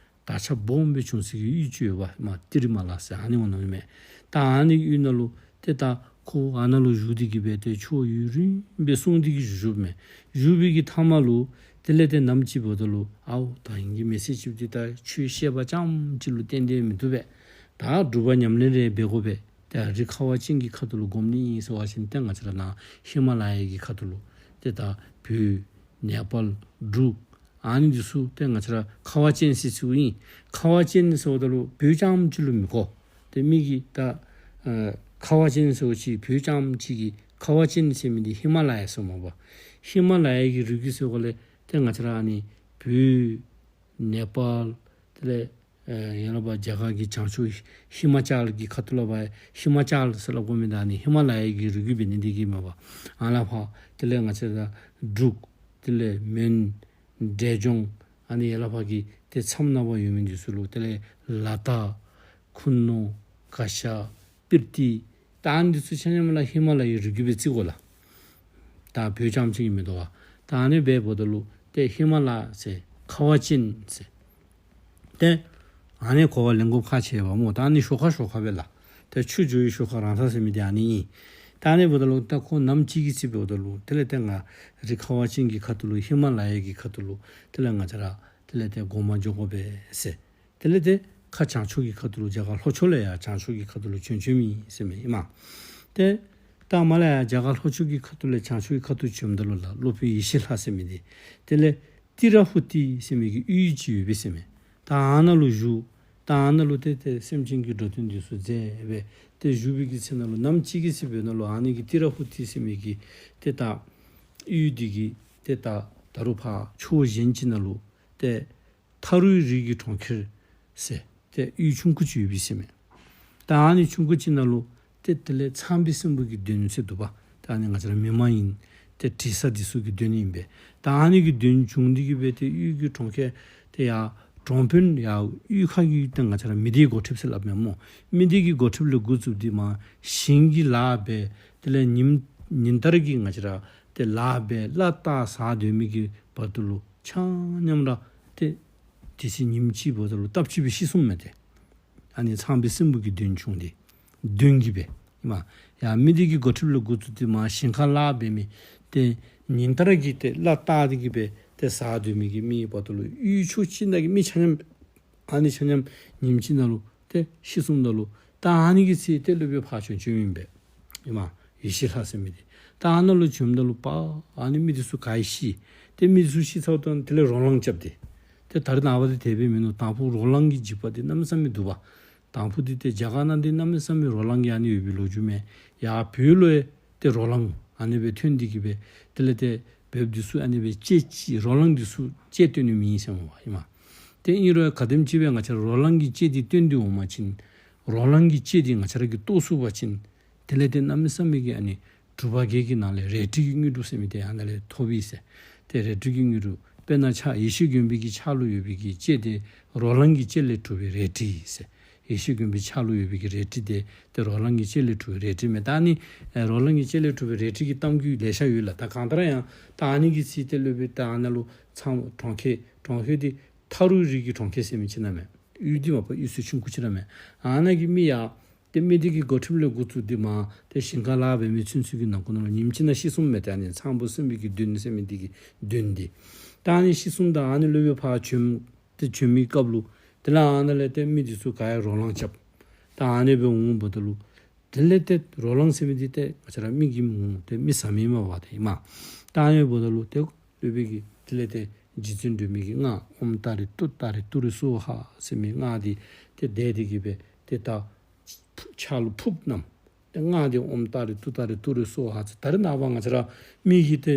དར་ཁྱབ་སྦོམ་སྦེ་བྱུང་སའི་གཡུས་ཅིག་ཡོདཔ་མས། ཏི་རུ་མ་ལ་ཟེར་ཨ་ནི་འོང་ནི་མས། ད་ཨ་ནི་གཡུས་ནང་ལུ་ཏེ་ད་ཁོ་ཨ་ནཱ་ལུ་བཞུགས་ཏེ་གི་སྦེ་ཏེ་ཆོས་ཡུན་རིངམོ་སྦེ་གསུངས་ཏེ་གི་བཞུགས་བཞུགསཔ་མས། བཞུགས་པའི་གི་མཐའ་མ་ལུ་དེ་ལས་ཏེ་ནམ་ཅིག་འབདཝ་ད་ལུ་ཨའོ་ད་ཨིན་གྱི་མི་ཚེ་གཅིག་འདི་ད་ཆོས་བཤད་པ་རྐྱངམ་གཅིག་ལུ་གཏན་གཏན་མི་བཏུབ་པས། ད་སྒྲུབ་པ་ཉམས་ལེན་རེ་འབད་དགོ་པས། ཏེ་རི་ཁ་བ་ཅན་གྱི་ཁ་ཐུག་ལུ་སྒོམ་ནི་ཨིན་ཟེར་བ་ཅིན་ཏེ་ང་བཅས་ར་ནཱ་ཧི་མ་ལ་ཡ་གི་ཁ་ཐུག་ལུ་ཏེ་ད་བོད་ནེ་པཱལ་འབྲུག་ཨ་ནི་འདི་ཚུ་ཏེ་ང་བཅས་ར་ཁ་བ་ཅན་ཟེར་ཞུཝ་ཨིན། ཁ་བ་ཅན་ཟེརཝ་ད་ལུ་བོད་རྐྱངམ་གཅིག་ལུ་མི་གོ། ཏེ་མི་གིས་ད་ཨ་ཁ་བ་ཅན་ཟེརཝ་ཅིག་བོད་རྐྱངམ་གཅིག་གིས་ཁ་བ་ཅན་ཟེར་མི་འདི་ཧི་མ་ལ་ཡ་ཟེརཝ་མས་པ། ཧི་མ་ལ་ཡ་གི་རི་རྒྱུད་ཟེརཝ་ལས་ཏེ་ང་བཅས་ར་ཨ་ནི་བོད་ནེ་པཱལ་དེ་ལས་ཨེ་ཡང་ལ་བ་རྒྱ་གར་གྱི་བྱང་ཕྱོགས་ཧི་མ་ཅཱལ་གྱི་ཁ་ཐུག་ལ་བ་ཧི་མ་ཅཱལ་ཟེར་སླབ་དགོ་མི་ད་ཨ་ནི་ཧི་མ་ལ་ཡ་གི་རི་རྒྱུད་འབད་ནི་འདི་གིས་མས་པ། ཨ་ལ་ཕར་དེ་ལས་ང་བཅས་ར་འབྲུག་དེ་ལས་མོན་འབྲས་ལྗོངས་ཨ་ནི་ཡང་ལ་བ་གི་ཏེ་མཚམས་ནང་བ་ཡོད་མི་འདི་ཚུ་ལུ་དེ་ལས་ལ་དྭགས་ཁུ་ནུ་ག་ཤ་སྤི་ཏི་ད་ཨ་ནི་འདི་ཚུ་ཆ་མཉམ་ལ་ཧི་མ་ལ་ཡའི་རི་རྒྱུད་སྦེ་བརྩི་དགོ་ལགས། ད་བོད་རྐྱངམ་གཅིག་གི་མི་འདུག་པ། ད་ཨ་ནི་སྦེ་འབདཝ་ད་ལུ་ཏེ་ཧི་མ་ལ་ཟེར་ཁ་བ་ཅན་ཟེར། ཏེ་ཨ་ནི་གོ་བ་ལེན་དགོཔ་ཁག་ཆེ་བ་སྨོ། ད་ཨ་ནི་ཤོག་ཁ་ཤོག་ཁ་སྦེ་ལགས། ཏེ་ཆུ་འགྱོ་བའི་ཤོག་ཁ་རང་མཐའ་ཟེར་མི་འདི་ཨ་ནི་ཨིན། ད་ཨ་ནི་འབདཝ་ད་ལུ་ད་ཁོ་ནམ་ཅིག་གི་ཚེ་འབདཝ་ད་ལུ་དེ་ལས་ཏེ་ང་རི་ཁ་བ་ཅན་གྱི་ཁ་ཐུག་ལུ་ཧི་མ་ལ་ཡ་གི་ཁ་ཐུག་ལུ་དེ་ལས་ང་བཅས་ར་དེ་ལས་ཏེ་སྒོམ་པར་འགྱོ་དགོ་པས་ཟེར། དེ་ལས་ཏེ་ཁ་བྱང་ཕྱོགས་ཀྱི་ཁ་ཐུག་ལུ་རྒྱ་གར་ལྷོ་ཕྱོགས་ལས་ཡར་བྱང་ཕྱོགས་ཀྱི་ཁ་ཐུག་ལུ་བྱོན་བྱོནམ་ཨིན་ཟེར་མས་ཨིན་མས། ཏེ་ད་མར་ལས་ཡར་རྒྱ་གར་ལྷོ་ཕྱོགས་ཀྱི་ཁ་ཐུག་ལས་བྱང་ཕྱོགས་ཀྱི་ཁ་ཐུག་བྱོནམ་ད་ལུ་ལགས་སློབ་དཔོན་ཡེ་ཤེས་ལྷ་ཟེར་མི་འདི་དེ་ལས་ཏི་ར་ཧུ་ཏི་ཟེར་མི་གི་གཡུས་ཅིག་ཡོད་པས་ཟེར་མས། ད་ཨ་ནཱ་ལུ་བཞུགས། ད་ཨ་ནཱ་ལུ་ཏེ་ཏེ་སེམས་ཅན་གྱི་འགྲོ་དོན་འདི་ཚུ་མཛད་སྦེ་ཏེ་བཞུགས་པའི་གི་ཚེ་ནང་ལུ་ནམ་ཅིག་གི་ཚེ་འབདཝ་ད་ལུ་ཨ་ནི་གི་ཏི་ར་ཧུ་ཏི་ཟེར་མི་གི་ཏེ་ད་གཡུས་འདི་གི་ཏེ་ད་ད་རུང་ཕར་ཕྱོགས་གཞན་ཅིག་ནང་ལུ་ཏེ་ཐ་རུའི་རི་གི་གྲོང་ཁྱེར་ཟེར་ཏེ་གཡུས་ཆུང་ཀུ་ཅིག་ཡོད་པས་ཟེར་མས། ད་ཨ་ནི་ཆུང་ཀུ་ཅིག་ནང་ལུ་ཏེ་དེ་ལས་ཚངས་པའི་སྲིན་པོ་གི་གདོན་ཟེར་འདུག་པ། ད་ཨ་ནི་ང་བཅས་ར་མི་མ་ཡིན་ཏེ་དྲི་ཟ་འདི་ཚུ་གི་གདོན་ཨིན་པས། ད་ཨ་ནི་གི་གདོན་བྱུང་སྟེ་གི་སྦེ་ཏེ་གཡུས་ཀྱི་གྲོང་ཁྱེར་ཏེ་ཡར་གྲོང་དཔོན་ཡར་གཡུས་ཁ་གི་ཏེ་ང་བཅས་ར་མི་སྡེའི་འགོ་ཁྲིདཔ་ཟེར་སླབ་མས་སྨོ། མི་སྡེ་གི་འགོ་ཁྲིདཔ་ལས་འགོ་བཙུགས་ཏེ་མར་ཞིང་གི་ལཱ་འབད། དེ་ལས་ཉིནམ་ཉིན་ལྟར་གྱི་ང་བཅས་ར་ཏེ་ལཱ་འབད་གླ་བཏགས་ཟ་སྡོད་མི་གི་བར་དུ་ལུ་ཆ་མཉམ་ར་ཏེ་དེ་ཚེ་ཉིནམ་གཅིག་འབདཝ་ད་ལུ་སྟབས་གཅིག་སྦེ་ཤི་སོངམ་མས་ཏེ། ཨ་ནི་ཚངས་པའི་སྲིན་པོ་གི་གདོན་བྱུང་སྟེ་གདོན་གྱིས་སྦེ་ཨིན་མས། ཡར་མི་སྡེ་གི་འགོ་ཁྲིདཔ་ལས་འགོ་བཙུགས་ཏེ་མར་ཞིང་ཁར་ལཱ་འབད་མི་ཏེ་ཉིན་ལྟར་གྱི་ཏེ་གླ་བཏགས་ཏེ་གི་སྦེ་ཏེ་ཟ་སྡོད་མི་གི་མི་བར་དུ་ལུ་གཡུས་ཕྱོགས་གཅིག་ནང་གི་མི་ཆ་མཉམ་ཨ་ནི་ཆ་མཉམ་ཉིནམ་གཅིག་ནང་ལུ་ཏེ་ཤི་སོངམ་ད་ལུ་ད་ཨ་ནི་གི་ཚེ་ཏེ་སློབ་དཔོན་ཕར་བྱོན་བྱོནམ་ཨིན་པས། ཨིན་མས། ཡེ་ཤེས་ལྷ་ཟེར་མི་འདི། ད་ཨ་ནཱ་ལུ་བྱོནམ་ད་ལུ་པ་ཨ་ནི་མི་འདི་ཚུ་ག་ར་ཤི། ཏེ་མི་འདི་ཚུ་ཤི་ཚརཝ་ད་དེ་ལས་རོ་ལངས་རྐྱབ་སྟེ། ཏེ་ད་རེས་ནངས་པ་འདི་དེ་སྦེ་མིན་ནུག། དང་ཕུ་རོ་ལངས་ཀྱི་འཇིགས་པ་འདི་གནམ་མེད་ས་མེད་འདུག་པ། དང་ཕུ་འདི་ཏེ་རྒྱ་གར་ནང་འདི་གནམ་མེད་ས་མེད་རོ་ལངས་ཀྱི་ཨ་ནི་ཡོད་པའི་ལོ་རྒྱུས་མས། ཡར་བོད་ལུ་ཡང་ཏེ་རོ་ལངས་ཨ་ནི་སྦེ་ཐོན་ཏེ་གི་སྦེ་དེ་ལས་ཏེ་བོདཔ་འདི་ཚུ་ཨ་ནི་སྦེ་ལྕེ་ལྕེ་རོ་ལངས་འདི་ཚུ་ལྕེ་བཏོན་ནི་མེད་ཟེར་མས་པ་ཨིན་མས། ཏེ་ཨིན་རུང་ག་དེམ་ཅིག་སྦེ་ང་བཅས་ར་རོ་ལངས་ཀྱི་ལྕེ་འདི་བཏོན་ཏེ་འོང་པ་ཅིན་རོ་ལངས་ཀྱི་ལྕེ་འདི་ང་བཅས་ར་གིས་རྟོགས་ཚུགས་པ་ཅིན་དེ་ལས་ཏེ་གནམ་མེད་ས་མེད་ཀྱི་ཨ་ནི་གྲུབ་པ་བརྒྱད་ཀྱི་ནང་ལས་རལ་གྲི་གི་དངོས་གྲུབ་ཟེར་མི་འདི་ཨ་ནཱ་ལས་ཐོབ་ཨིན་ཟེར། ཏེ་རལ་གྲི་གི་དངོས་གྲུབ་དཔེར་ན་ཕྱག་ཡེ་ཤེས་མགོན་པོའི་གི་ཕྱག་ལུ་ཡོད་པའི་གི་ལྕེ་འདི་རོ་ལངས་ཀྱི་ལྕེ་ལས་གྲུབ་པའི་རལ་གྲི་ཨིན་ཟེར། ཡེ་ཤེས་མགོན་པོའི་ཕྱག་ལུ་ཡོད་པའི་གི་རལ་གྲི་འདི་ཏེ་རོ་ལངས་ཀྱི་ལྕེ་ལས་གྲུབ་པའི་རལ་གྲི་མས། ད་ཨ་ནི་ཨེ་རོ་ལངས་ཀྱི་ལྕེ་ལས་གྲུབ་པའི་རལ་གྲི་གི་གཏམ་རྒྱུད་ལེ་ཤ་ཡོད་ལགས། ད་གང་ལྟར་ཡང་ད་ཨ་ནི་གི་ཚེ་ཏེ་སློབ་དཔོན་ད་ཨ་ནཱ་ལུ་ཚངས་གྲོང་ཁྱེར་གྲོང་ཁྱེར་འདི་ཐ་རུ་རི་གི་གྲོང་ཁྱེར་ཟེར་མི་ཅིག་ནང་མས། གཡུས་འདི་མ་པ་གཡུས་ཚུ་ཆུང་ཀུ་ཅིག་ར་མས། ཨ་ནཱ་གི་མི་ཡར་ ཏེ་མི་འདི་གི་འགོ་ཁྲིདཔ་ལས་འགོ་བཙུགས་ཏེ་མར་ཏེ་ཞིང་ཁ་ལཱ་འབད་མི་ཚུན་ཚོད་ཀྱི་ནང་འཁོད་ནང་ལུ་ཉིནམ་གཅིག་ནང་ཤི་སོངམ་མས། ཏེ་ཨ་ནི་ཚངས་བུག་སྲིན་པོ་གི་གདོན་ཟེར་མི་འདི་གི་གདོན་འདི། ད་ཨ་ནི་ཤི་སོངམ་ད་ཨ་ནི་སློབ་དཔོན་ཕར་བྱོན། ཏེ་བྱོན་མི་སྐབས་ལུ་དེ་ལས་ཨ་ནཱ་ལས་ཏེ་མི་འདི་ཚུ་ག་ཡང་རོ་ལངས་རྐྱབ། ད་ཨ་ནི་སྦེ་འོངམ་ད་ལུ་དེ་ལས་ཏེ་རོ་ལངས་ཟེར་མི་འདི་ཏེ་ང་བཅས་ར་མི་གིས་མི་འོང་། ཏེ་མི་བཟའ་མི་མས་པ་ཏེ་ཨིན་མས། ད་ཨ་ནི་འབདཝ་ད་ལུ་ཏེ་སློབ་དཔོན་གྱིས་དེ་ལས་ཏེ་རྗེ་བཙུན་སྒྲོལ་མའི་གི་སྔགས་ཨོཾ་ཏཱ་རེ་ཏུཏྟཱ་རེ་ཏུ་རེ་སྭཱ་ཧཱ་ཟེར་མི་སྔགས་འདི་ཏེ་བཟླས་ཏེ་གི་སྦེ་ཏེ་ད་ཕྱག་ལུ་ཕུརཔ་བསྣམས། ཏེ་སྔགས་འདི་ཨོཾ་ཏཱ་རེ་ཏུཏྟཱ་རེ་ཏུ་རེ་སྭཱ་ཧཱ་ཟེར། ད་རེས་ནངས་པ་ང་བཅས་ར་མི་གིས་ཏེ་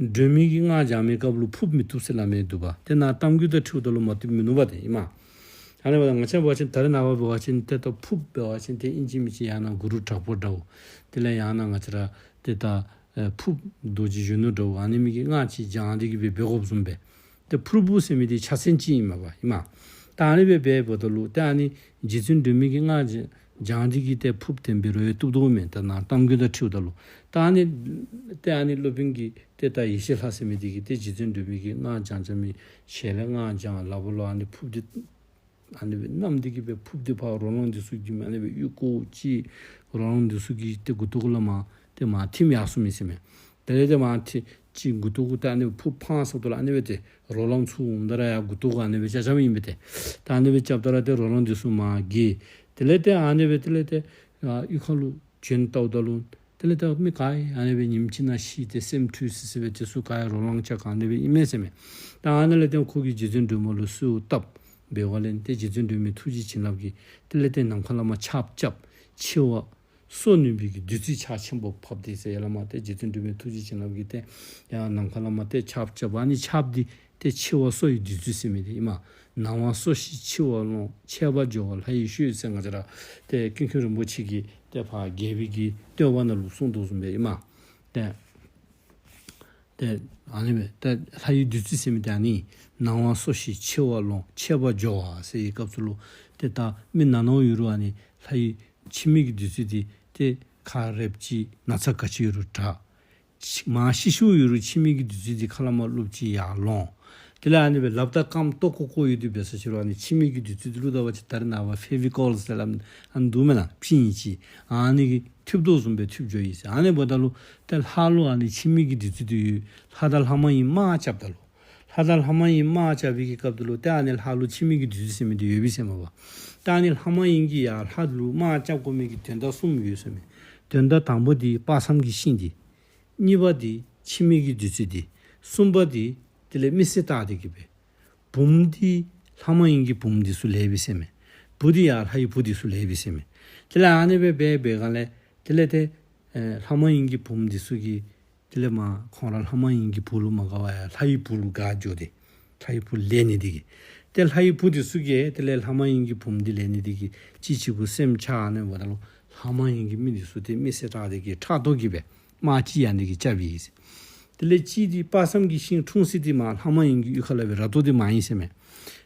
སྒྲོལ་མའི་གི་སྔགས་བགྱང་མི་སྐབས་ལུ་ཕུརཔ་མི་བཏུབ་ཟེར་སླབ་མི་འདུག་པ། ཏེ་ནཱ་གཏམ་རྒྱུད་དང་འཁྲིལཝ་ད་ལུ་མ་བཏུབ་མིན་ནུག་པ་ཏེ་ཨིན་མས། ཨ་ནི་འབདཝ་ད་ང་བཅས་འབད་བ་ཅིན་ད་རེས་ནངས་པ་འབད་བ་ཅིན་ཏེ་ད་ཕུརཔ་འབད་བ་ཅིན་ཏེ་ཨིན་ཅི་མིན་ཅི་ཡང་ན་གུ་རུ་དྲག་པོ་འདྲཝ། དེ་ལས་ཡང་ན་ང་བཅས་ར་ཏེ་ད་ཨེ་ཕུརཔ་རྡོ་རྗེ་གཞོན་ནུ་འདྲཝ་ཨ་ནི་མི་གི་སྔགས་ཅིག་བགྱང་སྟེ་གི་སྦེ་འབད་དགོཔ་བཟུམ་སྦེ། ཏེ་ཕུར་བུ་ཟེར་མི་འདི་ཕྱག་མཚན་ཅིག་ཨིན་མས་པ་ཨིན་མས། ད་ཨ་ནི་སྦེ་འབདཝ་ད་ལུ་ཏེ་ཨ་ནི་རྗེ་བཙུན་སྒྲོལ་མའི་གི་སྔགས་བགྱང་སྟེ་གི་ཏེ་ཕུརཔ་བསྟན་པའི་རོལ་བཏུབ་དོ་མས། ད་ནཱ་གཏམ་རྒྱུད་དང་འཁྲིལཝ་ད་ལུ་ད་ཨ་ནི་ཏེ་ཨ་ནི་སློབ་དཔོན་གྱིས་ཏེ་ད་ཡེ་ཤེས་ལྷ་ཟེར་མི་འདི་གིས་ཏེ་རྗེ་བཙུན་སྒྲོལ་མའི་གི་སྔགས་བགྱང་བགྱང་མི་ཞལ་ལས་སྔགས་བགྱང་ལགཔ་ལུ་ཨ་ནི་ཕུརཔ་འདི་ཨ་ནི་སྦེ་བསྣམས་ཏེ་གི་སྦེ་ཕུརཔ་འདི་ཕར་རོ་ལངས་འདི་ཚུ་གི་ཨ་ནི་སྦེ་ཡུ་ཀོ་ཅིག་རོ་ལངས་འདི་ཚུ་གི་ཏེ་མགུ་ཏོ་གུ་ལས་མར་ཏེ་མར་ཐིམ་ཡར་སོང་མི་ཟེར་མས། དེ་ལས་ཏེ་མར་ཐིམ་ཅིག་མགུ་ཏོ་གུ་ཏེ་ཨ་ནི་སྦེ་ཕུརཔ་འཕངས་ས་ད་ལུ་ཨ་ནི་སྦེ་ཏེ་རོ་ལངས་ཚུར་འོངམ་ད་ར་ཡར་མགུ་ཏོ་གུ་ཨ་ནི་སྦེ་རྐྱབ་རྐྱབ་ཨིན་པས་ཏེ། ད་ཨ་ནི་སྦེ་རྐྱབ་ད་ར་ཏེ་རོ་ལངས་འདི་ཚུ་མར་འགྱེལ། དེ་ལས་ཏེ་ཨ་ནི་སྦེ་དེ་ལས་ཏེ་ཨ་གཡུས་ཁ་ལུ་བྱོན་བལྟཝ་ད་ལུ་དེ་ལས་ད་མི་ག་ཡང་ཨ་ནི་སྦེ་ཉིནམ་གཅིག་ནང་ཤི་སྟེ་སེམས་འཁྲུལ་སི་སི་སྦེ་དེ་ཚུ་ག་ཡང་རོ་ལངས་རྐྱབ་ག་ཨ་ནི་སྦེ་ཨིན་མས་ཟེར་མས། ད་ཨ་ནི་ལས་ཏེ་ཁོ་གིས་རྗེ་བཙུན་སྒྲོལ་མ་ལུ་གསོལཝ་བཏབ། འབདཝ་ལས་ཏེ་རྗེ་བཙུན་སྒྲོལ་མའི་ཐུགས་རྗེ་བྱིན་རླབས་ཀྱིས་དེ་ལས་ཏེ་ནམ་མཁའ་ལས་མར་ཆརཔ་རྐྱབ། འཆི་བ་སོ་ནུས་པའི་གི་བདུད་རྩི་ཆར་ཆེན་པོ་ཕབ་སྟེ་ཟེར་ཡར་ལས་མར་ཏེ་རྗེ་བཙུན་སྒྲོལ་མའི་ཐུགས་རྗེ་བྱིན་རླབས་ཀྱིས་ཏེ་ཡར་ནམ་མཁའ་ལས་མར་ཏེ་ཆརཔ་རྐྱབ། ཨ་ནི་ཆརཔ་འདི་ཏེ་འཆི་བ་སོ་ཡི་བདུད་རྩི་ཟེར་མི་འདི་ཨིན་མས། ནང་བ་སོ་ཞིག་འཆི་བ་སློང་། ཆད་པ་སྦྱོར་བ་ལྷ་ཡི་བཤོས་ཟེར་ང་བཅས་ར་ཏེ་ཀུན་མཁྱེན་རིན་པོ་ཆེ་གིས་ཏེ་ཕར་རྒྱལ་པོའི་གི་བསྟོད་པ་ནང་ལུ་གསུངས་དོ་བཟུམ་སྦེ་ཨིན་མས། ཏེ་ཏེ་ཨ་ནི་སྦེ་ཏེ་ལྷ་ཡི་བདུད་རྩི་ཟེར་མི་འདི་ཨ་ནི་ནང་བ་སོ་ཞིག་འཆི་བ་སློང་། ཆད་པ་སྦྱོར་བ་ཟེར་བའི་སྐབས་སུ་ལུ་ཏེ་ད་མི་ན་ནོ་ཡོད་རུང་ཨ་ནི་ལྷ་ཡི་འཆི་མེད་ཀྱི་བདུད་རྩི་འདི་ཏེ་ཁ་རེགཔ་ཅིག་ན་ཚ་ག་ཅི་ཡོད་རུང་དྲག། ཤི་མ་ཤི་ཤིཝ་ཡོད་རུང་འཆི་མེད་ཀྱི་བདུད་རྩི་འདི་ཁ་ལས་མར་བླུགཔ་ཅིག་ཡར་སློང་། དེ་ལས་ཨ་ནི་སྦེ་ལགཔ་དང་རྐངམ་ལྟོ་ཀོ་ཀོ་ཡོད་དེ་འབད་ས་ཅིག་རུང་ཨ་ནི་འཆི་མེད་ཀྱི་བདུད་རྩི་འདི་བླུག་ད་པ་ཅིན་ད་རེས་ནངས་པ་ཕེ་བི་ཀོལ་ཟེར་སླབ་ཨ་ནི་འདུག་མེན་ན། ཕྱིས་ཅིག་ཨ་ནི་གིས་འཐུལཝ་དོ་བཟུམ་སྦེ་འཐུལ་འགྱོཝ་ཨིན་ཟེར། ཨ་ནི་འབདཝ་ད་ལུ་ཏེ་ལྷ་ལུ་ཨ་ནི་འཆི་མེད་ཀྱི་བདུད་རྩི་འདི་ཡོད། ལྷ་དང་ལྷ་མ་ཡིན་དམག་རྐྱབ་ད་ལུ་ལྷ་དང་ལྷ་མ་ཡིན་དམག་རྐྱབ་པའི་གི་སྐབས་དེ་ལུ་ཏེ་ཨ་ནི་ལྷ་ལུ་འཆི་མེད་ཀྱི་བདུད་རྩི་ཟེར་མི་འདི་ཡོདཔ་ཨིན་ཟེར་མས་པ། ཏེ་ཨ་ནི་ལྷ་མ་ཡིན་གྱིས་ཡར་ལྷ་ལུ་དམག་རྐྱབ་དགོ་མི་གི་དོན་དག་གསུམ་ཡོད་ཟེར་མས། དོན་དག་དང་པོ་འདི་དཔག་བསམ་གྱི་ཤིང་འདི། གཉིས་པ་འདི་འཆི་མེད་ཀྱི་བདུད་རྩི་འདི། གསུམ་པ་འདི་དེ་ལས་མི་སེར་བཏགས་ཏེ་གི་སྦེ། བུམོ་འདི་ལྷ་མ་ཡིན་གྱི་བུམོ་འདི་ཚུ་ལེགསཔ་ཨིན་ཟེར་མས། བུ་འདི་ཡང་ལྷ་ཡི་བུ་འདི་ཚུ་ལེགསཔ་ཨིན་ཟེར་མས། དེ་ལས་ཨ་ནི་སྦེ་འབད་འབད་སྒང་ལས་དེ་ལས་ཏེ་ཨེ་ལྷ་མ་ཡིན་གྱི་བུམོ་འདི་ཚུ་གིས་དེ་ལས་མར་ཁོང་ར་ལྷ་མ་ཡིན་གྱི་བུ་ལུ་མ་དགའ་བར་ཡར་ལྷ་ཡི་བུ་ལུ་དགའ་འགྱོ་སྟེ་ལྷ་ཡི་བུ་ལེན་ནི་དེ་གིས། ཏེ་ལྷ་ཡི་བུ་འདི་ཚུ་གིས་དེ་ལས་ལྷ་མ་ཡིན་གྱི་བུམོ་འདི་ལེན་ནི་དེ་གིས་གཅིག་གཅིག་གུ་སེམས་ཆགས། ཨ་ནི་འབདཝ་ད་ལུ་ལྷ་མ་ཡིན་གྱི་མི་འདི་ཚུ་ཏེ་མི་སེར་བཏགས་ཏེ་གི་ཕྲག་དོག་གིས་སྦེ་དམག་ཅིག་ཡང་འདི་གིས་རྐྱབ་ཡི་ཟེར། དེ་ལས་གཅིག་འདི་དཔག་བསམ་གྱི་ཤིང་འཁྲུངས་ས་འདི་མར་ལྷ་མ་ཡིན་གྱི་གཡུས་ཁ་ལས་སྦེ་ར་ཏོ་འདི་མར་ཨིན་ཟེར་མས།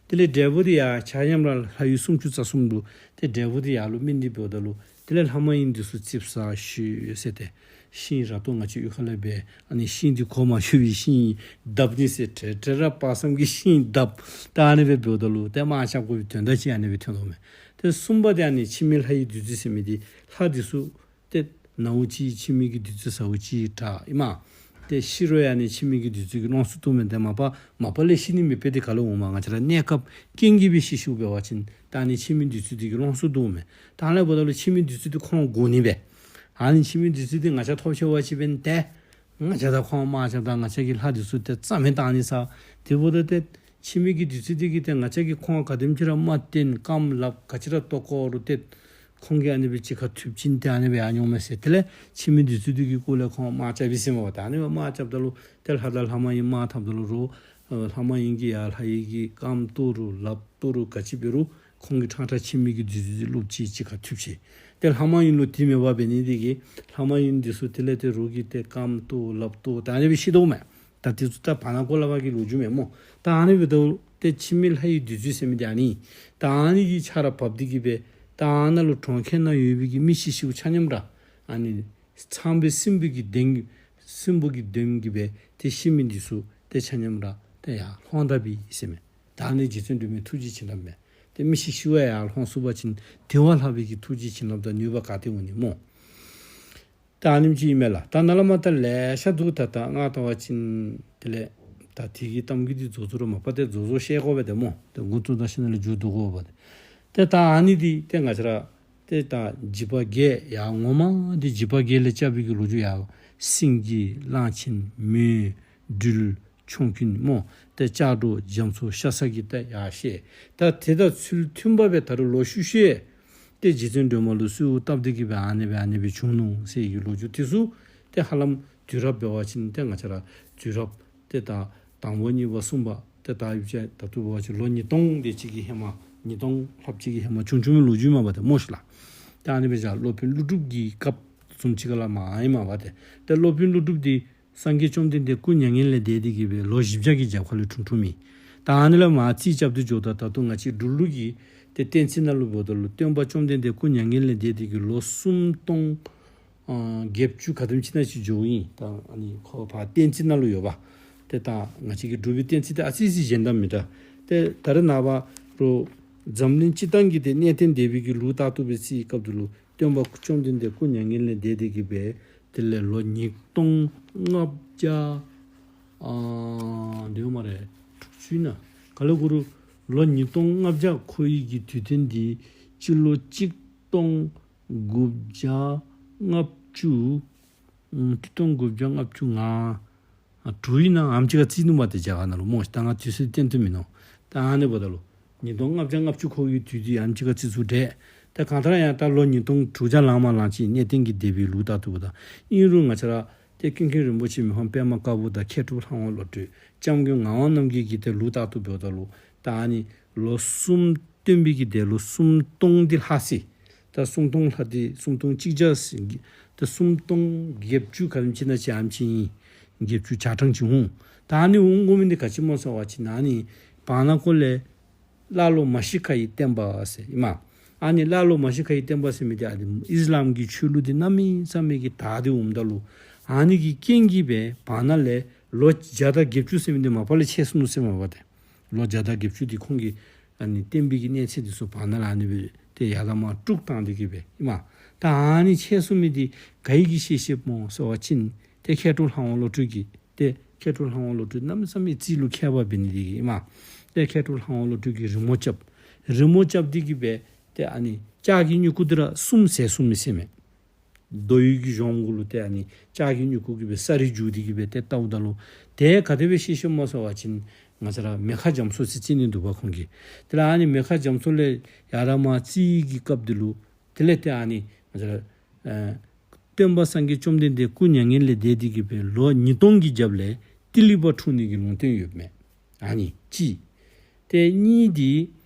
དེ་ལས་འབྲས་བུ་འདི་ཡང་ཆ་མཉམ་ར་ལྷ་ཡུལ་སུམ་ཅུ་རྩ་གསུམ་ལུ་ཏེ་འབྲས་བུ་འདི་ཡར་ལུ་སྨིན་ཏེ་འབདཝ་ད་ལུ་དེ་ལས་ལྷ་མ་ཡིན་འདི་ཚུ་ཙིགཔ་ཟ་ཤོག་ཟེར་ཏེ་ཤིང་ར་ཏོ་ང་བཅས་གཡུས་ཁ་ལས་སྦེ་ཨ་ནི་ཤིང་འདི་གོ་མ་ཆོད་པའི་ཤིང་འདབ་ནི་ཟེར་ཏེ་ཏེ་ར་དཔག་བསམ་གྱི་ཤིང་འདབ། ད་ཨ་ནི་སྦེ་འབདཝ་ད་ལུ་ཏེ་དམག་རྐྱབ་དགོ་པའི་དོན་དག་ཅིག་ཨ་ནི་སྦེ་ཐོན་དོ་མས། ཏེ་གསུམ་པ་འདི་ཨ་ནི་འཆི་མེད་ལྷ་ཡི་བདུད་རྩི་ཟེར་མི་འདི་ལྷ་འདི་ཚུ་ཏེ་ནཝ་ཅིག་འཆི་མེད་ཀྱི་བདུད་རྩི་ཟཝ་ཅིག་དྲག་ཨིན་མས། ཏེ་ཤི་རུང་ཡང་ཨ་ནི་འཆི་མེད་ཀྱི་བདུད་རྩི་གིས་སློང་ཚུགས་དོ་མས། ཏེ་མ་པ་མ་པ་ལས་ཤི་ནི་མེད་པས། ཏེ་ག་ལུ་འོང་མས། ང་བཅས་ར་གནས་སྐབས་རྐྱེན་གྱིས་སྦེ་ཤི་ཤིཝ་འབད་བ་ཅིན་ད་ཨ་ནི་འཆི་མེད་བདུད་རྩི་འདི་གིས་སློང་ཚུགས་དོ་མས། ད་ཨ་ནི་འབདཝ་ད་ལུ་འཆི་མེད་བདུད་རྩི་འདི་ཁོང་དགོ་ནི་སྦེ། ཨ་ནི་འཆི་མེད་བདུད་རྩི་འདི་ང་བཅས་ཐོབ་ཆེ་བ་ཅིག་འབད་ནི་ཏེ་ང་བཅས་དང་ཁོང་དམག་རྐྱབ་ད་ང་བཅས་ཀྱི་ལྷ་འདི་ཚུ་ཏེ་རྩ་མེད་བཏང་ནི་ཟེར། དེ་འབདཝ་ད་ཏེ་འཆི་མེད་ཀྱི་བདུད་རྩི་འདི་གིས་ཏེ་ང་བཅས་ཀྱིས་ཁོང་ག་དེམ་ཅིག་ར་དམག་བཏོན་རྐངམ་ལགཔ་ག་ཅི་ར་བཏོག་བཀོ་རུང་ཏེ་ཁོང་གིས་ཨ་ནི་སྦེ་གཅིག་ཁར་ཐུགཔ་ཅིན་ཏེ་ཨ་ནི་སྦེ་ཡར་འགྱོཝ་མས་ཟེར། དེ་ལས་འཆི་མེད་བདུད་རྩི་འདི་གི་སྐོར་ལས་ཁོང་དམག་རྐྱབ་ཡི་ཟེར་མས་པ། ད་ཨ་ནི་སྦེ་དམག་རྐྱབ་ད་ལུ་ཏེ་ལྷ་དང་ལྷ་མ་ཡིན་དམག་འཐབ་ད་ལུ་རོགས་ལྷ་མ་ཡིན་གྱིས་ཡར་ལྷ་ཡི་གི་རྐངམ་བཏོག་རུང་ལགཔ་བཏོག་རུང་ག་ཅི་འབད་རུང་ཁོང་གིས་ཕྲང་ཕྲང་འཆི་མེད་ཀྱི་བདུད་རྩི་འདི་བླུགཔ་ཅིག་གཅིག་ཁར་ཐུགཔ་ཅིག། ཏེ་ལྷ་མ་ཡིན་ལུ་དེ་མེད་པར་འབད་ནི་དེ་གིས་ལྷ་མ་ཡིན་འདི་ཚུ་དེ་ལས་ཏེ་རོགས་ཀྱིས་ཏེ་རྐངམ་བཏོག་ལགཔ་བཏོག་ད་ཨ་ནི་སྦེ་ཤི་དོ་མས། ད་དེ་ཚུ་ད་བར་ན་གོ་ལ་བ་གི་ལོ་རྒྱུས་མས་སྨོ། ད་ཨ་ནི་འབདཝ་ད་ཏེ་འཆི་མེད་ལྷ་ཡི་བདུད་རྩི་ཟེར་མི་འདི་ཨ་ནི། ད་ཨ་ནི་གི་ཆརཔ་བབས་ཏེ་གི་སྦེ་ད་ཨ་ནཱ་ལུ་གྲོང་ཁྱེར་ནང་ཡོད་པའི་གི་མི་ཤི་ཤིཝ་ཆ་མཉམ་ར་ཨ་ནི་ཚངས་པའི་སྲིན་པོ་གི་གདོན་སྲིན་པོ་གི་གདོན་གྱིས་སྦེ་ཏེ་ཤི་མི་འདི་ཚུ་ཏེ་ཆ་མཉམ་ར་ཏེ་ཡར་ལྷོང་དཔ་ཨིན་ཟེར་མས། ད་ཨ་ནི་རྗེ་བཙུན་སྒྲོལ་མའི་ཐུགས་རྗེ་བྱིན་རླབས་མས། ཏེ་མི་ཤི་ཤི་བར་ཡར་ལྷོང་ཚུགས་པ་ཅིན་དེ་བ་ལྷག་པའི་གི་ཐུགས་རྗེ་བྱིན་རླབས་དང་ནུས་པ་ག་ཏེ་འོང་ནི་སྨོ། ད་ཨ་ནེམ་ཅིག་ཨིན་མས་ལགས། ད་ནཱ་ལས་མར་ད་ལེ་ཤ་འདུག། ད་ད་ང་བལྟ་བ་ཅིན་དེ་ལས་ད་དེ་གི་གཏམ་རྒྱུད་འདི་རྫོགས་རྫོགས་ར་མ་པ་ཏེ་རྫོགས་རྫོགས་བཤད་དགོ་པས་ཏེ་སྨོ། ཏེ་འགོ་བཙུགས་ད་ཤེས་ན་ལས་མཇུག་བསྡུ་དགོ་པས་ཏེ། ཏེ་ད་ཨ་ནི་འདི་ཏེ་ང་བཅས་ར་ཏེ་ད་འཇིགས་པ་བརྒྱད་ཡར་ངོ་མ་འདི་འཇིགས་པ་བརྒྱད་ལས་བསྐྱབས་པའི་གི་ལོ་རྒྱུས་ཡར་སེང་གེ་གླང་ཆེན་མེ་སྦྲུལ་ཆོམ་རྐུན་སྨོ། ཏེ་ལྕགས་སྒྲོག་རྒྱ་མཚོ་ཤ་ཟ་གི་ཏེ་ཡར་བཤད། ད་དེ་དང་ཚུལ་མཐུན་པ་སྦེ་ད་རུང་ལོག་ཤུལ་ཤུལ་ཏེ་རྗེ་བཙུན་སྒྲོལ་མ་ལུ་གསོལཝ་བཏབ་སྟེ་གི་སྦེ་ཨ་ནེ་སྦེ་ཨ་ནེ་སྦེ་བྱུང་ནུག་ཟེར་གི་ལོ་རྒྱུས་དེ་ཚུ་ཏེ་ཧ་ལམ་དུས་རབས་འབད་བ་ཅིན་ཏེ་ང་བཅས་ར་དུས་རབས་ཏེ་ད་དང་པོ་གཉིས་པ་གསུམ་པ་ཏེ་ད་ཡུལ་ཅན་ད་ལྟོ་འབད་བ་ཅིན་ལོ་ཉིས་སྟོང་དེ་ཅིག་གི་ཧེ་མ་ཉིས་སྟོང་ལྷགཔ་ཅིག་གི་ཧེ་མ་བྱུང་བྱུངམ་གི་ལོ་རྒྱུས་མས་པ་ཏེ་སྨོ་ཤིག་ལགས། ཏེ་ཨ་ནེ་སྦེ་བཞག་སློབ་དཔོན་ཀླུ་སྒྲུབ་ཀྱི་སྐབས་བཟུམ་ཅིག་ཁ་ལས་མར་ཨིན་མས་པ་ཏེ། ཏེ་སློབ་དཔོན་ཀླུ་སྒྲུབ་འདི་སངས་རྒྱས་བཅོམ་ལྡན་འདས་སྐུ་མྱ་ངན་ལས་འདས་ཏེ་གི་སྦེ་ལོ་བཞི་བརྒྱ་གི་རྒྱབ་ཁ་ལུ་འཁྲུངས་འཁྲུངསམ་ཨིན། ད་ཨ་ནི་ལས་མར་རྩིས་རྐྱབ་སྟེ་འགྱོཝ་ད་ད་ལྟོ་ང་བཅས་འབྲུག་ལུ་གི་ཏེ་བསྟན་རྩིས་ནང་ལུ་འབདཝ་ད་ལུ་སྟོན་པ་བཅོམ་ལྡན་འདས་སྐུ་མྱ་ངན་ལས་འདས་ཏེ་གི་ལོ་སུམ་སྟོང་ཨ་བརྒྱད་ཅུ་ག་དེམ་ཅིག་ནང་ཅིག་འགྱོཝ་ཨིན། ད་ཨ་ནི་ཁོ་ཕར་བསྟན་རྩིས་ནང་ལུ་ཡོད་པ། ཏེ་ད་ང་བཅས་ཀྱི་འབྲུག་པའི་བསྟན་རྩིས་འདི་ཨ་ཙི་ཙི་གཞན་དང་མི་འདྲ། ཏེ་ད་རེས་ནངས་པ་རུང་འཛམ་གླིང་སྤྱིར་བཏང་གི་ཏེ་གནས་བརྟན་སྡེ་པའི་གི་ལུགས་ལྟར་དུ་སྦེ་རྩིས་སྐབས་དེ་ལུ་སྟོན་པ་བཅོམ་ལྡན་འདས་སྐུ་མྱ་ངན་ལས་འདས་ཏེ་གི་སྦེ་དེ་ལས་ལོ་ཉིས་སྟོང་ལྔ་བརྒྱ་ཨ་དེ་སྨ་རེ་དྲུག་ཅུ་ཨིན་ན། ག་ལས་གུ་རུ་ལོ་ཉིས་སྟོང་ལྔ་བརྒྱ་འཁོར་བའི་གི་དུས་སྟོན་འདི་སྤྱི་ལོ་གཅིག་སྟོང་དགུ་བརྒྱ་ལྔ་བཅུ་ཨ་གཅིག་སྟོང་དགུ་བརྒྱ་ལྔ་བཅུ་ང་ཨ་དྲུག་ཨིན་ན་ཨ་ནེམ་ཅིག་ཁར་རྩིས་ནུག་པ་ཏེ་རྒྱ་གར་ནང་ལུ་སྨོ་ཤིག། ད་ང་དུས་ཚོད་བཏོན་ཏེ་མིན་ནུག། ད་ཨ་ནི་འབདཝ་ད་ལུ་ཉིས་སྟོང་ལྔ་བརྒྱ་ལྔ་བཅུ་འཁོར་བའི་དུས་འདི་ཨ་ནེམ་ཅིག་ཁར་རྩིས་ཚུགས་དེས། ད་གང་ལྟར་ཡང་ད་ལོ་ཉིས་སྟོང་དྲུག་བརྒྱ་ལང་མ་ལང་ཅིག་གནས་བརྟན་གྱི་སྡེ་པའི་ལུགས་ལྟར་དུ་འབདཝ་ད་ཨིན་རུང་ང་བཅས་ར་ཏེ་ཀུན་མཁྱེན་རིན་པོ་ཆེ་མི་ཕམ་པདྨ་དཀར་པོ་དང་མཁས་གྲུབ་ལྷ་དབང་བློ་གྲོས་སྐྱབས་མགོན་ངག་དབང་རྣམ་རྒྱལ་གྱི་ཏེ་ལུགས་ལྟར་དུ་འབདཝ་ད་ལུ་ད་ཨ་ནི་ལོ་གསུམ་སྟོན་པའི་གི་འདས་ལོ་སུམ་སྟོང་འདི་ལྷག་སོ་ཡི། ད་སུམ་སྟོང་ལྷག་སྟེ་སུམ་སྟོང་གཅིག་བརྒྱ་ཟེར་ད་སུམ་སྟོང་བརྒྱད་ཅུ་ག་དེམ་ཅིག་ནང་ཅིག་ཨ་ནེམ་ཅིག་ཨིན། བརྒྱད་ཅུ་གྱ་གྲངས་ཅིག་འོང་། ད་ཨ་ནི་འོང་དགོ་མི་འདི་ག་ཅི་སྨོ་ཟེར་བ་ཅིན་ཨ་ནི་བར་ན་ཁོ་ལས་ཀླ་ཀློ་མ་ཤི་ཁ་ཡི་བསྟན་པ་ཟེར་ཨིན་མས། ཨ་ནི་ཀླ་ཀློ་མ་ཤི་ཁ་ཡི་བསྟན་པ་ཟེར་མི་འདི་ཨ་ནི་ཨིས་ལམ་གྱི་ཆོས་ལུགས་འདི་གནམ་མེད་ས་མེད་ཀྱི་དར་ཏེ་འོངམ་ད་ལུ་ཨ་ནི་གི་རྐྱེན་གྱིས་སྦེ་བར་ན་ལས་ལོ་བརྒྱ་དང་བརྒྱད་ཅུ་ཟེར་མི་འདི་མ་པ་ལས་ཆད་སོ་ནུག་ཟེར་མས་པ་ཏེ། ལོ་བརྒྱ་དང་བརྒྱད་ཅུ་འདི་ཁོང་གི་ཨ་ནི་བསྟན་པའི་གི་གནས་ཚད་འདི་ཚུ་བར་ན་ལས་ཨ་ནི་སྦེ་ཏེ་ཡར་དང་མར་དཀྲུགས་བཏང་སྟེ་གི་སྦེ་ཨིན་མས། ད་ཨ་ནི་ཆད་སོ་མི་འདི་ག་གིས་ཤེས་ཤེསཔ་སྨོ་ཟེར་བ་ཅིན་ཏེ་མཁས་གྲུབ་ལྷ་དབང་བློ་གྲོས་ཀྱིས་ཏེ་མཁས་གྲུབ་ལྷ་དབང་བློ་གྲོས་གནམ་མེད་ས་མེད་རྩིས་ལུ་མཁས་པ་འབད་ནི་འདི་གིས་ཨིན་མས། ཏེ་མཁས་གྲུབ་ལྷ་དབང་བློ་གྲོས་ཀྱིས་རི་མོ་རྐྱབ། རི་མོ་རྐྱབ་སྟེ་གི་སྦེ་ཏེ་ཨ་ནི་ལྕགས་ཀྱི་སྨྱུ་གུ་འདི་ར་གསུམ་བཟོ་གསུངམ་ཨིན་ཟེར་མས། རྡོ་ཡི་གི་གཞོངམ་གུ་ལུ་ཏེ་ཨ་ནི་ལྕགས་ཀྱི་སྨྱུ་གུ་གིས་སྦེ་ས་རིས་བསྒྱུར་ཏེ་གི་སྦེ་ཏེ་བལྟཝ་ད་ལུ་ཏེ་ག་དེ་སྦེ་ཤེས་ཤེསཔ་སྨོ་ཟེར་བ་ཅིན་ང་བཅས་ར་མེ་མཁའ་རྒྱ་མཚོ་ཟེར་རྩིས་ནི་འདུག་པ་ཁོང་གིས། དེ་ལས་ཨ་ནི་མེ་མཁའ་རྒྱ་མཚོ་ལས་ཡར་དང་མར་རྩིས་ཀྱི་སྐབས་འདི་ལུ་དེ་ལས་ཏེ་ཨ་ནི་ང་བཅས་ར་ཨ་སྟོན་པ་སངས་རྒྱས་བཅོམ་ལྡན་འདས་སྐུ་མྱ་ངན་ལས་འདས་ཏེ་གི་སྦེ་ལོ་ཉིས་སྟོང་གི་རྒྱབ་ལས་ཏི་ལི་པ་འཁྲུངས་ནི་གི་ལུང་བསྟན་ཡོདཔ་མས། ཨ་ནི་གཅིག། ཏེ་གཉིས་འདི་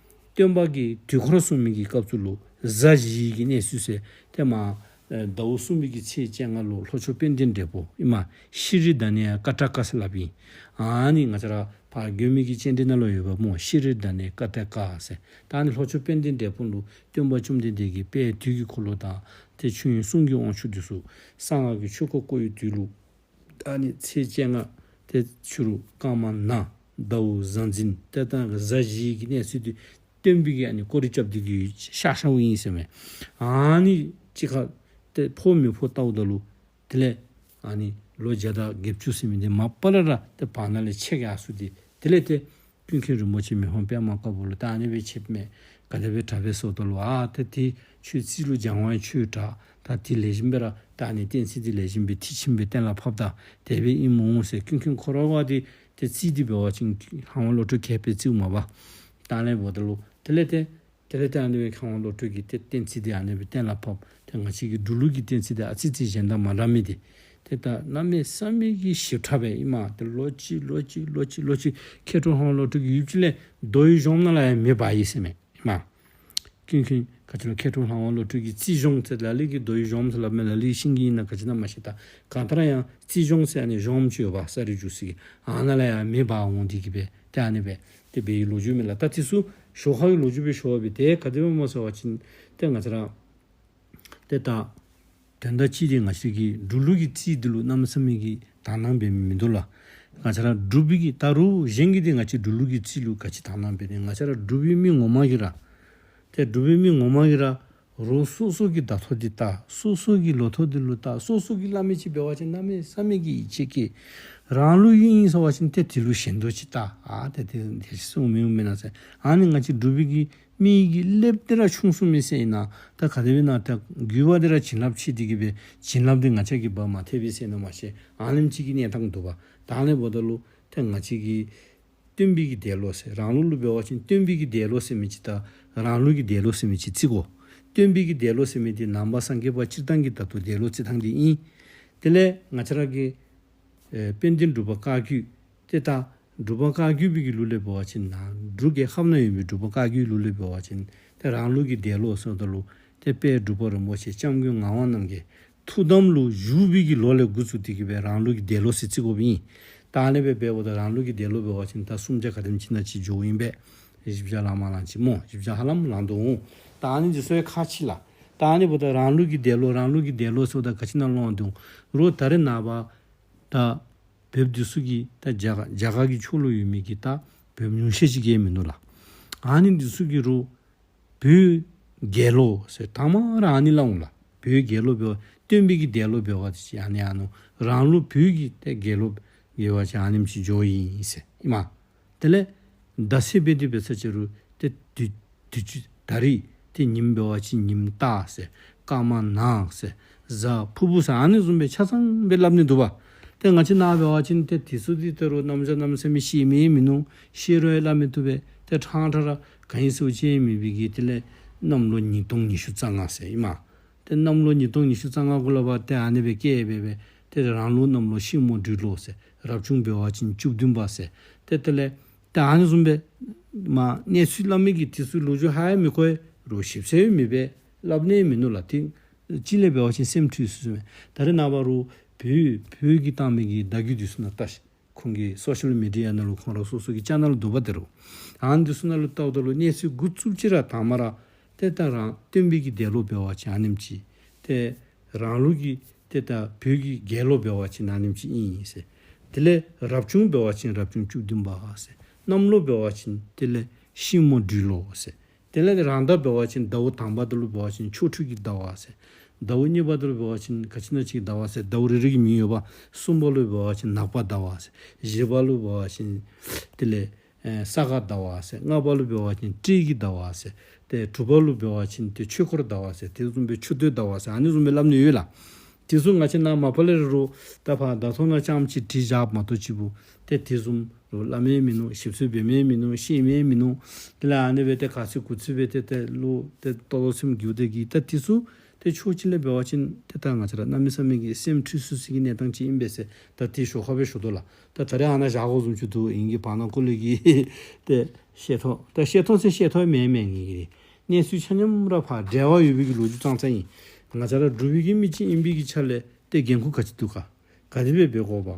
སྟོན་པ་གི་དུས་འཁོར་གསུངས་མི་གི་སྐབས་སུ་ལུ་གཟའ་བཞིའི་གི་གནས་ཚུལ་ཟེར་ཏེ་མར་ཨེ་ཟླཝ་གསུམ་པའི་གི་ཚེས་བཅོ་ལྔ་ལུ་ལྷོ་ཕྱོགས་དཔལ་ལྡན་འབྲས་སྤུངས་ཨིན་མས། ཤྲཱི་དཱ་ནི་ཡ་ཀ་ཊ་ཀ་ཟེར་སླབ་ཨིན། ཨ་ནི་ང་བཅས་ར་ཕར་མགོནམ་གི་སྤྱན་འདྲེན་ནང་ལུ་ཡོདཔ་སྨོ། ཤྲཱི་དཱ་ནི་ཡ་ཀ་ཊ་ཀ་ཟེར། ད་ཨ་ནི་ལྷོ་ཕྱོགས་དཔལ་ལྡན་འབྲས་སྤུངས་ལུ་སྟོན་པ་བཅོམ་ལྡན་འདས་ཀྱིས་དཔལ་དུས་ཀྱི་འཁོར་ལོ་དང་ཏེ་ཆོས་དབྱིངས་གསུང་གི་དབང་ཕྱུག་འདི་ཚུ་གསང་སྔགས་ཀྱི་ཆོས་འཁོར་བསྐོར་བའི་དུས་ལུ་ཨ་ནི་ཚེས་བཅོ་ལྔ་ཏེ་ཕྱི་རུ་སྐར་མ་ནག་ཟླཝ་གཟའ་འཛིན་ཏེ་ད་གཟའ་བཞིའི་གི་གནས་ཚུལ་འདི་སྟོན་པའི་གི་ཨ་ནི་སྐོར་ར་རྐྱབ་སྟེ་གི་ཤར་ཤརཝ་ཨིན་ཟེར་མས། ཨ་ནི་གཅིག་ཁར་ཏེ་ཕོག་མི་ཕོག་བལྟཝ་ད་ལུ་དེ་ལས་ཨ་ནི་ལོ་བརྒྱ་དང་བརྒྱད་ཅུ་ཟེར་མི་འདི་མ་པ་ལས་ར་ཏེ་བར་ན་ལས་ཆད་ཡར་སོ་སྟེ་དེ་ལས་ཏེ་ཀུན་མཁྱེན་རིན་པོ་ཆེ་མི་ཕམ་པདྨ་དཀར་པོ་ལུ་ད་ཨ་ནི་སྦེ་ཆདཔ་མས། ག་དེ་སྦེ་དྲག་པས་ཟེརཝ་ད་ལུ་ཨ་ཏེ་དེ་ཁྱོད་རྩིས་ལུ་སྦྱང་བ་ཡང་ཁྱོད་དྲག། ད་དེ་ལེགས་ཤོམ་སྦེ་ར་ད་ཨ་ནི་བསྟན་རྩིས་འདི་ལེགས་ཤོམ་སྦེ་མཐིལ་ཕྱིནམ་སྦེ་གཏན་ལ་ཕབ་ད་དེ་སྦེ་ཨིནམ་འོང་ཟེར། ཀུན་མཁྱེན་ཁོ་ར་བ་འདི་ཏེ་རྩིས་འདི་འབད་བ་ཅིན་ལྷ་དབང་བློ་གྲོས་མཁས་པས་རྩིསཝ་མས་པ། ད་ཨ་ནི་འབདཝ་ད་ལུ་དེ་ལས་ཏེ་དེ་ལས་ཏེ་ཨ་ནི་སྦེ་ལྷ་དབང་བློ་གྲོས་ཀྱིས་ཏེ་བསྟན་རྩིས་འདི་ཨ་ནི་སྦེ་གཏན་ལ་ཕབ། ཏེ་ང་བཅས་ཀྱི་འབྲུག་ལུ་གི་བསྟན་རྩིས་འདི་ཨ་ཙི་ཅིག་གཞན་དང་མ་འདྲ་མི་འདི་ཏེ་ད་གནམ་མེད་ས་མེད་ཀྱི་ཞིབ་ཕྲ་སྦེ་ཨིན་མས། ཏེ་ལོག་ཅི་ལོག་ཅི་ལོག་ཅི་ལོག་ཅི་མཁས་གྲུབ་ལྷ་དབང་བློ་གྲོས་ཀྱིས་ཡུདཔ་ཅིག་ལས་རྡོ་ཡི་གཞོངམ་ནང་ལས་ཡང་མེ་འབར་ཡི་ཟེར་མས། ཨིན་མས། ཀུན་མཁྱེན་ག་ཅི་ལོ་མཁས་གྲུབ་ལྷ་དབང་བློ་གྲོས་ཀྱིས་རྩིས་གཞོང་ཟེར་ལ་ལུ་གིས་རྡོ་ཡི་གཞོངམ་ཟེར་སླབ་མས། ལ་ལུ་གིས་ཤིང་གི་ཨིན་ན་ག་ཅི་ཨིན་ན་མ་ཤེས། ད་གང་ལྟར་ཡང་རྩིས་གཞོང་ཟེར་ཨ་ནི་གཞོངམ་ཅིག་ཡོད་པ་ས་རིས་བསྒྱུར་ས་གི། ཨ་ནཱ་ལས་ཡང་མེ་འབར་འོང་སྟེ་གི་སྦེ་ཏེ་ཨ་ནི་སྦེ་ཏེ་འབད་བའི་ལོ་རྒྱུས་མས་ལགས། ད་དེ་ཚུ་ཞོར་ཁ་གི་ལོ་རྒྱུས་སྦེ་ཞོར་སྦེ་ཏེ་ག་དེ་སྦེ་སྨོ་ཟེར་བ་ཅིན་ཏེ་ང་བཅས་ར་ཏེ་ད་དོན་དག་ཅིག་འདི་ང་བཅས་ཀྱི་འབྲུག་ལུ་གི་རྩིས་འདི་ལུ་གནམ་མེད་ས་མེད་ཀྱི་དག་སྣང་འབད་མི་མིན་འདུག་ལགས། ང་བཅས་ར་འབྲུག་པའི་གི་ད་རུང་གཞན་གྱིས་འདི་ང་བཅས་འབྲུག་ལུ་གི་རྩིས་ལུ་ག་ཅི་དག་སྣང་འབད་ནི། ང་བཅས་ར་འབྲུག་པའི་མི་ངོ་མ་གིས་ར་ ཏེ་འབྲུག་པའི་མི་ངོ་མ་གིས་ར་རོགས་སོ་སོ་གི་བརྡ་ཐོ་འདི་བལྟ། སོ་སོ་གི་ལོ་ཐོ་འདི་ལུ་བལྟ། སོ་སོ་གིས་སླབ་མི་ཅིག་འབད་བ་ཅིན་གནམ་མེད་ས་མེད་ཀྱི་ཡིད་ཆེས་སྐྱེ། རང་ལུགས་ཨིན་ཟེར་བ་ཅིན་ཏེ་དེ་ལུ་ཞེ་འདོད་ཅིག་བལྟ། ཨ་ཏེ་དེ་དེ་ཅིག་གསུངམ་མི་འོང་མེན་ན་ཟེར། ཨ་ནི་ང་བཅས་འབྲུག་པའི་གི་མི་གི་སློབ་དེ་ར་ཆུང་སུ་མི་ཟེར་ཨིན་ན། ད་ག་དེ་སྦེ་ན་ད་རྒྱུད་པ་འདི་ར་བྱིན་རླབས་ཆེ་སྟེ་གི་སྦེ་བྱིན་རླབས་འདི་ང་བཅས་ཀྱིས་འབག་མ་ཐེག་པས་ཟེར་ན་མ་ཤེས། ཨ་ནེམ་ཅིག་གི་གནས་སྟངས་འདུག་པ། ད་ཨ་ནི་འབདཝ་ད་ལུ་ཏེ་ང་བཅས་ཀྱི་སྟོན་པའི་གི་འདས་ལོ་ཟེར། རང་ལུགས་ལུ་འབད་བ་ཅིན་སྟོན་པའི་གི་འདས་ལོ་ཟེར་མི་ཅིག་དང་རང་ལུགས་ཀྱི་འདས་ལོ་ཟེར་མི་ཅིག་བརྩི་དགོ། སྟོན་པའི་གི་འདས་ལོ་ཟེར་མི་འདི་ནང་པ་སངས་རྒྱས་པ་སྤྱིར་བཏང་གི་བརྡ་ཐོ་འདས་ལོ་རྩི་ཐངས་འདི་ཨིན། དེ་ལས་ང་བཅས་ར་གི་ཨེ་དཔལ་ལྡན་འབྲུག་པ་བཀའ་བརྒྱུད་ཏེ་ད་འབྲུག་པ་བཀའ་བརྒྱུད་པའི་གི་ལུགས་ལས་འབད་བ་ཅིན་ནཱ་འབྲུག་རྒྱལ་ཁབ་ནང་ཡོད་པའི་འབྲུག་པ་བཀའ་བརྒྱུད་ལུགས་ལས་འབད་བ་ཅིན་ཏེ་རང་ལུགས་ཀྱི་འདས་ལོ་ཟེརཝ་ད་ལུ་ཏེ་དཔལ་འབྲུག་པ་རིན་པོ་ཆེ་སྐྱབས་མགོན་ངག་དབང་རྣམ་རྒྱལ་ཐུགས་དམ་ལུ་བཞུགས་པའི་གི་ལོ་ལས་འགོ་བཙུགས་ཏེ་གི་སྦེ་རང་ལུགས་ཀྱི་འདས་ལོ་ཟེར་བརྩི་དགོཔ་ཨིན། ད་ཨ་ནི་སྦེ་འབདཝ་ད་རང་ལུགས་ཀྱི་འདས་ལོ་འབད་བ་ཅིན་ད་སུམ་བརྒྱ་ག་དེམ་ཅིག་ནང་ཅིག་འགྱོཝ་ཨིན་པས། བཞི་བརྒྱ་ལང་མ་ལང་ཅིག་སྨོ། བཞི་བརྒྱ་ཧ་ལམ་ལང་དོ་འོང་། ད་ཨ་ནི་འདི་ཚུ་ཡང་ཁག་ཆེ་ལགས། ད་ཨ་ནི་འབདཝ་ད་རང་ལུགས་ཀྱི་འདས་ལོ་རང་ལུགས་ཀྱི་འདས་ལོ་ཟེརཝ་ད་ག་ཅི་ནང་ལོགས་འདུག། རོགས་ད་རེས་ནངས་པ་ད་བོདཔ་འདི་ཚུ་གིས་ད་རྒྱ་གར་རྒྱ་གར་གྱི་ཕྱོགས་ལུ་ཡོད་མི་གི་ད་བོདཔ་ཉུང་ཤས་ཅིག་གིས་མིན་འདུག་ལགས། ཨ་ནི་འདི་ཚུ་གིས་རོགས་བོད་རྒྱལ་ལོ་ཟེར་དང་པ་ར་ཨ་ནི་སླབ་འོང་ལགས། བོད་རྒྱལ་ལོ་འབད་བ་སྟོན་པའི་གི་འདས་ལོ་འབད་བ་ཅིན་ཨ་ནི་ཨ་ནི་རང་ལུགས་བོད་ཀྱི་ཏེ་རྒྱལ་ལོ་འབད་བ་ཅིན་ཨ་ནེམ་ཅིག་འགྱོཝ་ཨིན་ཟེར་ཨིན་མས། དེ་ལས་ད་ཟེར་འབད་དེ་འབད་ས་ཅིག་རུང་ཏེ་དུས་དུས་ཅི་ད་རིས་ཏེ་ཉིནམ་འབད་བ་ཅིན་ཉིནམ་སྟག་ཟེར་སྐར་མ་ནག་ཟེར་གཟའ་ཕུར་བུ་ཟེར་ཨ་ནི་བཟུམ་སྦེ་ཆ་ཚང་སྦེ་སླབ་ནི་འདུག་པ། ཏེ་ང་བཅས་ནཱ་འབད་བ་ཅིན་ཏེ་དེ་ཚུ་འདི་ད་རུང་གནམ་གཤིས་གནམ་མེད་ས་མེད་ཤེས་མི་མིན་ནུག། ཤེས་རུང་ཡང་སླབ་མི་བཏུབ་པས། ཏེ་ཕྲང་ཕྲང་ར་ག་ཨིན་ཟེར་བ་ཅིན་མེད་པའི་གི་དེ་ལས་གནམ་ལོ་ཉིས་སྟོང་ཉི་ཤུ་རྩ་ལྔ་ཟེར་ཨིན་མས། ཏེ་གནམ་ལོ་ཉིས་སྟོང་ཉི་ཤུ་རྩ་ལྔ་གུ་ལུ་འབད་ཏེ་ཨ་ནི་སྦེ་བཀལ་སྦེ་སྦེ་ཏེ་རང་ལུགས་གནམ་ལོ་ཤིང་མོ་སྦྲུལ་ལོ་ཟེར། རབ་བྱུང་འབད་བ་ཅིན་བཅུ་བདུན་པ་ཟེར། ཏེ་དེ་ལས་ཏེ་ཨ་ནི་བཟུམ་སྦེ་མ་གནས་ཚུལ་སླབ་མི་གི་དེ་ཚུ་ལོ་རྒྱུས་ཧ་ཡང་མི་གོ་རུང་ཞིབ་འཚོལ་མེད་པས་སླབ་ནི་མིན་འདུག་ལགས། ཏེ་ཅིག་ལས་འབད་བ་ཅིན་སེམས་འཁྲུལ་སོང་ཟེར་མས། ད་རེས་ནངས་པ་རོགས་བོད་བོད་ཀྱིས་བཏང་མི་གི་བརྡ་བརྒྱུད་འདི་ཚུ་ནང་ལྟ་ཤིག། ཁོང་གི་སོ་ཤལ་མི་ཌི་ཡ་ནང་ལུ་ཁོང་ར་སོ་སོ་གི་ཅེ་ནལ་འདུག་པ། དེ་རུང་ཨ་ནི་འདི་ཚུ་ནང་ལུ་བལྟཝ་ད་ལུ་གནས་ཚུལ་འགོ་བཙུགསཔ་ཅིག་ར་དང་པ་ར་ཏེ་ད་རང་སྟོན་པའི་གི་འདས་ལོ་འབད་བ་ཅིན་ཨ་ནེམ་ཅིག། ཏེ་རང་ལུགས་ཀྱི་ཏེ་ད་བོད་ཀྱི་རྒྱལ་ལོ་འབད་བ་ཅིན་ཨ་ནེམ་ཅིག་ཨིན་ཟེར། དེ་ལས་རབ་བྱུང་འབད་བ་ཅིན་རབ་བྱུང་བཅུ་བདུན་པ་ཟེར། གནམ་ལོ་འབད་བ་ཅིན་དེ་ལས་ཤིང་མོ་སྦྲུལ་ལོ་ཟེར། དེ་ལས་རང་ཟླ་འབད་བ་ཅིན་ཟླཝ་དང་པ་དེ་ལུ་འབད་བ་ཅིན་ཆོ་འཕྲུལ་གྱི་ཟླ་བ་ཟེར། ཟླཝ་གཉིས་པ་དེ་ལུ་འབད་བ་ཅིན་ག་ཅི་ན་ཅིག་ཟླ་བ་ཟེར། ཟླཝ་རེ་རེ་གི་མིང་ཡོད་པ། གསུམ་པ་ལུ་འབད་བ་ཅིན་ནག་པ་ཟླ་བ་ཟེར། བཞི་པ་ལུ་འབད་བ་ཅིན་དེ་ལས་ཨེ་ས་ག་ཟླ་བ་ཟེར། ལྔ་པ་ལུ་འབད་བ་ཅིན་སྤྲེལ་གྱི་ཟླ་བ་ཟེར། ཏེ་དྲུག་པ་ལུ་འབད་བ་ཅིན་ཏེ་ཆོས་འཁོར་ཟླ་བ་ཟེར། དེ་བཟུམ་སྦེ་ཆུ་སྟོད་ཟླ་བ་ཟེར། ཨ་ནི་བཟུམ་སྦེ་སླབ་ནི་ཡོད་ལགས། དེ་ཚུ་ང་བཅས་ནཱ་མ་པ་ལས་ར་རོགས་ད་ཕར་བརྡ་ཐོ་ནང་རྐྱངམ་ཅིག་བྲིས་བཞགཔ་མ་གཏོགས་ཅིག་པོ་ཏེ་དེ་བཟུམ་རོགས་སླབ་མི་མིན་ནུག། ཞིབ་འཚོལ་འབད་མི་མིན་ནུག། ཤེས་མི་མིན་ནུག། དེ་ལས་ཨ་ནི་སྦེ་ཏེ་ག་ཚོད་གུ་ཚོད་སྦེ་ཏེ་ཏེ་ལོ་ཏེ་ཏོག་ཏོ་སེམས་འགྱུར་ཏེ་གི་ད་དེ་ཚུ་ཏེ་ཕྱོགས་གཅིག་ལས་འབད་བ་ཅིན་ཏེ་ད་ང་བཅས་ར་གནམ་མེད་ས་མེད་ཀྱི་སེམས་འཁྲུལ་སོ་སོ་གི་གནས་སྟངས་ཅིག་ཨིན་པས་ཟེར། ད་དེ་ཞོར་ཁར་སྦེ་ཞུ་དོ་ལགས། ད་ད་རེས་ཨ་ནཱ་བཞག་དགོ་བཟུམ་ཅིག་འདུག། ཨིན་གྱི་བར་ན་ཀོ་ལི་གི་ཏེ་བཤད་ཐོ་ད་བཤད་ཐོ་ཟེར་བཤད་ཐོ་མེན་མེན་ངེ་གི་གནས་ཚུལ་ཆ་མཉམ་ར་ཕར་འབྲེལ་བ་ཡོད་པའི་གི་ལོ་རྒྱུས་ཙང་ཙང་ཨིན། ང་བཅས་ར་འབྲུག་པའི་གི་མི་ཅིག་ཨིན་པའི་གི་ཆ་ལས་ཏེ་འགན་ཁུར་ག་ཅི་འདུག་ག། ག་དེ་སྦེ་འབད་དགོཔ།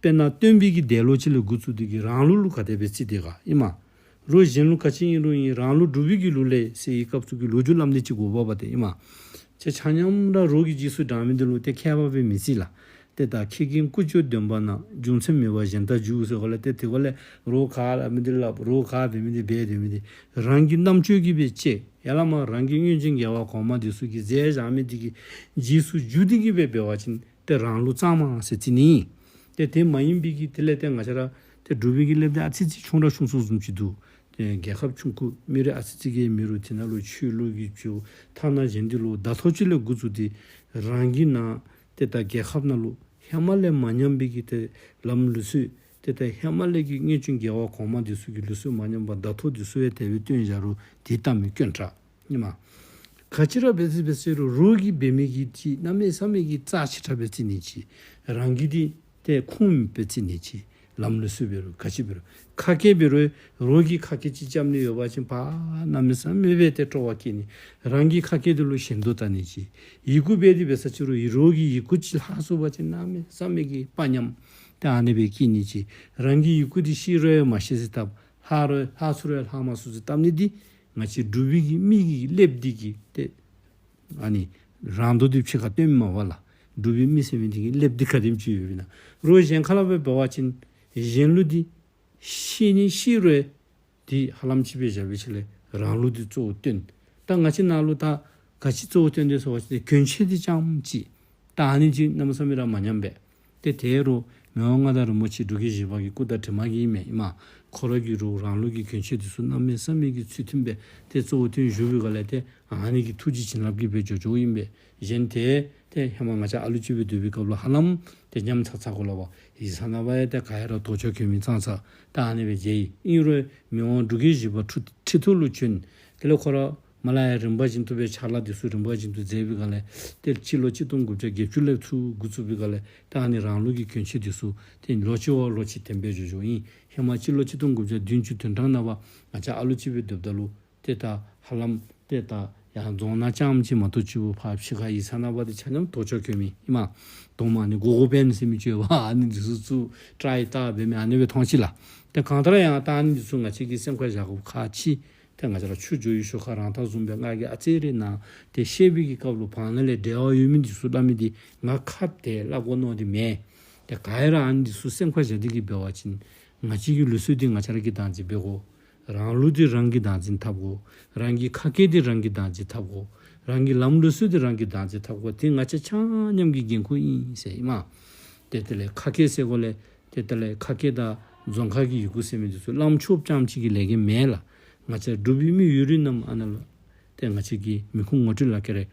དཔེར་ན་སྟོན་པའི་གི་འདས་ལོ་ཅིག་ལས་འགོ་བཙུགས་ཏེ་གི་རང་ལུགས་ལུ་ག་དེ་སྦེ་བརྩི་དེས་ག་ཨིན་མས། རོགས་གཞན་ལུགས་ག་ཅི་ཨིན་རུང་ཨིན། རང་ལུགས་འབྲུག་པའི་གི་ལུགས་ལས་ཟེར་བའི་སྐབས་སུ་གི་ལོ་རྒྱུས་སླབ་ནི་ཅིག་དགོཔ་འབད་དེ་ཨིན་མས། ཁྱེད་ཆ་མཉམ་ར་རོགས་ཀྱི་རྗེས་སུ་འབྲང་མི་འདི་ལུ་ཏེ་མཁས་པ་སྦེ་མི་བརྩི་ལགས། ཏེ་ད་ཁྱེད་ཀྱི་ཀུ་ཅོ་འདོན་པ་ན་རྒྱུ་མཚན་མེད་པར་གཞན་དག་རྒྱུག་ཟེར་གོ་ལགས། ཏེ་དེ་གོ་ལས་རོགས་ག་སླབ་མི་འདི་སླབ། རོགས་ག་འབད་མི་འདི་འབད། དེ་མི་འདི་རང་གི་རྣམ་དཔྱོད་ཀྱིས་སྦེ་དཔྱད། ཡ་ལ་མ་རང་གི་སྔོན་བྱོན་རྒྱལ་བ་གོང་མ་འདི་ཚུ་གིས་མཛད་བཞག་མི་འདི་གི་རྗེས་སུ་འཇུག་སྟེ་གི་སྦེ་འབད་བ་ཅིན་ཏེ་རང་ལུགས་གཙང་མ་ཟེར་བརྩི་ནི། ཏེ་དེ་མ་ཡིན་པའི་གི་དེ་ལས་ཏེ་ང་བཅས་ར་ཏེ་འབྲུག་པའི་གི་སློབ་དེ་ཨ་ཙི་ཙི་ཆུང་ར་ཆུང་སུ་བཟུམ་ཅིག་འདུག། ཏེ་རྒྱལ་ཁབ་ཆུང་ཀུ་མི་རེ་ཨ་ཙི་ཙི་གི་མི་རུང་དེ་ནང་ལུ་ཆོས་ལུགས་ཀྱི་ཆོས་ཐ་ན་གཞན་འདི་ལུ་བརྡ་ཐོ་ཅིག་ལས་འགོ་བཙུགས་ཏེ་རང་གི་ནང་ཏེ་ད་རྒྱལ་ཁབ་ནང་ལུ་ཧེ་མ་ལས་མ་ཉམས་པའི་གི་ཏེ་ལམ་ལུགས་སྲོལ་ཏེ་ད་ཧེ་མ་ལས་ཀྱི་སྔོན་བྱོན་རྒྱལ་བ་གོང་མ་འདི་ཚུ་གི་ལུགས་སྲོལ་མ་ཉམས་པར་བརྡ་ཐོ་འདི་ཚུ་ཡང་དེ་སྦེ་བཏོན་བཞག་རུང་དེ་ལྟ་མི་དཀོན་དྲགས་ཨིན་མས། ག་ཅི་ར་འབད་ཟེར་འབད་ཟེར་རུང་རོགས་ཀྱིས་འབད་མི་གི་ཅིག་གནམ་མེད་ས་མེད་ཀྱི་རྩ་ཆེ་དྲགས་སྦེ་བརྩི་ནི་ཅིག། རང་གི་འདི་ཏེ་ཁུངས་མེད་པའི་བརྩི་ནི་ཅིག། ལམ་ལུགས་སྲོལ་འབད་རུང་ག་ཅི་འབད་རུང་ཁ་སྐད་འབད་རུང་རོགས་ཀྱིས་ཁ་སྐད་ཅིག་རྐྱབ་ནི་ཡོད་པ་ཅིན་ཕར་གནམ་མེད་ས་མེད་སྦེ་ཏེ་སྤྲོ་བ་སྐྱེ་ནི། རང་གི་ཁ་སྐད་འདི་ལུ་ཞེ་འདོད་བལྟ་ནི་ཅིག། ཡི་གུ་འབད་དེ་འབད་ས་ཅིག་རུང་རོགས་ཀྱི་ཡི་གུ་ཅིག་ལྷག་སོང་པ་ཅིན་གནམ་མེད་ས་མེད་ཀྱི་དཔའ་ཉམས་ཏེ་ཨ་ནི་སྦེ་སྐྱེ་ནི་ཅིག། རང་གི་ཡི་གུ་འདི་ཤེས་རུང་ཡང་མ་ཤེས་ཟེར་བཏབ། ལྷག་རུང་ལྷག་ཚུར་ཡང་ལྷག་མ་ཚུགས་ཟེར་བཏབ་ནི་འདི་ང་བཅས་འབྲུག་པའི་གི་མི་གི་སློབ་འདི་གིས་ཏེ་ཨ་ནི་རང་མདོག་འདི་ཕྱི་ཁར་སྟོན་མ་པ་ལགས། འབྲུག་པའི་མི་ཟེར་མི་འདི་གི་སློབ་འདི་ག་དེམ་ཅིག་ཡོད་པས་ན། རོགས་གཞན་ཁ་ལས་འབད་བ་ཅིན་གཞན་ལུགས་འདི་ཤེས་ནི་ཤེས་རུང་འདི་ཧ་ལམ་ཅིག་སྦེ་བཞག་པའི་ཆ་ལས་རང་ལུགས་འདི་གཙོ་བོ་བཏོན། ད་ང་བཅས་ནང་ལུ་ད་ག་ཅི་གཙོ་བོ་བཏོན་དེས་ཟེར་བ་ཅིན་གྱོན་ཆས་འདི་རྐྱངམ་ཅིག་ད་ཨ་ནི་ཅིག་གནམ་མེད་ས་མེད་ར་མ་ཉམས་པས། ཏེ་དེ་རུང་མི་དབང་མངའ་བདག་རིན་པོ་ཆེ་འབྲུག་རྒྱལ་བཞི་པ་གི་སྐུ་དང་གྲིབ་མ་གིས་ཨིན་མས་ཨིན་མས། ཁོ་ར་གིས་རུང་རང་ལུགས་ཀྱི་གྱོན་ཆས་འདི་ཚུ་གནམ་མེད་ས་མེད་ཀྱི་ཚུལ་མཐུན་སྦེ་ཏེ་གཙོ་བོ་བཏོན་བཞུགས་པའི་སྒང་ལས་ཏེ་ཨ་ནི་གི་ཐུགས་རྗེ་བྱིན་རླབས་ཀྱིས་སྦེ་འགྱོ་འགྱོཝ་ཨིན་པས། གཞན་ཏེ་ཏེ་ཧེ་མ་ང་བཅས་ཨ་ལུ་ཅིག་སྦེ་སྡོད་པའི་སྐབས་ལུ་ཧ་ལམ་ཏེ་ཉམས་ཚར་ཚར་གོ་ལགས་པ། ཡིག་ཚང་ནང་འབད་ཡང་ཏེ་ག་ཡ་ར་དོག་ཅོག་གྱོན་མི་ཙང་ཙ་ད་ཨ་ནི་སྦེ་མཇལ་ཡི། ཨིན་རུང་མི་དབང་འབྲུག་རྒྱལ་བཞི་པ་ཁྲི་ཁྲི་ཐོག་ལུ་བྱོན། དེ་ལས་ཁོ་ར་མ་ལ་ཡ་རིམ་པ་བཞིན་དུ་སྦེ་ཕྱག་ལཱ་འདི་ཚུ་རིམ་པ་བཞིན་དུ་མཛད་པའི་སྒང་ལས་ཏེ་སྤྱི་ལོ་གཅིག་སྟོང་དགུ་བརྒྱ་བརྒྱད་ཅུ་ལས་ཚུར་འགོ་བཙུགས་པའི་སྒང་ལས་ད་ཨ་ནི་རང་ལུགས་ཀྱི་གྱོན་ཆས་འདི་ཚུ་ཏེ་ལོག་ཅི་བ་ལོག་ཅི་ལྡེམ་སྦེ་འགྱོ་འགྱོཝ་ཨིན། ཧེ་མ་སྤྱི་ལོ་གཅིག་སྟོང་དགུ་བརྒྱ་བདུན་ཅུ་དོན་གྲངས་ནང་འབད་ང་བཅས་ཨ་ལུ་ཅིག་སྦེ་སྡོདཔ་ད་ལུ་ཏེ་ད་ཧ་ལམ་ཏེ་ད་ཡང་རྫོང་ནང་རྐྱངམ་ཅིག་མ་གཏོགས་ཅིག་ཕར་ཕྱི་ཁར་ཡིག་ཚང་ནང་འབད་དེ་ཆ་མཉམ་དོག་ཅོག་གྱོན་མི་ཨིན་མས། དོ་མ་ནི་གོ་གོ་པན་ཟེར་མི་ཅིག་ཡོདཔ་ཨ་ནི་འདི་ཚུ་བཙུགས་ཊའི་བཏགས་འབད་མི་ཨ་ནི་སྦེ་མཐོང་ཅི་ལགས། ཏེ་གང་ལྟར་ཡང་ད་ཨ་ནི་འདི་ཚུ་ང་བཅས་ཀྱིས་སེམས་ཁར་བཞག་དགོཔ་ཁག་ཆེ། ཏེ་ང་བཅས་ར་ཆོས་བརྗོད་ཡུལ་ཤོ་ཁ་རང་རྟགས་བཟུམ་སྦེ་ང་གིས་ཨ་ཙི་རེ་ནཱ་ཏེ་བཤད་པའི་གི་སྐབས་ལུ་བར་ན་ལས་འབྲེལ་བ་ཡོད་མི་འདི་ཚུ་སླབ་མི་འདི་ང་ཁ་བདེ་སླབ་དགོ་མནོ་སྟེ་མེན། ཏེ་ག་ཡ་ར་ཨ་ནི་འདི་ཚུ་སེམས་ཁར་བཞག་སྟེ་གིས་འབད་བ་ཅིན་ང་བཅས་ཀྱི་ལུགས་སྲོལ་འདི་ང་བཅས་ར་གིས་བདག་འཛིན་འབད་དགོ། རང་ལུགས་འདི་རང་གིས་བདག་འཛིན་འཐབ་དགོ། རང་གི་ཁ་སྐད་འདི་རང་གིས་བདག་འཛིན་འཐབ་དགོ། རང་གི་ལམ་ལུགས་སྲོལ་འདི་རང་གིས་བདག་འཛིན་འཐབ་དགོ། དེ་ང་བཅས་ཆ་མཉམ་གྱི་འགན་ཁུར་ཨིན་ཟེར་ཨིན་མས། ཏེ་དེ་ལས་ཁ་སྐད་ཟེར་དགོ་ལས་ཏེ་དེ་ལས་ཁ་སྐད་དང་རྫོང་ཁ་གི་ཡི་གུ་ཟེར་མི་འདི་ཚུ་བླམ་ཆོསཔ་རྐྱངམ་ཅིག་གི་ལས་འགན་མེན་ལགས། ང་བཅས་འབྲུག་པའི་མི་ཡུན་རིང་རྣམས་ཨ་ནཱ་ལུ་ཏེ་ང་བཅས་ཀྱི་མི་ཁུངས་ངོ་སྤྲོད་ལག་ཁྱེར་རེ་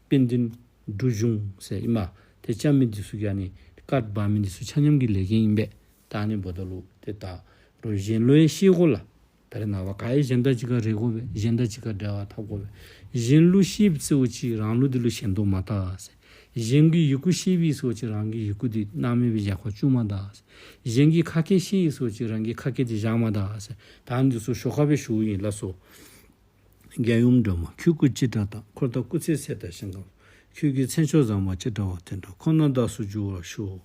དཔལ་ལྡན་འབྲུག་གཞུང་ཟེར་ཨིན་མས། ཏེ་རྐྱབ་མི་འདི་ཚུ་གིས་ཨ་ནི་ཀཱཌ་འབག་མི་འདི་ཚུ་ཆ་མཉམ་གྱི་ལས་འགན་ཨིན་པས། ད་ཨ་ནི་འབདཝ་ད་ལུ་ཏེ་ད་རུང་གཞན་ལུ་ཡང་ཤེས་དགོ་ལགས། ད་རེས་ནངས་པ་ག་ཡང་གཞན་དང་གཅིག་ཁར་རེ་དགོ་པས། གཞན་དང་གཅིག་ཁར་འབྲེལ་བ་འཐབ་དགོ་པས། གཞན་ལུ་ཤེསཔ་ཟེརཝ་ཅིག་རང་ལུགས་འདི་ལུ་ཞེན་མདོག་མ་བལྟ་ཟེར། གཞན་གྱི་ཡི་གུ་ཤེསཔ་ཨིན་ཟེརཝ་ཅིག་རང་གི་ཡི་གུ་འདི་སྣང་མེད་སྦེ་བཞག་ཁར་བཅུག་མ་ད་ཟེར། གཞན་གྱི་ཁ་སྐད་ཤེསཔ་ཨིན་ཟེརཝ་ཅིག་རང་གི་ཁ་སྐད་འདི་བཞག་མ་ད་ཟེར། ད་ཨ་ནི་འདི་ཚུ་ཤོ་ཁ་སྦེ་ཞུཝ་ཨིན་ལགས་སོ། རྒྱལ་ཡུམ་སྒྲོལ་མ་ཁྱོད་སྐུ་ཅི་འདྲ་དང་། འཁོར་དང་སྐུ་ཚེའི་ཚད་དང་ཞིང་ཁམས། ཁྱོད་ཀྱི་མཚན་མཆོག་བཟང་པོ་ཅི་འདྲ་བ། དེ་འདྲ་ཁོ་ན་བདག་སོགས་འབྱུང་བར་ཤོག།